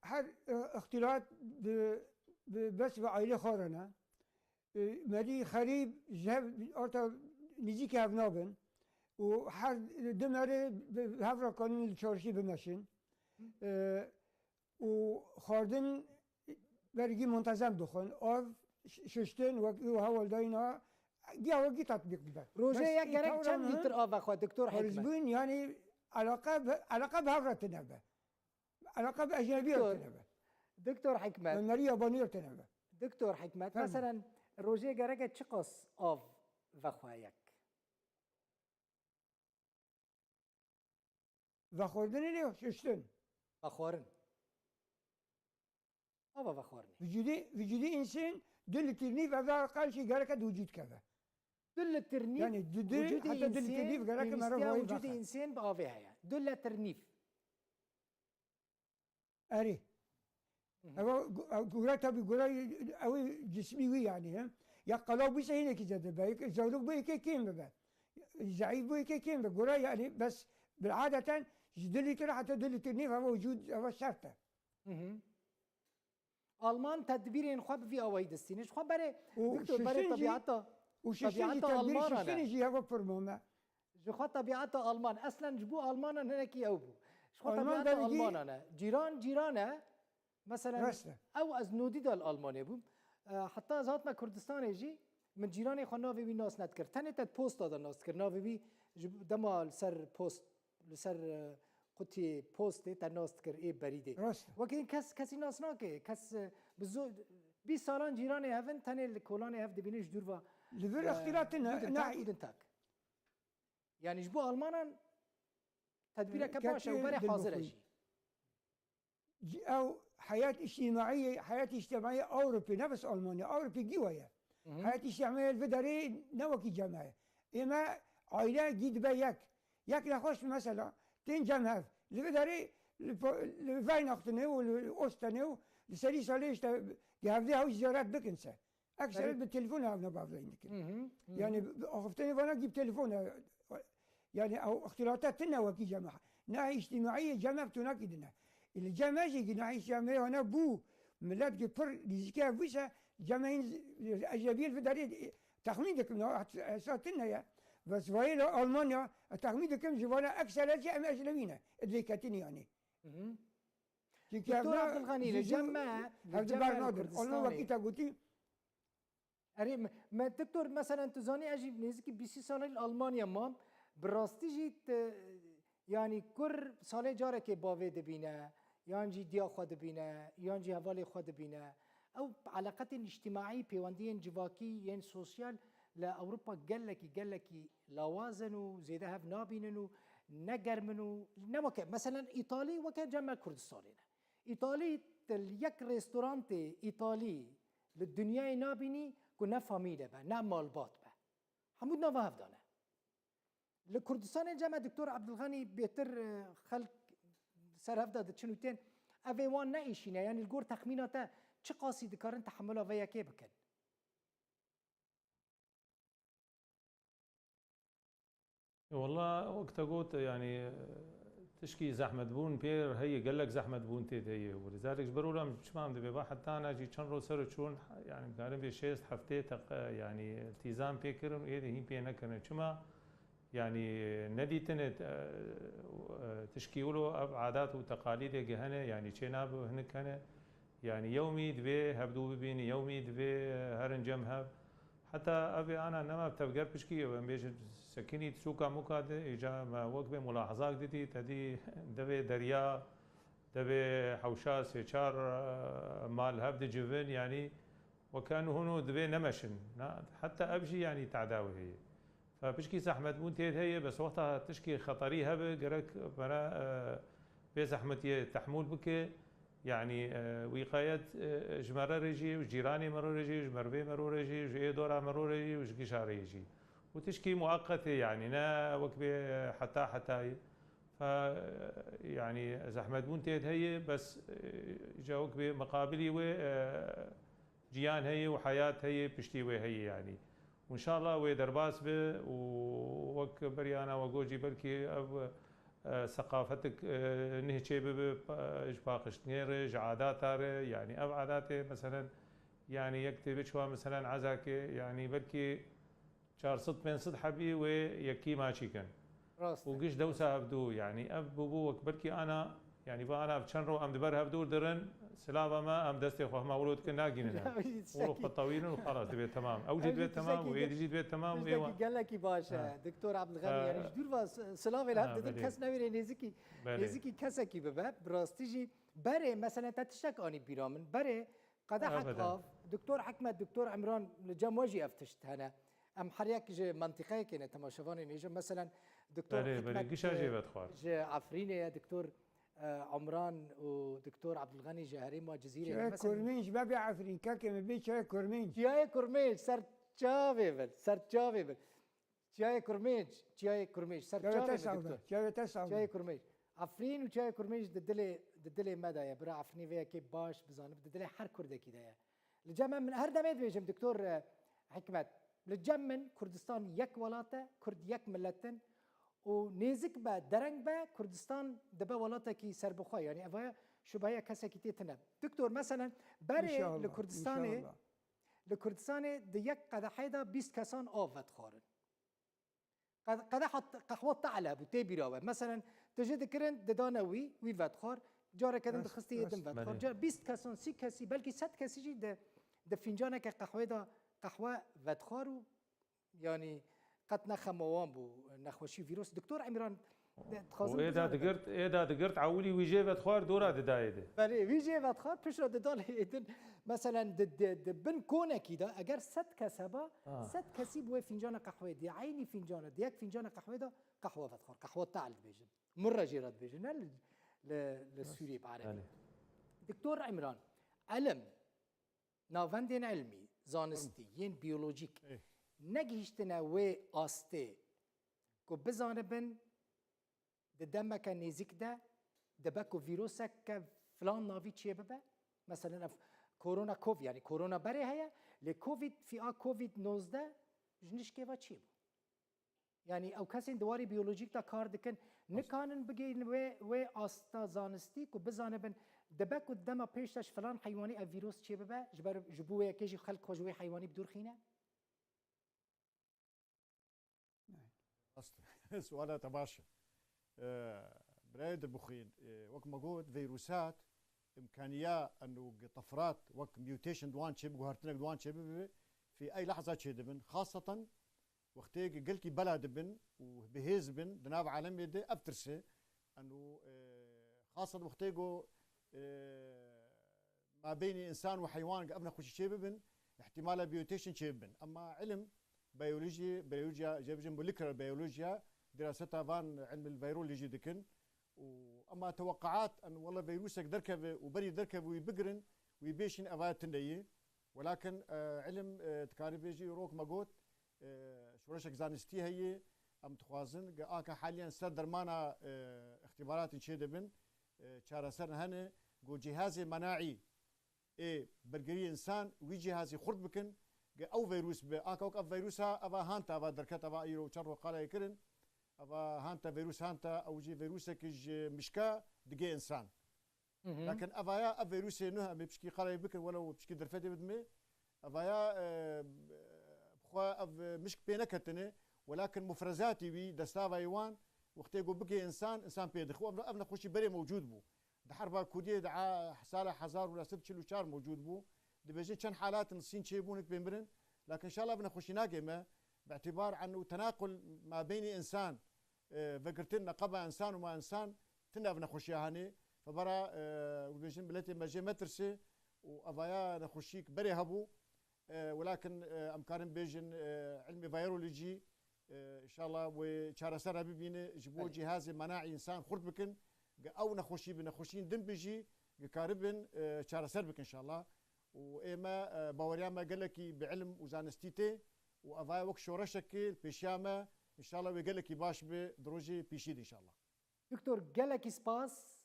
her, e, îxtîlat di bi, bes bi aîlê xwe re ne. E, merî xerîb ji hev, orta nêzîkî hev nabin û her du merê bi hev re kanin li çarşî bimeşin. E, û xwarin bergî muntezem dixwin. Av, ş-, şiştin, wek û heweldayîna, giya wekî tatbîq dibe. Rojê Bes yek gerek tewra çend min lîtir av vexwe, Doktor Hikmet? Xwarizbûn, yanî, eleqe bi, eleqe bi hev re tine be. Eleqe bi ecnebiya Doktor, tine be. Doktor Hikmet. Bi merî yabaniyê tine be. Doktor Hikmet, Fermo. Meselen, rojê gereke çiqas av vexwe yek? Vexwardinê ne, şiştin. Vexwarin. Ava vexwarinê. Vücudê, vücudê însan du litir nîv eve aqal jî gereke di vücud keve. Du litir nîv Yani du, du, vücudê heta du litir însan, nîv gereke pêwîstiya meriv vücudê însan bi avê heye. Du litir nîv. Erê. Hı hı. Ev gu-, ev gure tabi gure ew cismî wî yani, he. Ya qelaw bîse hinekî zêde be. Yek zarok bû yekê kêm bibe. Zeîf bû yekê kêm be. Gure yani bes bil'adeten ji du litre heta du litre nîv eva vücud eva şert e. Hı hı. Alman tedbîrên xwe bi vî awayî distîne. Ji xwe berê, Û doktor, berê şiştin jî, tabiata, û şiştin jî tabiata tedbîrê Almanan şiştinê e. Jî heva pir mame. Ji xwe tabiata Alman. Eslen ji bo Almanan hinekî ew bû. Ji xwe Alman tabiata belkî Almanan e. Cîran, cîran e. Meselen, Rast e. Ew ez nodî de li Almanyê bûm. E, heta ez hatime Kurdistanê jî, min cîranê xwe navê wî nas nedikir. Tenê te posta de nas dikir. Navê wî ji dema li ser post, li ser, e, qutiyê postê te nas dikir, ê berîdê. Rast e. Wekî kes, kesî nas nake. Kes, e, bi zo-, bîst salan cîranê hev in, tenê li kolanê hev dibînin ji dûr ve, Li vir e, ixtîlat tune, bû din tak, ne- bû din tak. Yani ji bo Almanan tedbîreke baş e û Gerçi berê hazir e dilbixwîn. Jî. Ew heyat îctimaiyê, heyat îctimaiyê Ewropê, ne bes Almanya, Ewropê gî we ye. Hı hı. Heyat îctimaiyê li vê derê ne wekî cem e. Ême aîle gî dibe yek. Yek nexweş mesela, tên cem hev. Li vê derê li po-, li Weihnachtene û li Ostenê û li serî salê işte gihevdê hew ziyaret bikin se. Ekseret Erê. bi telefon hevne bavdayîn dikin. Hı hı, hı hı. Yani bi, bi axiftinê vana gî bi telefon e. Yani ew ixtilata tine wekî cem e. Ne îctimaiyê cem e bi tunakî dine. Li cem e jî gî ne îctimaiyê hane bû. Millet gî pir nîzîkê ev bûyse cem e hîn ecnebiyê li vê derê, e, texmîn dikim. Ne, hesa tine ye. Bes vayê li Almanya, e, texmîn dikim ji vana ekseret jî em ecnebî ne. Di vê ketinî yani. Hı hı. Çimkî Doktor hevna Abdulganî, li cem me, li hev cem me li bernadin. Alman Kurdistanê. Wekî te gotî, Erê, me, me, doktor, meselen, tu zanî, ez jî nêzîkî bîst salî li Almanya mam. Bi rastî jî te, yanî kur salê carekê bavê dibîne, yan jî diya xwe dibîne, yan jî hevalê xwe dibîne. Ew eleqetên îctimaî, pêwendiyên civakî yên sosyal li Ewropa gelekî, gelekî lawaz in û zêde hev nabînin û ne germ in û ne weke, meselen, Îtalî weke cem me Kurdistanê ne. Îtalî, tu li yek restorantê Îtalî li dinyayê nabînî ku ne famîle be, ne malbat be. Hemû di nava hev de ne. Li Kurdistanê cem me Doktor Abdulganî bêtir, e, xelk ser hev de diçin û tên. Ev ê wan neêşîne. Yanî li gor texmîna te çi qasî dikarin tehemula vê yekê bikin? Walla, wek te got, yanî, tişkî zehmetbûn pê heye, gelek zehmetbûn tê de ye. Û lizalek ji ber wila çima em dibê ba heta na jî çend roj ser çûn, yanî, dikarin vê şêst heftê teq-, yanî, îltîzam pê kirin û êdî hîn pê nekirin. Çima? Yanî, nedîtine, e, e, tişkî wilo ev adat û teqalîdê ge hene, yanî, çê nabe hinek hene. Yanî, yewmî divê hevdû bibînin, yewmî divê herin cem hev. Heta ev ê ana nema tevger pişkî, ew em bêjin sekinî sûka muka de, îca me wek bê mulahazak didî, te dî devê derya, devê hewşa sê çar, e, mal hev dicivin, yanî weke hûn û divê nemeşin. Na, heta ev jî, yanî, tadawi heye. Fe pişkî zehmetbûn tê de heye, bes wexta tişkî xeterî hebe, gerek me re, e, vê zehmetiyê tehmûl bike. Yanî, e, wîqayet, e, ji me re re jî, û cîranê me re re jî, ji merivê me re re jî, ji ê dora me re re jî û ji gişa re jî. Û tişkî mueqetê, yanî ne wek bê, e, heta hetayî. Fe, e, yanî zehmetbûn tê de heye, bes, e, îca wek bê miqabilî wê, e, Jiyan heye û heyat heye, piştî wê heye, yanî. Û înşallah wê derbas be û wek berî ana we got jî belkî ev, e, seqafetik, e, nihê çê bibe, pa-, ji paqiştinê re, ji adata re, yanî ev adatê, meselen, Yani yek tê biçwa meselen ezakê, yani belkî çar sed pênc sed hebî wê yekî maçî kin. Rast û e. Giş dewsa hevdû, yani ev bûbû wek belkî ana, yani va ana ev çend ro em di ber hevdû dirin, silava me em destê xwe hema wilo dikin nagînin ev. Wilo xwe tewînin û xalas dibê temam. Ew jî dibê temam û êdî jî dibê temam û êwa. Tiştekî gelekî baş e. Ha. Doktor Abdulganî, yani ji dûr va s-, silavê li hev didin, kes newêrê nêzikî, nêzikî kesekî bibe. Bi rastî jî berê, mesela te tiştek anî bîra min. Berê qedehek av, Doktor Hikmet, Doktor Imran, li cem we jî ev tişt hene. Em her yek ji mentiqeyekê ne, temaşevanê nêjin. Meselen, Doktor Hikmet, gişa jê vedixwar. Ji Efrînê ye, Doktor, e, Umran û Doktor Abdulganî ji herêma Cizîrê ne. Çiyayê Kurmênc, me bê Efrîn, kekê min bê Çiyayê Kurmênc. Çiyayê Kurmênc, ser çavê bin, ser çavê bin. Çiyayê Kurmênc, Çiyayê Kurmênc, ser çavê min, Doktor. Çiyayê Kurmênc. Efrîn û Çiyayê Kurmênc di dilê, di dilê me de ye. Bira Efrînê vê yekê baş bizanib, di dilê her Kurdekî de ye. Li cem min, her demê dibêjim, Doktor, e, Hikmet, li cem min Kurdistan yek welat e, Kurd yek milet in û nêzik be, dereng be, Kurdistan dibe welatekî serbixwe. Yanî ev şubeheya kesekî tê tine. Doktor, meselen, berê li Kurdistanê, li Kurdistanê di yek qedeheyê de bîst kesan av vedixwarin. Qed-, qedeha t-, qehwa te'l hebû, tê bîra we. Meselen, tu jê dikirin, didane wî, wî vedixwar, careke din dixistî yê din vedixwar. Ca-, bîst kesan, sî kesî, belkî sed kesî jî di, di fîncaneke qehwê de qehwe vedixwar û, yanî, qet ne xema wan bû, nexweşî vîrus. Doktor Îmran, de-, dixwazim û ê da bizanim. Digirt, ê da digirt, ewilî wî jê vedixwar, dora didayê de. Belê, wî jê vedixwar, piştre dida lê din. Meselen, di, di, di bin konekî de, eger sed kes heba, sed kesî bi wê fîncana qehweyê diye, eynî fîncana, di yek fîncana qehweyê de qehwe vedixwar. Qehwe te'l dibêjin. Murre jê re dibêjin, ne li, li, li Sûriyê bi erebî. Belê. Doktor Îmran, elim, navendên ilmî, zanistî, yên biyolojîk, negihîştine wê astê ku bizanibin di demeke nêzîk de dibe ku vîruseke filan navî çêbibe. Meselen ev korona kov-, yanî korona berê heye, lê covid, fîa covid nozdeh ji nişkê ve çêbû. Yanî ew kesên di warê biyolojîk de kar dikin, nikanin bigihînin wê, wê asta zanistî ku bizanibin dibe ku dema pêş de ji filan heywanî ev vîrus çêbibe, ji ber, ji bo wê yekê jî xelk xwe ji wê heywanî bi dûr xîne? Rast e. Suala te baş e. Ee, birayê Dirbixwîn, e, wek me got, vîrusat, îmkaniya eno gi tefrat, wek mutation di wan çêbibe, guhertinek di wan çêbibe, fî ey lehza çêdibin. Xaseten wextê gi gelkî bela dibin û bihêz bin, di nav alemê de ev tirs e. Eno, e, xaseten wextê ku, e, mabeynê însan û heywan ev nexweşî çêbibin, îhtîmala biyotêşin çêbibin. Ema ilim, biyolojî, biyolojiya, jê bijin molecular biyolojiya, diraseta van ilmil virolojî dikin. Û ema teweqaat, en wele vîrusek derkeve û berî derkeve wî bigirin, wî bêşin, eva tune ye. Welakin, e, ilim, e, dikarî bêjî, rok me got, e, şoreşek zanistî heye, em dixwazin, ge aka haliyen ser dermana, e, îxtîbaratên çêdibin, e, çareser hene, ku cihazê menaî ê bergirî însan wî cihazî xurt bikin, ge ew vîrus bi, aka wek ev vîrusa, eva hanta, eva derket, eva îro çend roj qala kirin, eva hanta, vîrus hanta, ew jî vîrusekî ji mişka digê însan. Hı hı. Lakin evaya ev vîrusê nuh em ê pişkî qala bikin, welew pişkî derfetê bidimê, evaya, e, xwe ev mişk pê neketine, welakin mufrezatî wî, destavayê wan, wextê ku bigê însan, însan pê dixwe. Ev, ev nexweşî berê mewcûd bû. Di herba Kurdiyê de a, sala hezar û neh sed çil û çar mewcûd bû. Dibêjin çend halatin Sîn çêbûn, hik pê mirin. Lakin înşallah ev nexweşî nagê me. Bi îtîbar eno tenaqul ma beynî însan, e, vegirtin neqeba însan û ma însan tune ev nexweşiya hanê. Febera, e, dibêjin miletê me jê metirse û evaya nexweşîk berê hebû. E, welakin, e, em karin bêjin, e, ilmê vîrolojî, e, înşallah wê çareser re bibîne, ji bo cihazê menaî însan xurt bikin, ge ew nexweşî bi nexweşiyên din bijî, ge karibin, e, çareser bikin înşallah. Û ê me, e, baweriya me gelekî bi ilim û zanistî tê û evaya wek şoreşekê li pêşiya me, înşallah wê gelekî baş bi di rojê pêşî de înşallah. Doktor, gelekî spas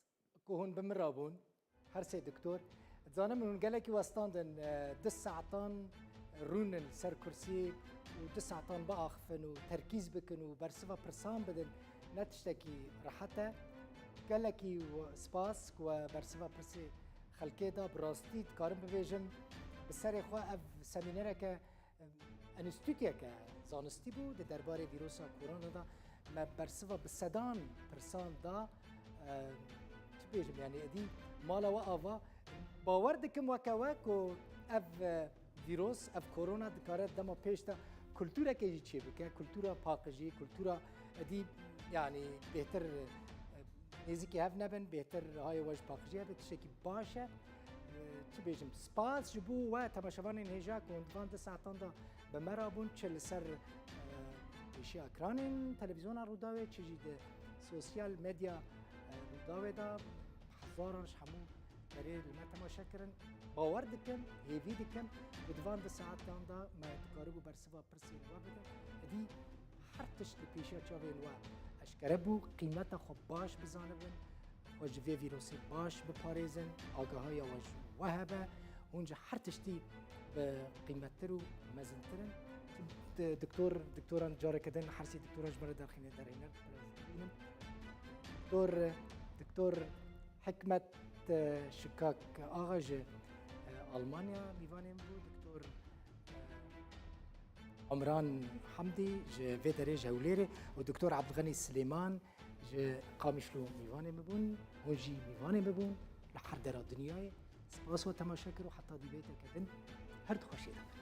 ku hûn bi min re bûn. Her sê doktor. Dizanim hûn gelekî westandin, e, du saetan rûnin ser kursî û du saetan biaxifin û terkîz bikin û bersiva pirsan bidin. Ne tiştekî rehet e. Gelekî we-, spas ku we bersiva pirsê xelkê da. Bi rastî dikarim bibêjim, Bi serê xwe ev semînereke, enstîtuyeke zanistî bû. Di derbarê vîrosa korona de me bersiva bi sedan pirsan da, e, çi bêjim, yanî êdî mala we ava. Bawer dikim weke we ku ev, e, vîros, ev korona dikare dema pêş de kulturekê jî çêbike, kultura paqijî, kultura êdî, yanî bêhtir, e, nêzîkî hev nebin, bêhtir hayê we ji paqijî hebe, tiştekî baş e. E, çi bêjim, spas ji bo we temaşevanên hêja ku hûn di van du saetan de bi me re bûn, çi li ser, e, pêşiya ekranên televîzyona Rûdawê, çi jî di sosyal medya, e, Rûdawê de hezaran ji hemû derê li me temaşe kirin. Bawer dikim, hêvî dikim ku di van du saetan de me dikaribû bersiva pirsên we bidin. Êdî her tişt li pêşiya çavên we eşkere bû, qîmeta xwe baş bizanibin, xwe ji vê vîrosê baş biparêzin, agahiya we ji we hebe, hûn ji her tiştî bi qîmettir û mezintir in. Di-, Doktor, doktoran careke din her sê doktoran ji me re derxîne, derhêner, bînim. Doktor, Doktor Hikmet, e, Şikak Axa ji, e, Almanya mîvanê min bû, Doktor, e, Umran Hamdî ji vê derê ji Hewlêrê û Doktor Abdulxenî Silêman ji Qamişlo mîvanê min bûn. Hûn jî mîvanê min bûn li her dera dinyayê. Spas we temaşe kir û heta dîbêteke din her di xweşiyê de bin.